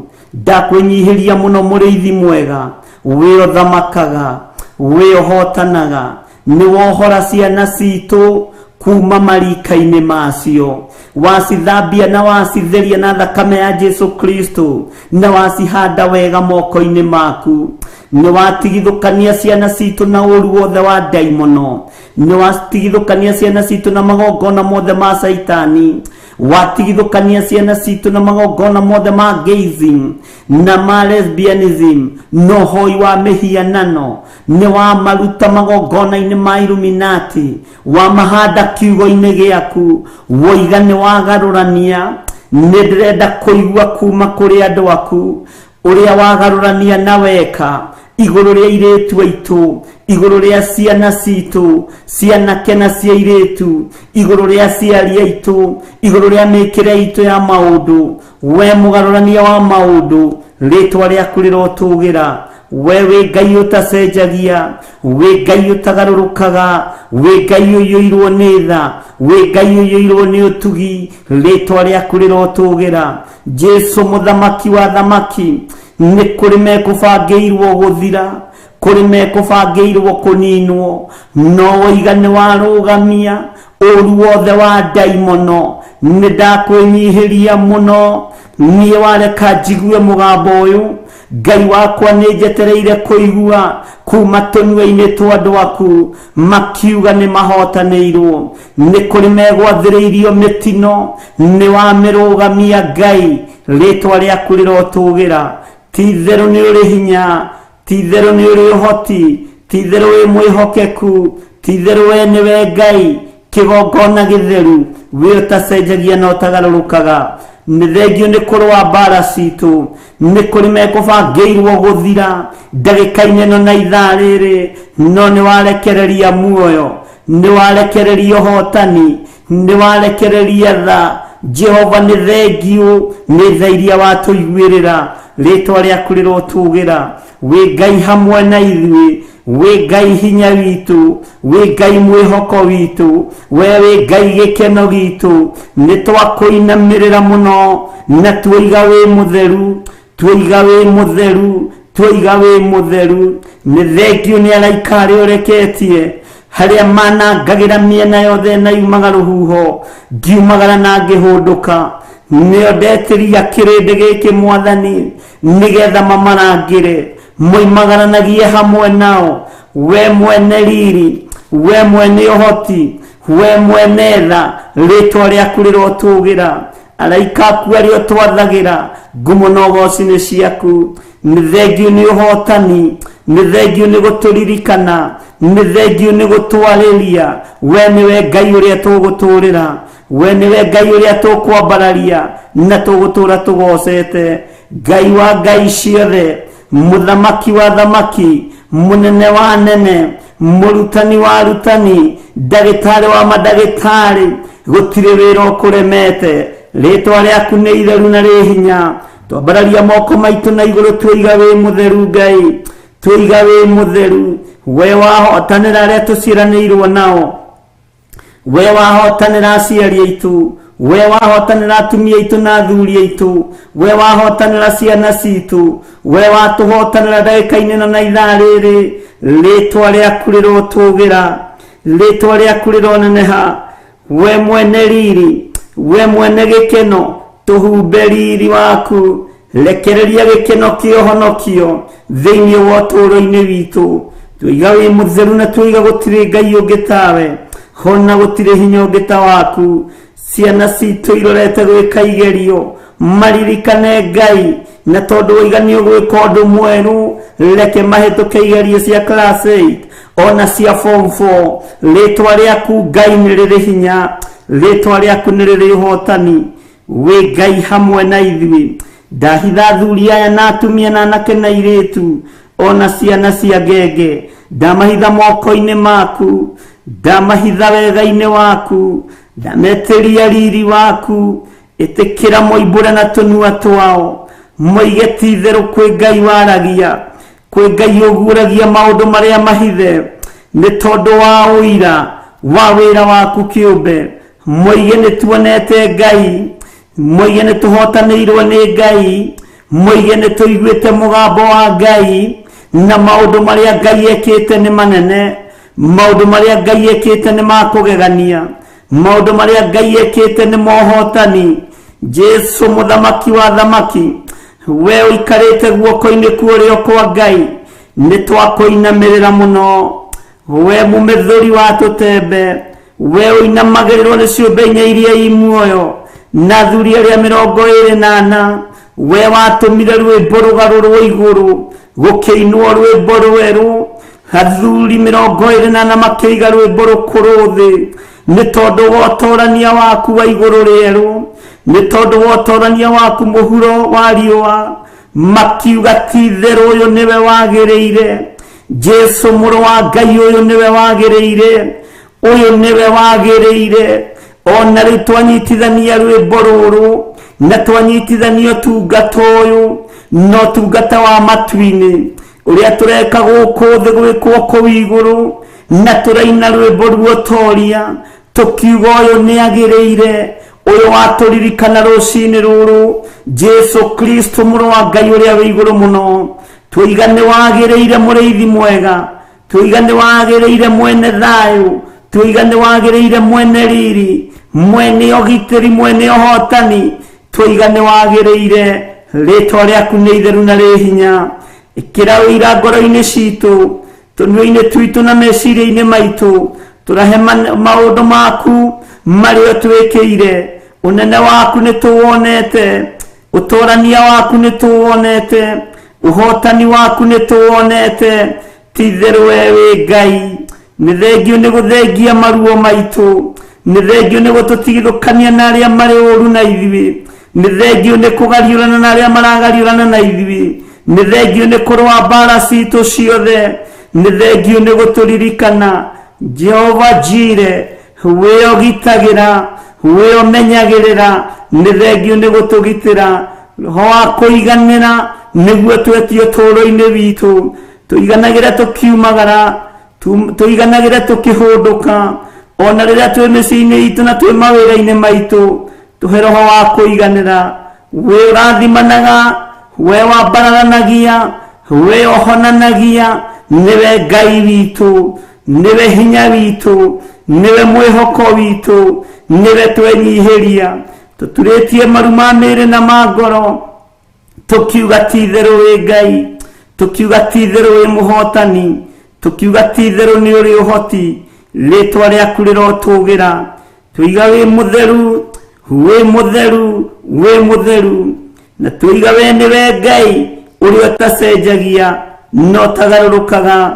ndakwĩnyihĩria mũno mũrĩithi mwega, we ũthamakaga, we ũhotanaga. Nĩ wohora ciana citũ kuma marika-inĩ macio, wacithambia na wacitheria na thakame ya Jesu Kristo, na wacihanda wega moko-inĩ maku. Nĩ watigithũkania ciana citũ na ũru wothe wa ndaimono, nĩ watigithũkania ciana citũ na magongona mothe ma Saitani, watigithũkania ciana citũ na magongona mothe ma gayism na ma lesbianism na ũhoi wa mĩhianano. Nĩ wamaruta magongona-inĩ ma Illuminati, wamahanda kiugo-inĩ gĩaku. Woiga nĩ wagarũrania. Nĩ ndĩrenda kũigua kuma kũrĩ andũ aku ũrĩa wagarũrania na weka igũrũ rĩa irĩtu aitũ, igũrũ rĩa ciana citũ, cianake na cia irĩtu, igũrũ rĩa aciari aitũ, igũrũ rĩa mĩkĩre itũ ya maũndũ. We mũgarũrania wa maũndũ, rĩtwa rĩaku rĩrotũgĩra. We wĩ Ngai ũtacenjagia, wĩ Ngai ũtagarũrũkaga, wĩ Ngai ũiyũirwo nĩ tha, wĩ Ngai ũiyũirwo nĩ ũtugi, rĩtwa rĩaku rĩrotũgĩra. Jesu mũthamaki wa thamaki, nĩ kũrĩ mekũbangĩirwo gũthira, kũrĩ mekũbangĩirwo kũninwo, no woiga nĩ warũgamia ũru wothe wa ndaimono. Nĩ ndakwĩnyihĩria mũno, niĩ wareka njigue mũgambo ũyũ. Ngai wakwa, nĩ njetereire kũigua kuma tũnua-inĩ twa andũ aku makiuga nĩ mahotanĩirwo. Nĩ kũrĩ megwathĩrĩirio mĩtino, nĩ wamĩrũgamia. Ngai, rĩtwa rĩaku rĩrotũgĩra. Ti itherũ nĩ ũrĩ hinya, ti itherũ nĩ ũrĩ ũhoti, ti itherũ wĩ mwĩhokeku, ti itherũ we nĩwe Ngai kĩgongona gĩtheru, wĩ ũtacenjagia na ũtagarũrũkaga. Nĩ thengio nĩ kũrũa mbara citũ. Nĩ kũrĩ mekũbangĩirwo gũthira ndagĩka-inĩ ĩno na ithaa rĩrĩ, no nĩ warekereria muoyo, nĩ warekereria ũhotani, nĩ warekereria tha. Jehova, nĩ thengio nĩ tha iria watũiguĩrĩra, rĩtwa rĩaku rĩrotũgĩra. Wĩ Ngai hamwe na ithuĩ, wĩ Ngai hinya witũ, wĩ Ngai mwĩhoko witũ, we wĩ Ngai gĩkeno gitũ. Nĩ twakũinamĩrĩra mũno na tuoiga wĩ mũtheru, tuoiga wĩ mũtheru, tuoiga wĩ mũtheru. Nĩ thengio nĩ araika arĩa ũreketie, harĩa manangagĩra mĩena yothe na yumaga rũhuho, ngiumagara na ngĩhũndũka, nĩo ndetĩria kĩrĩndĩ gĩkĩ, Mwathani, nĩgetha mamarangĩre, moimagaranagie hamwe nao. We mwene riri, we mwene ũhoti, we mwene tha, rĩtwa rĩaku rĩrotũgĩra. Araika aku arĩa ũtwathagĩra, ngumo na ũgoci nĩ ciaku. Nĩ thengio nĩ ũhotani, nĩ thengio nĩ gũtũririkana, nĩ thengio nĩ gũtwarĩria. We nĩwe Ngai ũrĩa tũgũtũrĩra, we nĩwe Ngai ũrĩa tũkwambararia na tũgũtũra tũgocete. Ngai wa ngai ciothe. Mũthamaki wa thamaki, mũnene wa anene, mũrutani wa arutani, ndagĩtarĩ wa mandagĩtarĩ, gũtirĩ wĩra ũkũremete. Rĩtwa rĩaku nĩ itheru na rĩ hinya. Twambararia moko maitũ na igũrũ, twĩiga wĩ mũtheru Ngai, twĩiga wĩ mũtheru. We wahotanĩra arĩa tũciaranĩirwo nao, we wahotanĩra aciari aitũ, we wahotanĩra atumia aitũ na athuri aitũ, we wahotanĩra ciana citũ, we watũhotanĩra ndagĩka-inĩ ĩno na ithaa rĩrĩ. Rĩtwa rĩaku rĩrotũgĩra, rĩtwa rĩaku rĩroneneha. We mwene riri, we mwene gĩkeno, tũhumbe riri waku. Rekereria gĩkeno kĩa ũhonokio thĩinĩ wa ũtũũro-inĩ witũ. Tũiga wĩ mũtheru na tũiga gũtirĩ Ngai ũngĩ tawe, hona gũtirĩ hinya ũngĩ ta waku. Ciana citũ irorete gwĩka igerio, maririkane Ngai, na tondũ waiga nĩ ũgwĩka ũndũ mwerũ, reke mahĩtũke igerio cia class 8 ona cia form 4. Rĩtwa rĩaku Ngai nĩ rĩrĩ hinya, rĩtwa rĩaku nĩ rĩrĩ ũhotani. Wĩ Ngai hamwe na ithuĩ. Ndahitha athuri aya na atumia na anake na airĩtu ona ciana cia ngenge, ndamahitha moko-inĩ maku, ndamahitha wega-inĩ waku, ndametĩria riri waku. Ĩtĩkĩra moimbũre na tũnua twao, moige ti itherũ kwĩ Ngai waragia, kwĩ Ngai ũguũragia maũndũ marĩa mahithe, nĩ tondũ wa ũira wa wĩra waku kĩũmbe. Moige nĩ tuonete Ngai, moige nĩ tũhotanĩirwo nĩ Ngai, moige nĩ tũiguĩte mũgambo wa Ngai, na maũndũ marĩa Ngai ekĩte nĩ manene, maũndũ marĩa Ngai ekĩte nĩ ma kũgegania, maũndũ marĩa Ngai ekĩte nĩ mohotani. Jesu mũthamaki wa thamaki, we ũikarĩte guoko-inĩ kwa ũrĩo kwa Ngai, nĩ twakũinamĩrĩra mũno. We mũmethũri wa tũtembe, we ũinamagĩrĩrwo nĩ ciũmbe inya iria i muoyo na athuri arĩa 24, we watũmire rwĩmbo rũgarũrwo igũrũ, gũkĩinwo rwĩmbo rwerũ, athuri 24 makĩiga rwĩmbo rũkũrũ thĩ, nĩ tondũ wa ũtorania waku wa igũrũ rĩerũ, nĩ tondũ wa ũtorania waku mũhuro wa riũa, makiuga ti itherũ ũyũ nĩwe wagĩrĩire. Jesu mũrũ wa Ngai, ũyũ nĩwe wagĩrĩire, ũyũ nĩwe wagĩrĩire. Ona rĩu twanyitithania rwĩmbo rũrũ na twanyitithania ũtungata ũyũ na ũtungata wa matu-inĩ ũrĩa tũreka gũkũ thĩ gwĩkwo kũu igũrũ, na tũraina rwĩmbo ruotoria tũkiuga ũyũ nĩ agĩrĩire, ũyũ watũririkana rũcinĩ rũrũ, Jesu Kristo mũrũ wa Ngai ũrĩa wĩ igũrũ mũno. Tũiga nĩ wagĩrĩire, mũrĩithi mwega, tũiga nĩ wagĩrĩire, mwene thayũ, tũiga nĩ wagĩrĩire, mwene riri, mwene ũgitĩri, mwene ũhotani, tũiga nĩ wagĩrĩire. Rĩtwa rĩaku nĩ itheru na rĩ hinya. Ĩkĩra ũira ngoro-inĩ citũ, tũnua-inĩ twitũ na meciria-inĩ maitũ, tũrahe maũndũ maku marĩa ũtwĩkĩire. Ũnene waku nĩ tũwonete, ũtorania waku nĩ tũwonete, ũhotani waku nĩ tũwonete. Ti itherũ we wĩ Ngai. Nĩ thengio nĩ gũthengia maruo maitũ, nĩ thengio nĩ gũtũtigithũkania na arĩa marĩ ũru na ithuĩ, nĩ thengio nĩ kũgariũrana na arĩa maragariũrana na ithuĩ, nĩ thengio nĩ kũrũa mbara citũ ciothe, nĩ thengio nĩ gũtũririkana. Jehova Jire, we ũgitagĩra, we ũmenyagĩrĩra, nĩ thengio nĩ gũtũgitĩra. Roho wa kũiganĩra nĩguo twetio ũtũũro-inĩ witũ, tũiganagĩre tũkiumagara, tũiganagĩre tũkĩhũndũka, ona rĩrĩa twĩ mĩciĩ-inĩ itũ na twĩ mawĩra-inĩ maitũ, tũhe roho wa kũiganĩra. We ũrathimanaga, we wambararanagia, we ũhonanagia, nĩwe Ngai witũ, nĩwe hinya witũ, nĩwe mwĩhoko witũ, nĩwe twenyihĩria, tũturĩtie maru ma mĩĩrĩ na ma ngoro, tũkiuga ti itherũ wĩ Ngai, tũkiuga ti itherũ wĩ mũhotani, tũkiuga ti itherũ nĩ ũrĩ ũhoti. Rĩtwa rĩaku rĩrotũgĩra. Tũiga wĩ mũtheru, wĩ mũtheru, wĩ mũtheru, na tũiga we nĩwe Ngai ũrĩa ũtacenjagia na ũtagarũrũkaga.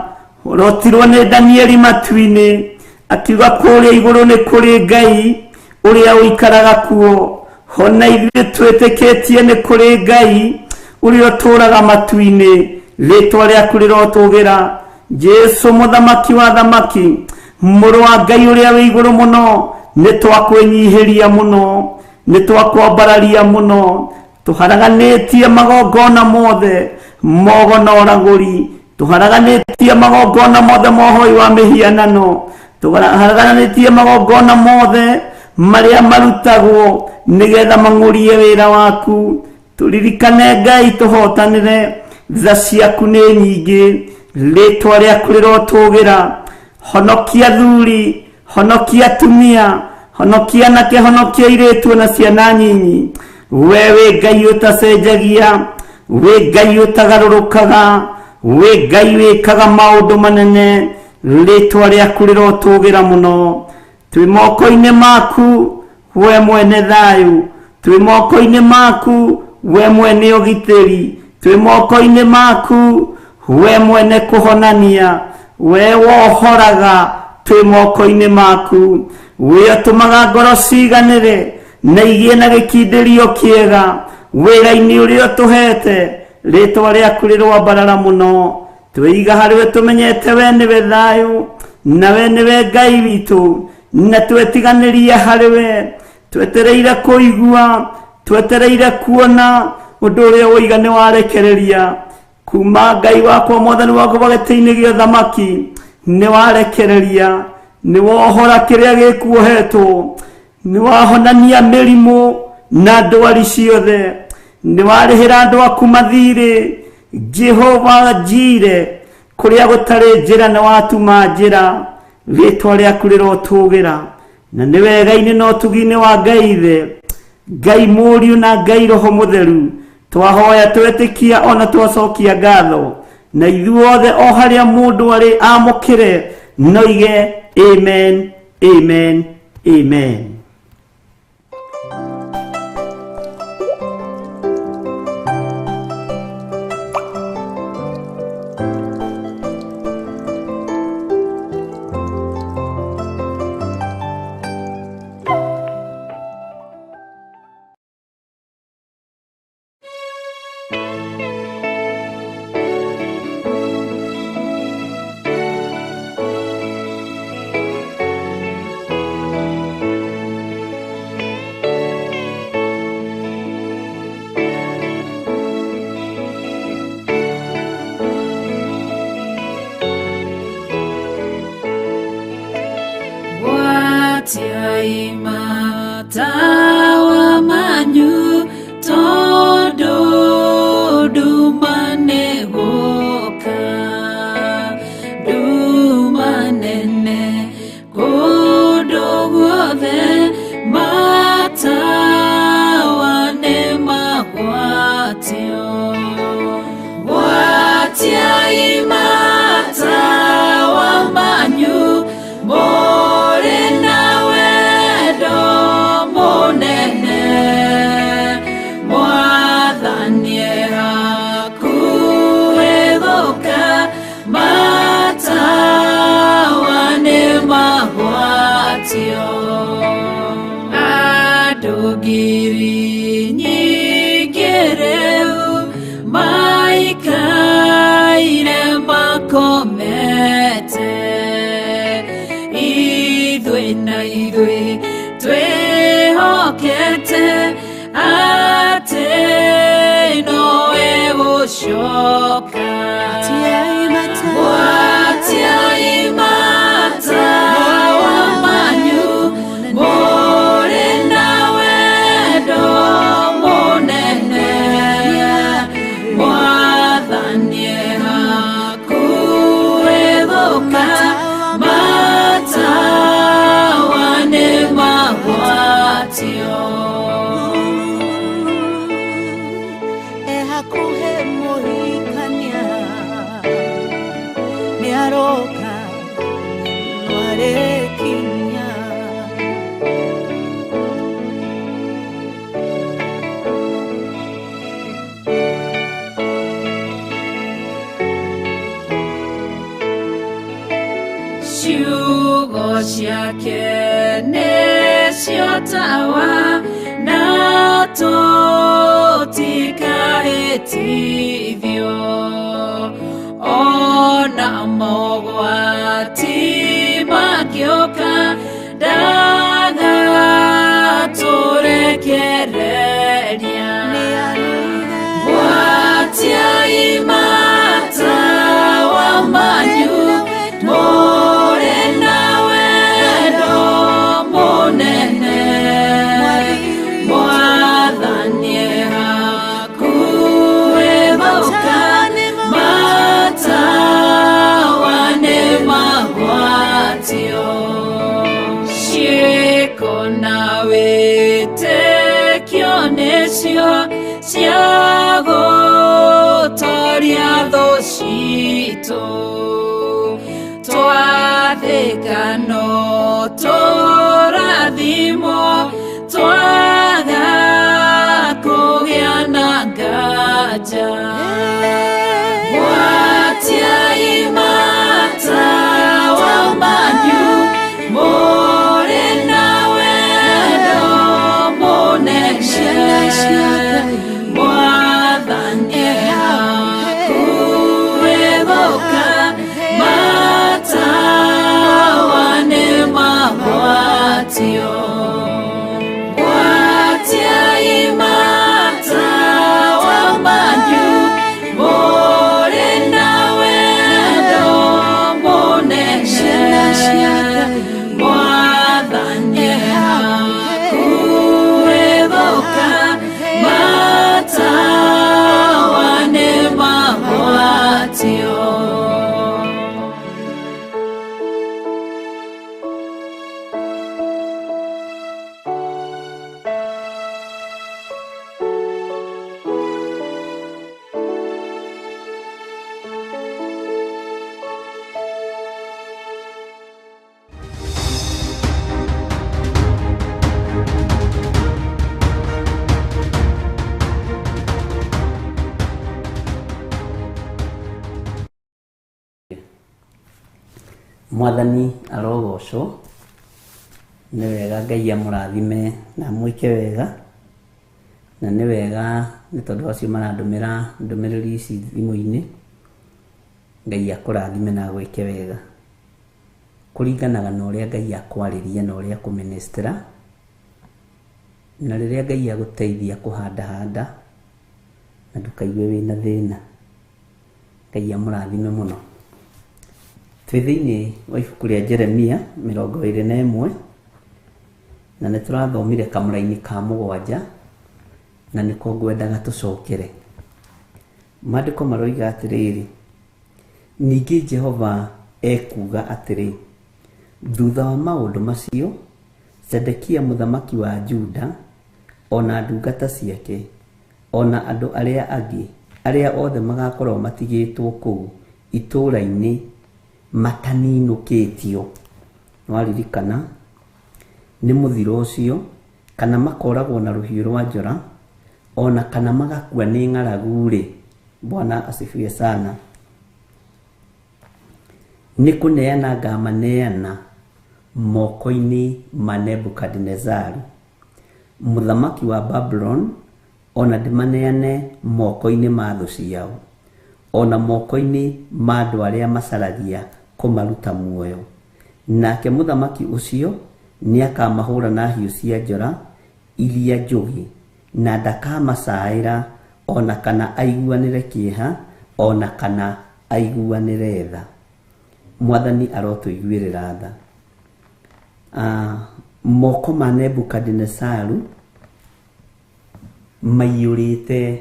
Ũrotirwo nĩ Danieli matu-inĩ, akiuga kũrĩa igũrũ nĩ kũrĩ Ngai ũrĩa ũikaraga kuo. Hona ithuĩ twĩtĩkĩtie nĩ kũrĩ Ngai ũrĩa ũtũũraga matu-inĩ. Rĩtwa rĩaku rĩrotũgĩra. Jesu mũthamaki wa thamaki, mũrũ wa Ngai ũrĩa wĩ igũrũ mũno, nĩ twakwĩnyihĩria mũno, nĩ twakwambararia mũno, tũharaganĩtie magongona mothe mogo na ũragũri, tũharaganĩtie magongona mothe mohoi wa mĩhianano, tũharaganĩtie magongona mothe marĩa marutagwo nĩgetha mang'ũrie wĩra waku. Tũririkane Ngai, tũhotanĩre, tha ciaku nĩ nyingĩ, rĩtwa rĩaku rĩrotũgĩra. Honokia thuri, honokia atumia, honokia anake, honokia airĩtu na ciana nyinyi. We wĩ Ngai ũtacenjagia, wĩ Ngai ũtagarũrũkaga, wĩ Ngai wĩkaga maũndũ manene, rĩtwa rĩaku rĩrotũgĩra mũno. Twĩ moko-inĩ maku we mwene thayũ, twĩ moko-inĩ maku we mwene ũgitĩri, twĩ moko-inĩ maku we mwene kũhonania, we wohoraga, twĩ moko-inĩ maku. We ũtũmaga ngoro ciganĩre na igĩe na gĩkindĩrio kĩega wĩra-inĩ ũrĩa ũtũhete, rĩtwa rĩaku rĩrwambarara mũno. Twĩiga harĩwe tũmenyete we nĩwe thayũ na we nĩwe Ngai witũ, na twetiganĩrie harĩwe, twetereire kũigua, twetereire kuona ũndũ ũrĩa woiga nĩ warekereria kuma Ngai wakwa mwathani wakwa gĩtĩ-inĩ gĩa ũthamaki, nĩ warekereria, nĩ wohora kĩrĩa gĩkuohetwo, nĩ wahonania mĩrimũ na ndwari ciothe, nĩ warĩhĩra andũ aku mathirĩ. Jehova Jire, kũrĩa gũtarĩ njĩra nĩ watuma njĩra, rĩtwa rĩaku rĩrotũgĩra. Na nĩ wega-inĩ na ũtugi-inĩ wa Ngai Ithe, Ngai Mũriũ na Ngai Roho Mũtheru, twahoya twetĩkia ona twacokia ngatho, na ithuothe o harĩa mũndũ arĩ amũkĩre noige amen, amen, amen. Gwatiai matawa manyu tondũ nduma nĩ gũka, nduma nene kũndũ guothe, matawa nĩ magwatio. Gwatiai matawa manyu mũrĩ na wendo mũnene, mwathani e hakuhĩ gũka, matawa nĩ magwatio. Andũ ngiri nyingĩ rĩu maikaire makomete, ithuĩ na ithuĩ twĩhokete atĩ nowe gũcoka. Gwatiai matawa manyu mũrĩ na wendo mũnene, mwathani e hakuhĩ gũka, matawa nĩ magwatio. Ehakuhe mũhikania nĩaroka nĩarĩkinya. Ciugo ciake nĩcio tawa na tũtikahĩtithio. Ona mogwati makĩũka ndagatũrekereria. Gwatiai matawa manyu mũrĩ na wendo mũnene. Mwathani e hakuhĩ gũka, matawa nĩ magwatio. Ciĩko na wĩtĩkio nĩcio cia gũtoria thũ citũ. Twathĩka no tũrathimwo, twaga kũgĩa na nganja. Gwatiai matawa manyu mũrĩ na wendo mũnene. Mwathani e hakuhĩ gũka, matawa nĩ magwatio. Gwatiai matawa manyu mũrĩ na wendo mũnene. Mwathani e hakuhĩ gũka, matawa nĩ magwatio. Mwathani arogocwo. Nĩ wega Ngai amũrathime na amwĩke wega, na nĩ wega nĩ tondũ acio marandũmĩra ndũmĩrĩri ici thimũ-inĩ. Ngai akũrathime na agwĩke wega kũringanaga na ũrĩa Ngai akwarĩria na ũrĩa akũmĩnĩstĩra, na rĩrĩa Ngai agũteithia kũhandahanda na ndũkaigue wĩna thĩna. Ngai amũrathime mũno. Twĩ thĩinĩ wa ibuku rĩa Jeremia 21, na nĩ tũrathomire kamũraini ka 7, na nĩko ngwendaga tũcokere. Maandĩko maroiga atĩrĩrĩ, ningĩ Jehova ekuuga atĩrĩ, thutha wa maũndũ macio Zedekia mũthamaki wa Juda, ona ndungata ciake, ona andũ arĩa angĩ, arĩa othe magakorwo matigĩtwo kũu itũũra-inĩ mataninũkĩtio, nĩwaririkana nĩ mũthiro ũcio, kana makoragwo na rũhiũ rwa njora, ona kana magakua nĩ ng'aragu-rĩ, Bwana asifiwe sana, nĩ kũneana ngamaneana moko-inĩ ma Nebukadinezaru mũthamaki wa Babuloni, ona ndĩmaneane moko-inĩ ma thũ ciao, ona moko-inĩ ma andũ arĩa macaragia kũmaruta muoyo. Nake mũthamaki ũcio nĩakamahũra na hiũ cia njora iria njũgĩ, na ndakamacaĩra, ona kana aiguanĩre kĩeha, ona kana aiguanĩre tha. Mwathani arotũiguĩrĩra tha. Moko ma Nebukadinezaru maiyũrĩte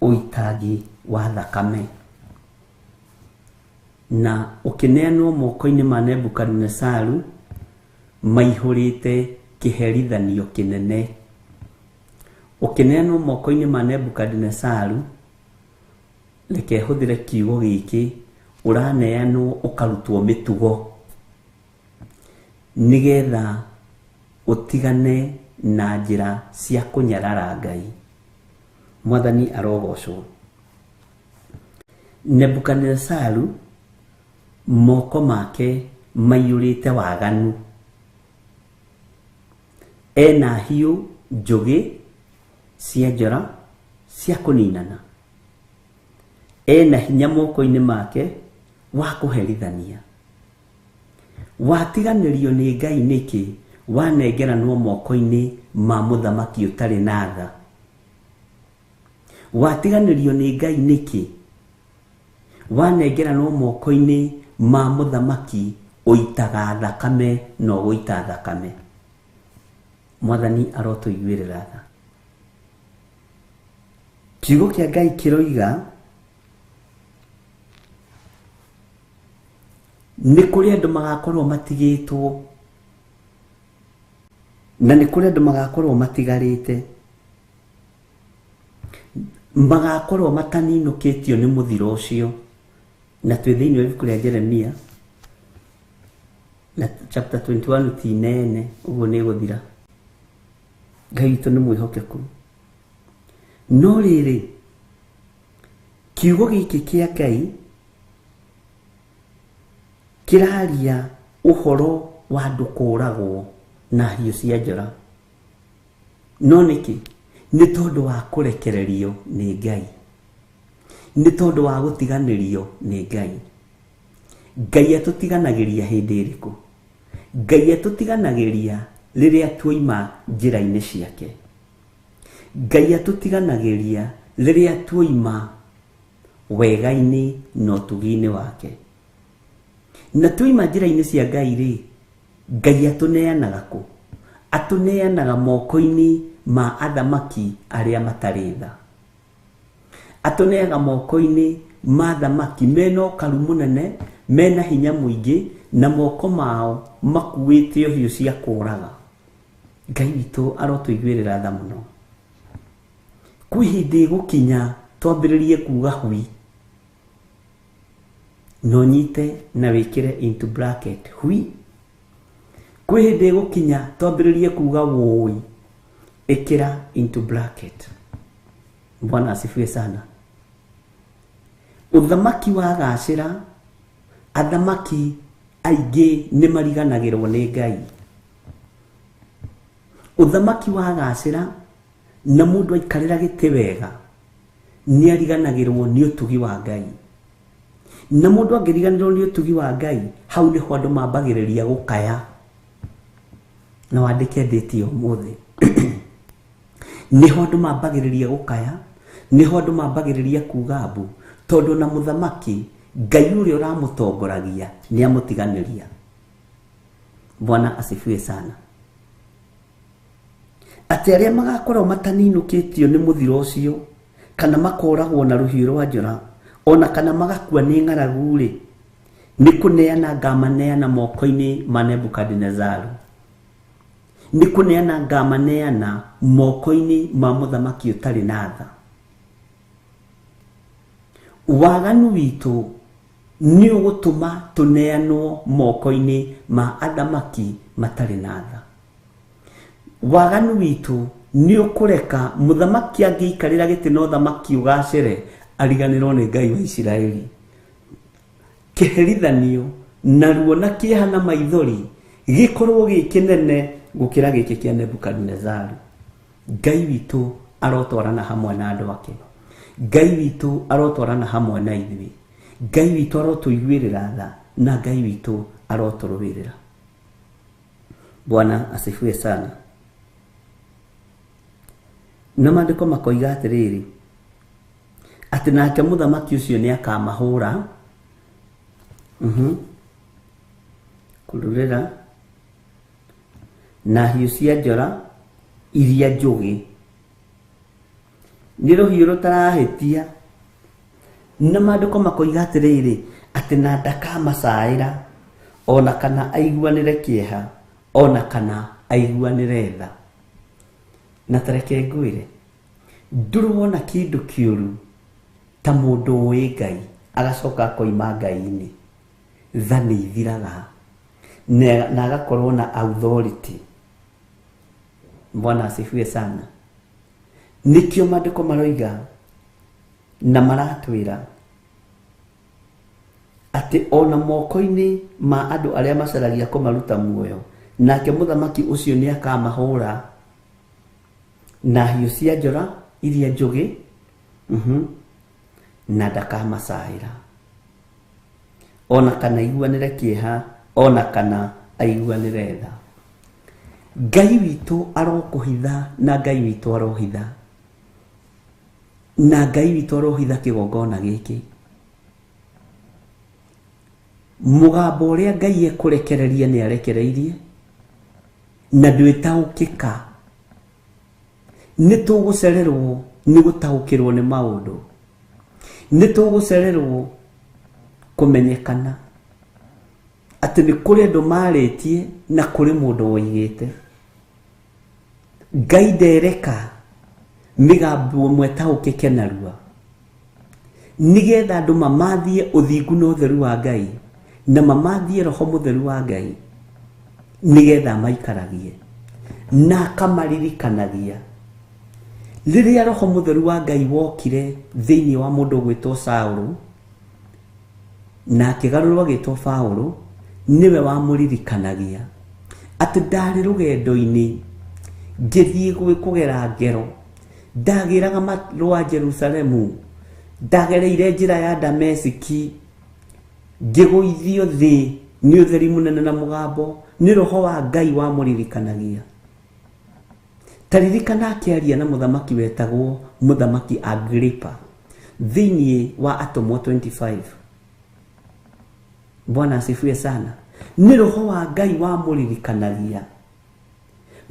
ũitangi wa thakame, na ũkĩneanwo moko-inĩ ma Nebukadinezaru maihũrĩte kĩherithanio kĩnene. Ũkĩneanwo moko-inĩ ma Nebukadinezaru, reke hũthĩre kiugo gĩkĩ, ũraneanwo ũkarutwo mĩtugo nĩgetha ũtigane na njĩra cia kũnyarara Ngai. Mwathani arogocwo. Nebukadinezaru moko make maiyũrĩte waganu, ena hiũ njũgĩ cia njora cia kũninana, ena hinya moko-inĩ make wa kũherithania? Watiganĩrio nĩ Ngai nĩkĩ wanengeranwo moko-inĩ ma mũthamaki ũtarĩ na tha? Watiganĩrio nĩ Ngai nĩkĩ wanengeranwo moko-inĩ ma mũthamaki ũitaga thakame na ũgũita thakame? Mwathani arotũiguĩrĩra tha. Kiugo kĩa Ngai kĩroiga nĩ kũrĩ andũ magakorwo matigĩtwo na nĩ kũrĩ andũ magakorwo matigarĩte, magakorwo mataninũkĩtio nĩ mũthiro ũcio. Na twĩ thĩinĩ wa ibuku rĩa Jeremia na chapter 21 ti nene ũguo nĩ gũthira. Ngai witũ nĩ mwĩhokeku. No rĩrĩ, kiugo gĩkĩ kĩa Ngai kĩraria ũhoro wa andũ kũũragwo na hiũ cia njora. No nĩkĩ? Nĩ tondũ wa kũrekererio nĩ Ngai, nĩ tondũ wa gũtiganĩrio nĩ Ngai. Ngai atũtiganagĩria hĩndĩ ĩrĩkũ? Ngai atũtiganagĩria rĩrĩa tuoima njĩra-inĩ ciake. Ngai atũtiganagĩria rĩrĩa tuoima wega-inĩ na ũtugi-inĩ wake. Na tuoima njĩra-inĩ cia Ngai rĩ, Ngai atũneanaga kũ? Atũneanaga moko-inĩ ma athamaki arĩa matarĩ tha. Atũneaga moko-inĩ ma athamaki mena ũkaru mũnene, mena hinya mũingĩ, na moko mao makuĩte hiũ cia kũũraga. Ngai witũ arotũiguĩrĩra tha mũno. Kwĩ hĩndĩ ĩgũkinya twambĩrĩrie kuga hui, no nyite na wĩkĩre into bracket hui. Kwĩ hĩndĩ ĩgũkinya twambĩrĩrie kuga wũi, ĩkĩra into bracket. Bwana asifiwe sana. Ũthamaki wagacĩra, athamaki aingĩ nĩ mariganagĩrwo nĩ Ngai. Ũthamaki wagacĩra na mũndũ aikarĩra gĩtĩ wega, nĩ ariganagĩrwo nĩ ũtugi wa Ngai. Na mũndũ angĩriganĩrwo nĩ ũtugi wa Ngai, hau nĩho andũ mambagĩrĩria gũkaya. Na wandĩke ndĩti ya ũmũthĩ. Nĩho andũ mambagĩrĩria gũkaya, nĩho andũ mambagĩrĩria kuga mbu, tondũ na mũthamaki Ngai ũrĩa ũramũtongoragia nĩ amũtiganĩria. Bwana asifiwe sana. Atĩ arĩa magakorwo mataninũkĩtio nĩ mũthiro ũcio, kana makoragwo na rũhiũ rwa njora, ona kana magakua nĩ ng'aragu rĩ, nĩ kũneana ngamaneana moko-inĩ ma Nebukadinezaru. Nĩ kũneana ngamaneana moko-inĩ ma mũthamaki ũtarĩ na tha. Waganu witũ nĩ ũgũtũma tũneanwo moko-inĩ ma athamaki matarĩ na tha. Waganu witũ nĩ ũkũreka mũthamaki angĩikarĩra gĩtĩ na ũthamaki ũgacĩre, ariganĩrwo nĩ Ngai wa Isiraeli. Kĩherithanio na ruo na kĩeha na maithori gĩkorwo gĩ kĩnene gũkĩra gĩkĩ kĩa Nebukadinezaru. Ngai witũ arotwarana hamwe na andũ ake. Ngai witũ arotwarana hamwe na ithuĩ. Ngai witũ arotũiguĩrĩra tha na Ngai witũ arotũrũĩrĩra. Bwana asifiwe sana. Na maandĩko makoiga atĩrĩrĩ, atĩ nake mũthamaki ũcio nĩ akamahũra, kũrũrĩra na hiũ cia njora iria njũgĩ, nĩ rũhiũ rũtarahĩtia. Na maandĩko makoiga atĩrĩrĩ, atĩ na ndakamacaĩra ona kana aiguanĩre kĩeha ona kana aiguanĩre tha. Na tareke ngwĩre, ndũrĩ wona kĩndũ kĩũru ta mũndũ ũĩ Ngai agacoka akoima Ngai-inĩ. Tha nĩ ithiraga na agakorwo na authority. Bwana asifiwe sana. Nĩkĩo maandĩko maroiga na maratwĩra atĩ ona moko-inĩ ma andũ arĩa macaragia kũmaruta muoyo, nake mũthamaki ũcio nĩ akamahũra na hiũ cia njora iria njũgĩ, na ndakamacaĩra. Ona kana aiguanĩre kĩeha, ona kana aiguanĩre tha. Ngai witũ arokũhitha na Ngai witũ arohitha. Na Ngai witũ arohitha kĩgongona gĩkĩ. Mũgambo ũrĩa Ngai ekũrekereria nĩ arekereirie, na ndwĩtaũkĩka. Nĩ tũgũcererwo nĩ gũtaũkĩrwo nĩ maũndũ. Nĩ tũgũcererwo kũmenyekana atĩ nĩ kũrĩ andũ marĩtie na kũrĩ mũndũ woigĩte. Ngai ndereka mĩgambo ĩmwe ĩtaũkĩke narua, nĩgetha andũ mamathie ũthingu na ũtheru wa Ngai, na mamathie Roho Mũtheru wa Ngai, nĩgetha amaikaragie na akamaririkanagia. Rĩrĩa Roho Mũtheru wa Ngai wokire thĩinĩ wa mũndũ ũgwĩtwo Saũlũ, na akĩgarũrwo agĩtwo Paũlũ, nĩwe wamũririkanagia atĩ ndarĩ rũgendo-inĩ ngĩthiĩ kũgera ngero, ndagĩraga marũa Jerusalemu, ndagereire njĩra ya Damesiki, ngĩgũithio thĩ nĩ ũtheri mũnene na mũgambo, nĩ Roho wa Ngai wamũririkanagia. Ta ririkana akĩaria na mũthamaki wetagwo Mũthamaki Agripa thĩinĩ wa Atũmwo 25. Bwana asifiwe sana. Nĩ Roho wa Ngai wamũririkanagia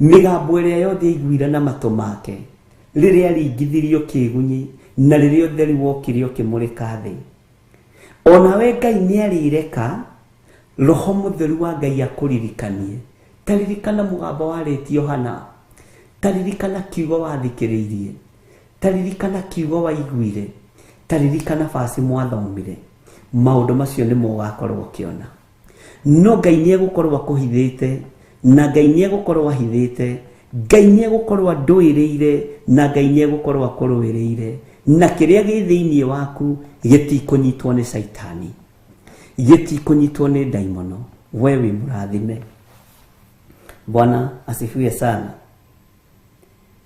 mĩgambo ĩrĩa yothe aiguire na matũ make rĩrĩa aringithirio kĩĩgunyĩ na rĩrĩa ũtheri wokire ũkĩmũrĩka thĩ. Onawe Ngai nĩ arĩreka Roho Mũtheru wa Ngai akũririkanie. Ta ririkana mũgambo warĩtio hana, ta ririkana kiugo wathikĩrĩirie, ta ririkana kiugo waiguire, ta ririkana baci mwathomire. Maũndũ macio nĩmo ũgakorwo ũkĩona. No Ngai nĩ egũkorwo akũhithĩte, na Ngai nĩ egũkorwo ahithĩte, Ngai nĩ egũkorwo andũĩrĩire, na Ngai nĩ egũkorwo akũrũĩrĩire, na kĩrĩa gĩ thĩinĩ waku gĩtikũnyitwo nĩ Caitani, gĩtikũnyitwo nĩ ndaimono. We wĩ mũrathime. Bwana asifiwe sana.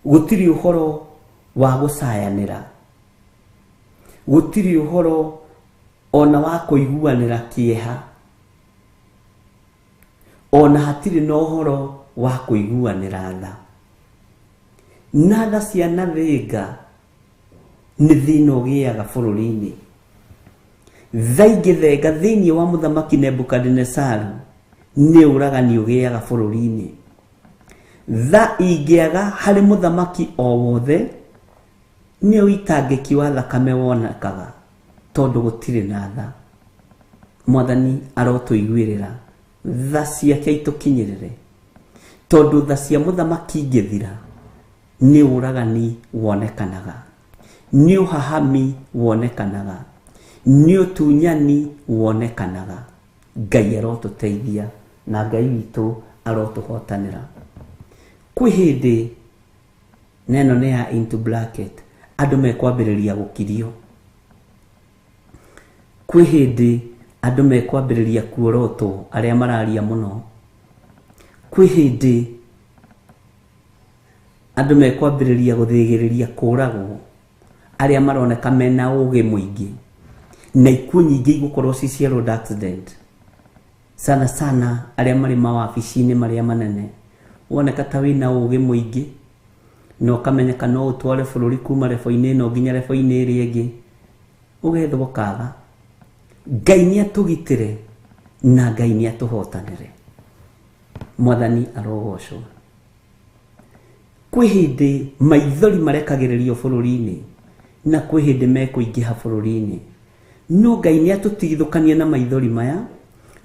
Gũtirĩ ũhoro wa gũcayanĩra, gũtirĩ ũhoro ona wa kũiguanĩra kĩeha, ona hatirĩ na ũhoro wa kũiguanĩra tha. Na tha cia Nathinga nĩ thĩna ũgĩaga bũrũri-inĩ. Tha ingĩthenga thĩinĩ wa mũthamaki Nebukadinesaru nĩ ũragani ũgĩaga bũrũri-inĩ. Tha ingĩaga harĩ mũthamaki o wothe nĩ ũitangĩki wa thakame wonekaga tondũ gũtirĩ na tha. Mwathani arotũiguĩrĩra tha ciake itũkinyĩrĩre, tondũ tha cia mũthamaki ingĩthira nĩ ũragani wonekanaga, nĩ ũhahami wonekanaga, nĩ ũtunyani wonekanaga. Ngai arotũteithia na Ngai witũ arotũhotanĩra. Kwĩ hĩndĩ, na ĩno nĩ ya into bracket, andũ mekwambĩrĩria gũkirio. Kwĩ hĩndĩ andũ mekwambĩrĩria kuorotwo arĩa mararia mũno. Kwĩ hĩndĩ andũ mekwambĩrĩria gũthĩgĩrĩria kũragwo arĩa maroneka mena ũgĩ mũingĩ, na ikuũ nyingĩ igũkorwo ci cia road accident, sana sana arĩa marĩ mawabici-inĩ marĩa manene. Woneka ta wĩna ũgĩ mũingĩ na ũkamenyeka no ũtware bũrũri kuma rebo-inĩ ĩno nginya rebo-inĩ ĩrĩa ĩngĩ, ũgethwo kaga. Ngai nĩ atũgitĩre na Ngai nĩ atũhotanĩre. Mwathani arogocwo. Kwĩ hĩndĩ maithori marekagĩrĩrio bũrũri-inĩ na kwĩ hĩndĩ mekũingĩha bũrũri-inĩ. No Ngai nĩ atũtigithũkanie na maithori maya,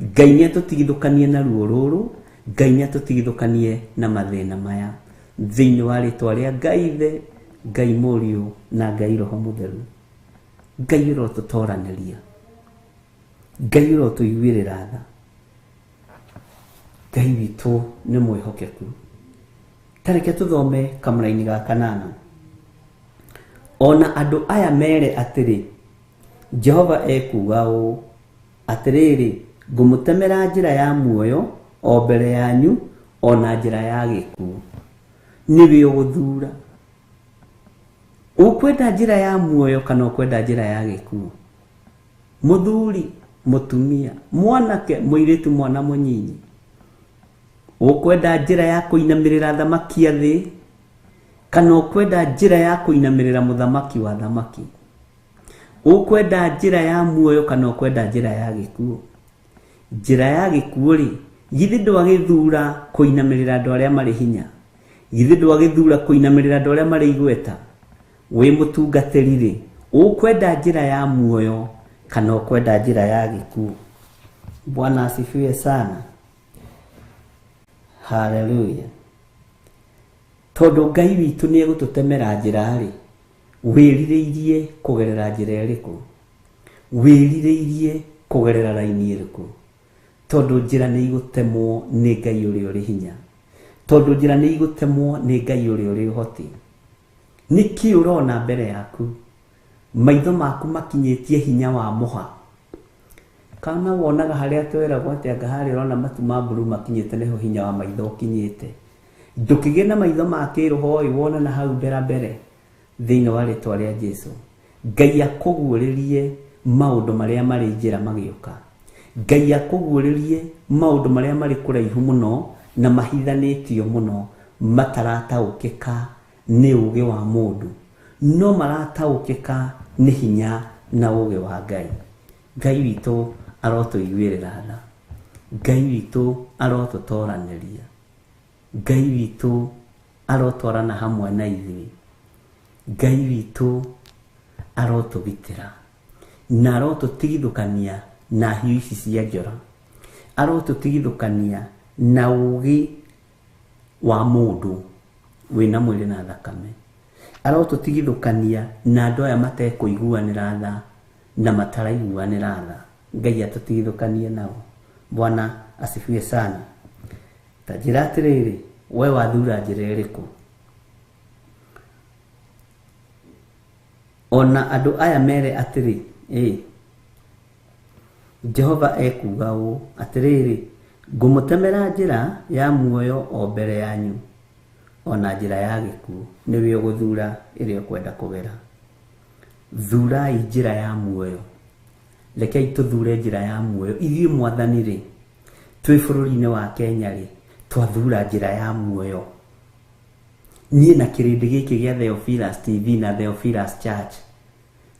Ngai nĩ atũtigithũkanie na ruo rũrũ, Ngai nĩ atũtigithũkanie na mathĩna maya. Thĩinĩ wa rĩtwa rĩa Ngai Ithe, Ngai Mũriũ na Ngai Roho Mũtheru. Ngai ũrotũtoranĩria, Ngai ũrotũiguĩrĩra tha. Ngai witũ nĩ mwĩhokeku. Ta reke tũthome kamũraini ga kanana. Ona andũ aya mere atĩrĩ, Jehova ekuuga ũũ, Atĩrĩrĩ, ngũmũtemera njĩra ya muoyo o mbere yanyu, o na njĩra ya gĩkuũ. Nĩwe ũgũthuura. Ũkwenda njĩra ya muoyo kana ũkwenda njĩra ya gĩkuũ? Mũthuri, Mũtumia, mwanake, mũirĩtu, mwana mũnyinyi, ũkwenda njĩra ya kũinamĩrĩra thamaki a thĩ kana ũkwenda njĩra ya kũinamĩrĩra mũthamaki wa thamaki? Ũkwenda njĩra ya muoyo kana ũkwenda njĩra ya gĩkuũ? Njĩra ya gĩkuũ rĩ, githĩ ndwagĩthura kũinamĩrĩra andũ arĩa marĩ hinya? Githĩ ndwagĩthura kũinamĩrĩra andũ arĩa marĩ igweta? Wĩ mũtungatĩri rĩ, ũkwenda njĩra ya muoyo kana ũkwenda njĩra ya gĩkuũ? Bwana asifiwe sana. Haleluya. Tondũ Ngai witũ nĩ egũtũtemera njĩra rĩ, wĩrirĩirie kũgerera njĩra ĩrĩkũ? Wĩrirĩirie kũgerera raini ĩrĩkũ? Tondũ njĩra nĩ igũtemwo nĩ Ngai ũrĩa ũrĩ hinya. Tondũ njĩra nĩ igũtemwo nĩ Ngai ũrĩa ũrĩ ũhoti. Nĩkĩ ũrona mbere yaku? Maitho maku makinyĩtie hinya wa mũha. Kana wonaga harĩa tweragwo atĩ anga harĩa ũrona matu ma mburu makinyĩte nĩho hinya wa maitho ũkinyĩte. Ndũkĩgĩe na maitho ma kĩroho ĩ, wona na hau mbere mbere thĩinĩ wa rĩtwa rĩa Jesu. Ngai akũguũrĩrie maũndũ marĩa marĩ njĩra magĩũka. Ngai akũguũrĩrie maũndũ marĩa marĩ kũraihu mũno na mahithanĩtio mũno, matarataũkĩka nĩ ũũgĩ wa mũndũ, no marataũkĩka nĩ hinya na ũũgĩ wa Ngai. Ngai witũ arotũiguĩrĩra tha. Ngai witũ arotũtoranĩria. Ngai witũ arotwarana hamwe na ithuĩ. Ngai witũ arotũgitĩra na arotũtigithũkania na hiũ ici cia njora. Arotũtigithũkania na ũũgĩ wa mũndũ wĩna mwĩrĩ na thakame. Arotũtigithũkania na andũ aya matekũiguanĩra tha na mataraiguanĩra tha. Ngai atũtigithũkanie nao. Bwana asifiwe sana. Ta njĩra atĩrĩrĩ, we wathura njĩra ĩrĩkũ? Ona andũ aya mere atĩrĩ, Jehova ekuuga ũũ, atĩrĩrĩ, ngũmũtemera njĩra ya muoyo o mbere yanyu, ona njĩra ya gĩkuũ. Nĩwe ũgũthura ĩrĩa ũkwenda kũgera. Thurai njĩra ya muoyo. Rekei tũthure njĩra ya muoyo. Ithuĩ mwathani rĩ, twĩ bũrũri-inĩ wa Kenya rĩ, twathura njĩra ya muoyo. Niĩ na kĩrĩndĩ gĩkĩ gĩa Theophilus TV na Theophilus Church,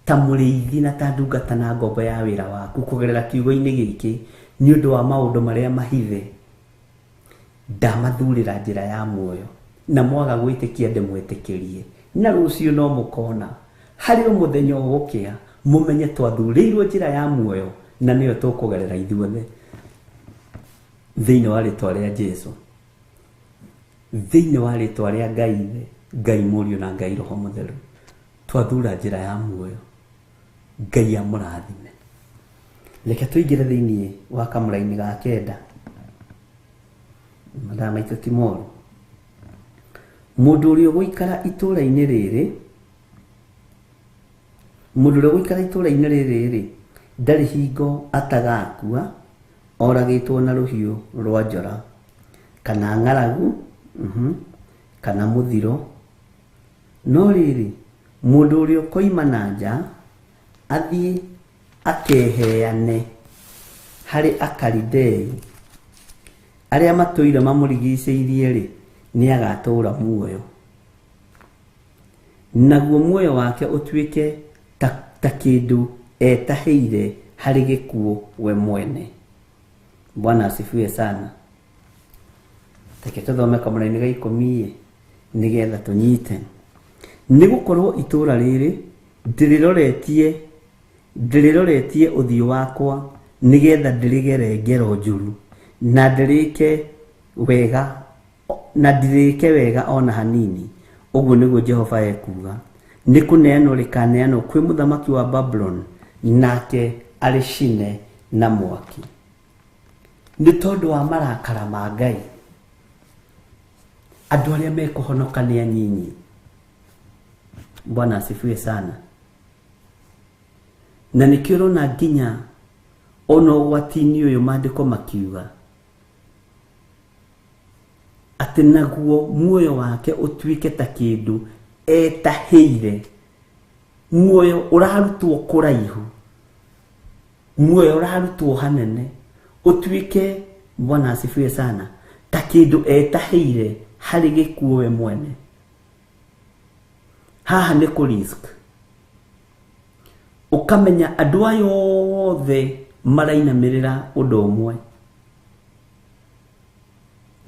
ta mũrĩithi na ta ndungata na ngombo ya wĩra waku kũgerera kiugo-inĩ gĩkĩ, nĩ ũndũ wa maũndũ marĩa mahithe, ndamathurĩra njĩra ya muoyo. Na mwaga gwĩtĩkia ndĩmwĩtĩkĩrie. Na rũciũ no mũkona harĩ o mũthenya ũgũkĩa mũmenye twathurĩirwo njĩra ya muoyo na nĩyo tũkũgerera ithuothe thĩinĩ wa rĩtwa rĩa Jesu, thĩinĩ wa rĩtwa rĩa Ngai Ithe, Ngai Mũriũ na Ngai Roho Mũtheru. Twathura njĩra ya muoyo. Ngai amũrathime. Reke tũingĩre thĩinĩ wa kamũraini ga kenda. Mathaa maitũ ti moru. Mũndũ ũrĩa ũgũikara itũũra-inĩ rĩrĩ, mũndũ ũrĩa ũgũikara itũũra-inĩ rĩrĩ rĩ, ndarĩ hingo atagakua oragĩtwo na rũhiũ rwa njora, kana ng'aragu, kana mũthiro. No rĩrĩ, mũndũ ũrĩa ũkoima na nja athiĩ akeheane harĩ Akalidei arĩa matũire mamũrigicĩirie rĩ, nĩagatũũra muoyo, naguo muoyo wake ũtuĩke ta kĩndũ etahĩire harĩ gĩkuũ we mwene. Bwana asifiwe sana. Reke tũthome kamũraini ga 10 nĩgetha tũnyite. Nĩgũkorwo itũũra rĩrĩ ndĩrĩroretie ũthiũ wakwa nĩgetha ndĩrĩgere ngero njũru na ndĩrĩke wega, na ndirĩke wega ona hanini. Ũguo nĩguo Jehova ekuuga. Nĩ kũneanwo rĩkaneanwo kwĩ mũthamaki wa Babulon, nake arĩcine na mwaki. Nĩ tondũ wa marakara ma Ngai, andũ arĩa mekũhonoka nĩ anyinyi. Bwana asifiwe sana. Na nĩkĩo ũrona nginya ona ũgwati-inĩ ũyũ maandĩko makiuga atĩ naguo muoyo wake ũtuĩke ta kĩndũ etahĩire, muoyo ũrarutwo kũraihu Muoyo ũrarutwo hanene ũtuĩke, Bwana asifiwe sana, ta kĩndũ etahĩire harĩ gĩkuũ we mwene. Haha nĩ kũ risk. Ũkamenya andũ aya othe marainamĩrĩra ũndũ ũmwe,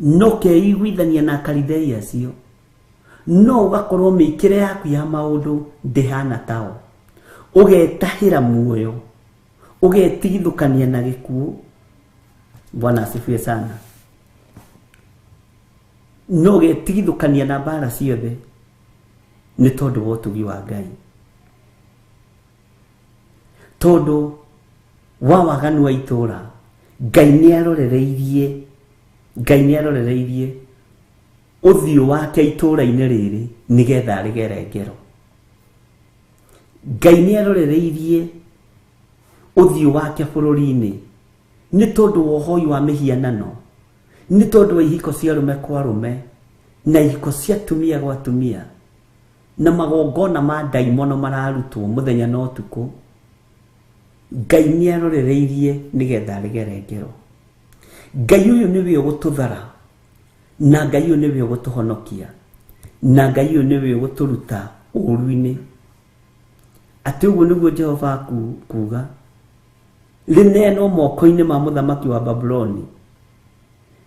no keiguithania na Akalidei acio, no ũgakorwo mĩikĩre yaku ya maũndũ ndĩhana tao. Ũgetahĩra muoyo, ũgetigithũkania na gĩkuũ. Bwana asifiwe sana. No ũgetigithũkania na mbara ciothe nĩ tondũ wa ũtugi wa Ngai, tondũ wa waganu wa itũũra. Ngai nĩ arorereirie, Ngai nĩ arorereirie ũthiũ wake itũũra-inĩ rĩrĩ nĩgetha arĩgere ngero. Ngai nĩ arorereirie ũthiũ wake bũrũri-inĩ nĩ tondũ wa ũhoi wa mĩhianano, nĩ tondũ wa ihiko cia arũme kwa arũme na ihiko cia atumia gwa atumia, na magongona ma ndaimono mararutwo mũthenya na ũtukũ. Ngai nĩ arorereirie nĩgetha arĩgere ngero. Ngai ũyũ nĩwe ũgũtũthara, na Ngai ũyũ nĩwe ũgũtũhonokia, na Ngai ũyũ nĩwe ũgũtũruta ũũru-inĩ. Atĩ ũguo nĩguo Jehova kuga, rĩneanwo moko-inĩ ma mũthamaki wa Babuloni,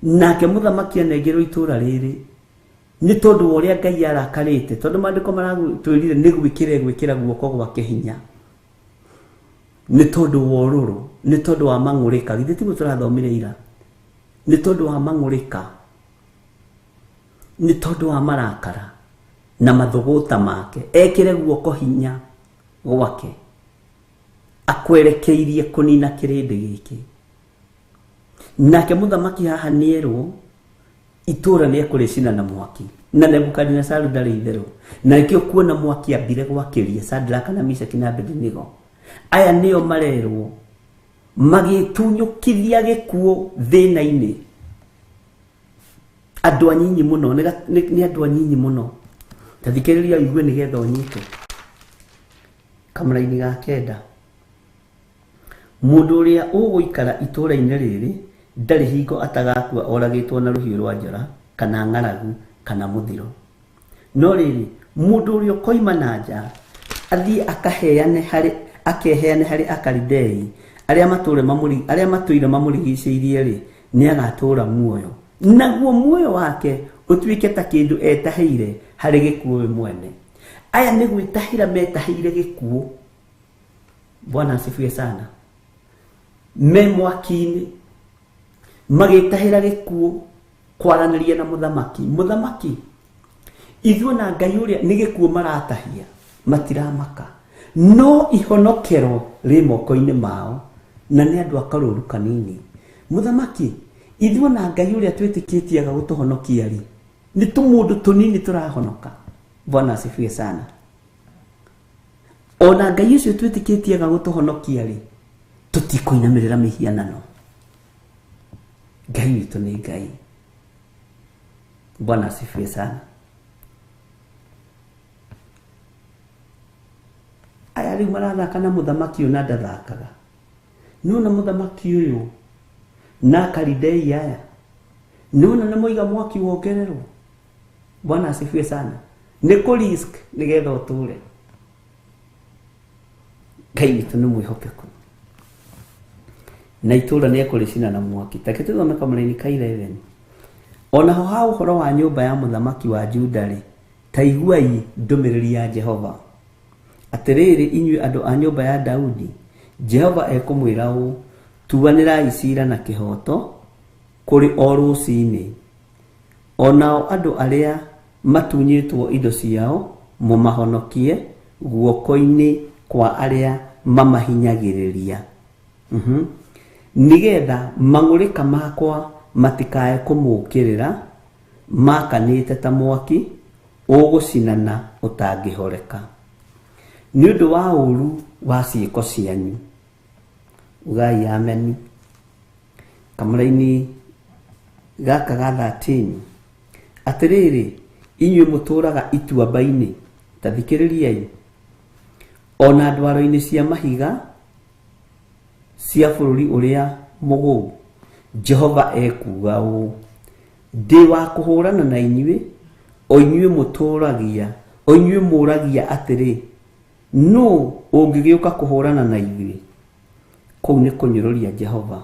nake mũthamaki anengerwo itũũra rĩrĩ nĩ tondũ wa ũrĩa Ngai arakarĩte, tondũ maandĩko maratwĩrire nĩ gwĩkĩra gwĩkĩra guoko gwake hinya, nĩ tondũ wa ũrũrũ, nĩ tondũ wa mang'ũrĩka. Githĩ tiguo tũrathomire ira? Nĩ tondũ wa mang'ũrĩka, nĩ tondũ wa marakara na mathũgũta make, ekĩre guoko hinya gwake akwerekeirie kũnina kĩrĩndĩ gĩkĩ. Nake mũthamaki haha nĩerwo itũũra nĩekũrĩcina na mwaki, na Nebukadinesaru ndarĩ itherũ, na nĩkĩo kuona mwaki ambire gwakĩria Sadraka na Meshaki na Abedinego. Aya nĩo marerwo magĩtunyũkithia gĩkuũ thĩna-inĩ. Andũ anyinyi mũno, nĩ andũ anyinyi mũno. Ta thikĩrĩria ũigue nĩgetha ũnyite. Kamũraini ga kenda, mũndũ ũrĩa ũgũikara itũũra-inĩ rĩrĩ ndarĩ hingo atagakua oragĩtwo na rũhiũ rwa njora kana ng'aragu kana mũthiro. No rĩrĩ, mũndũ ũrĩa ũkoima na nja athiĩ akaheane harĩ, akeheane harĩ Akalidei arĩa matũire mamũrigicĩirie rĩ, nĩ agatũũra muoyo, naguo muoyo wake ũtuĩke ta kĩndũ etahĩire harĩ gĩkuũ we mwene. Aya nĩ gwĩtahĩra metahĩire gĩkuũ. Bwana asifiwe sana. Me mwaki-inĩ magĩtahĩra gĩkuũ kwaranĩria na mũthamaki. Mũthamaki, ithuĩ na Ngai ũrĩa nĩ gĩkuũ maratahia, matiramaka, no ihonokero rĩ moko-inĩ mao, na nĩ andũ a karũũru kanini. Mũthamaki, ithuĩ na Ngai ũrĩa twĩtĩkĩtie aga gũtũhonokia rĩ, nĩ tũmũndũ tũnini tũrahonoka. Bwana asifiwe sana. Ona Ngai ũcio twĩtĩkĩtie aga gũtũhonokia rĩ, tũtikũinamĩrĩra mĩhianano. Ngai witũ nĩ Ngai. Bwana asifiwe sana. Aya rĩu marathaka na mũthamaki ũyũ na ndathakaga. Nĩwona mũthamaki ũyũ na Akalidei aya, nĩwona nĩ moiga mwaki wongererwo. Bwana asifiwe sana. Nĩ kũ risk nĩgetha ũtũre. Ngai witũ nĩ mwĩhokeku, na itũũra nĩ ekũrĩcina na mwaki. Ta reke tũthome kamũraini ka 11. Onaho ha ũhoro wa nyũmba ya mũthamaki wa Juda rĩ, ta iguai ndũmĩrĩri ya Jehova. Atĩrĩrĩ inyuĩ andũ a nyũmba ya Daudi, Jehova ekũmwĩra ũũ, tuanĩrai ciira na kĩhooto kũrĩ o rũcinĩ, onao andũ arĩa matunyĩtwo indo ciao mũmahonokie guoko-inĩ kwa arĩa mamahinyagĩrĩria. Nĩgetha mang'ũrĩka makwa matikae kũmũũkĩrĩra, makanĩte ta mwaki ũgũcinana ũtangĩhoreka, nĩ ũndũ wa ũũru wa ciĩko cianyu. Ugai ameni. Kamũraini gaka ga 13. Atĩrĩrĩ inyuĩ mũtũũraga ituamba-inĩ, ta thikĩrĩriai, ona ndwaro-inĩ cia mahiga Cia bũrũri ũrĩa mũgũu? Jehova ekuuga ũũ: Ndĩ wa kũhũrana na inyuĩ, o inyuĩ mũtũũragia, o inyuĩ mũũragia atĩrĩ, nũ ũngĩgĩũka kũhũrana na ithuĩ? Kũu nĩ kũnyũrũria Jehova,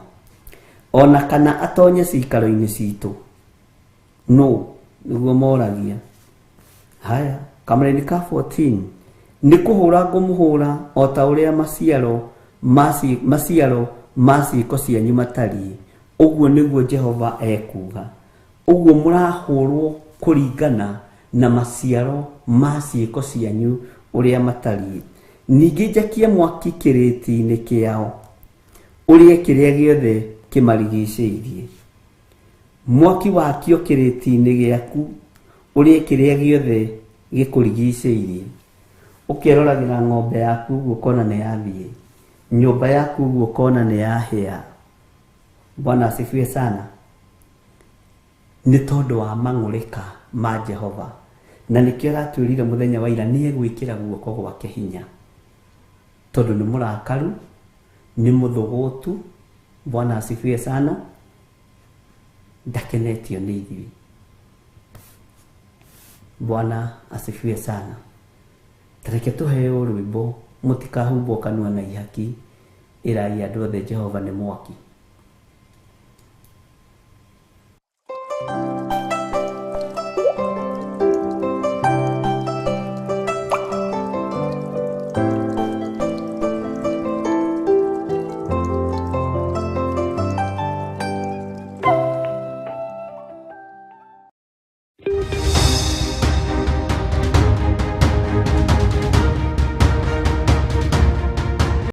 o na kana atonye ciikaro-inĩ citũ. Nũ nĩguo moragia. Haya, kamũraini ka 14: Nĩ kũhũra ngũmũhũra o ta ũrĩa maciaro ma ciĩko cianyu matariĩ, ũguo nĩguo Jehova ekuuga. Ũguo mũrahũrwo kũringana na maciaro ma ciĩko cianyu ũrĩa matariĩ. Ningĩ njakie mwaki kĩrĩti-inĩ kĩao, ũrĩe kĩrĩa gĩothe kĩmarigicĩirie. Mwaki wakio kĩrĩti-inĩ gĩaku, ũrĩe kĩrĩa gĩothe gĩkũrigicĩirie. Ũkeroragĩra ng'ombe yaku ũguo ũkona nĩ yathiĩ, nyũmba yaku ũguo ũkona nĩ yahĩa. Bwana asifiwe sana. Nĩ tondũ wa mang'ũrĩka ma Jehova, na nĩkĩo aratwĩrire mũthenya wa ira nĩ egwĩkĩra guoko gwake hinya, tondũ nĩ mũrakaru, nĩ mũthũgũtu. Bwana asifiwe sana. Ndakenetio nĩ ithuĩ. Bwana asifiwe sana. Tareke tũheo rwĩmbo, mũtikahumbwo kanua na ihaki, ĩrai andũ othe Jehova nĩ mwaki.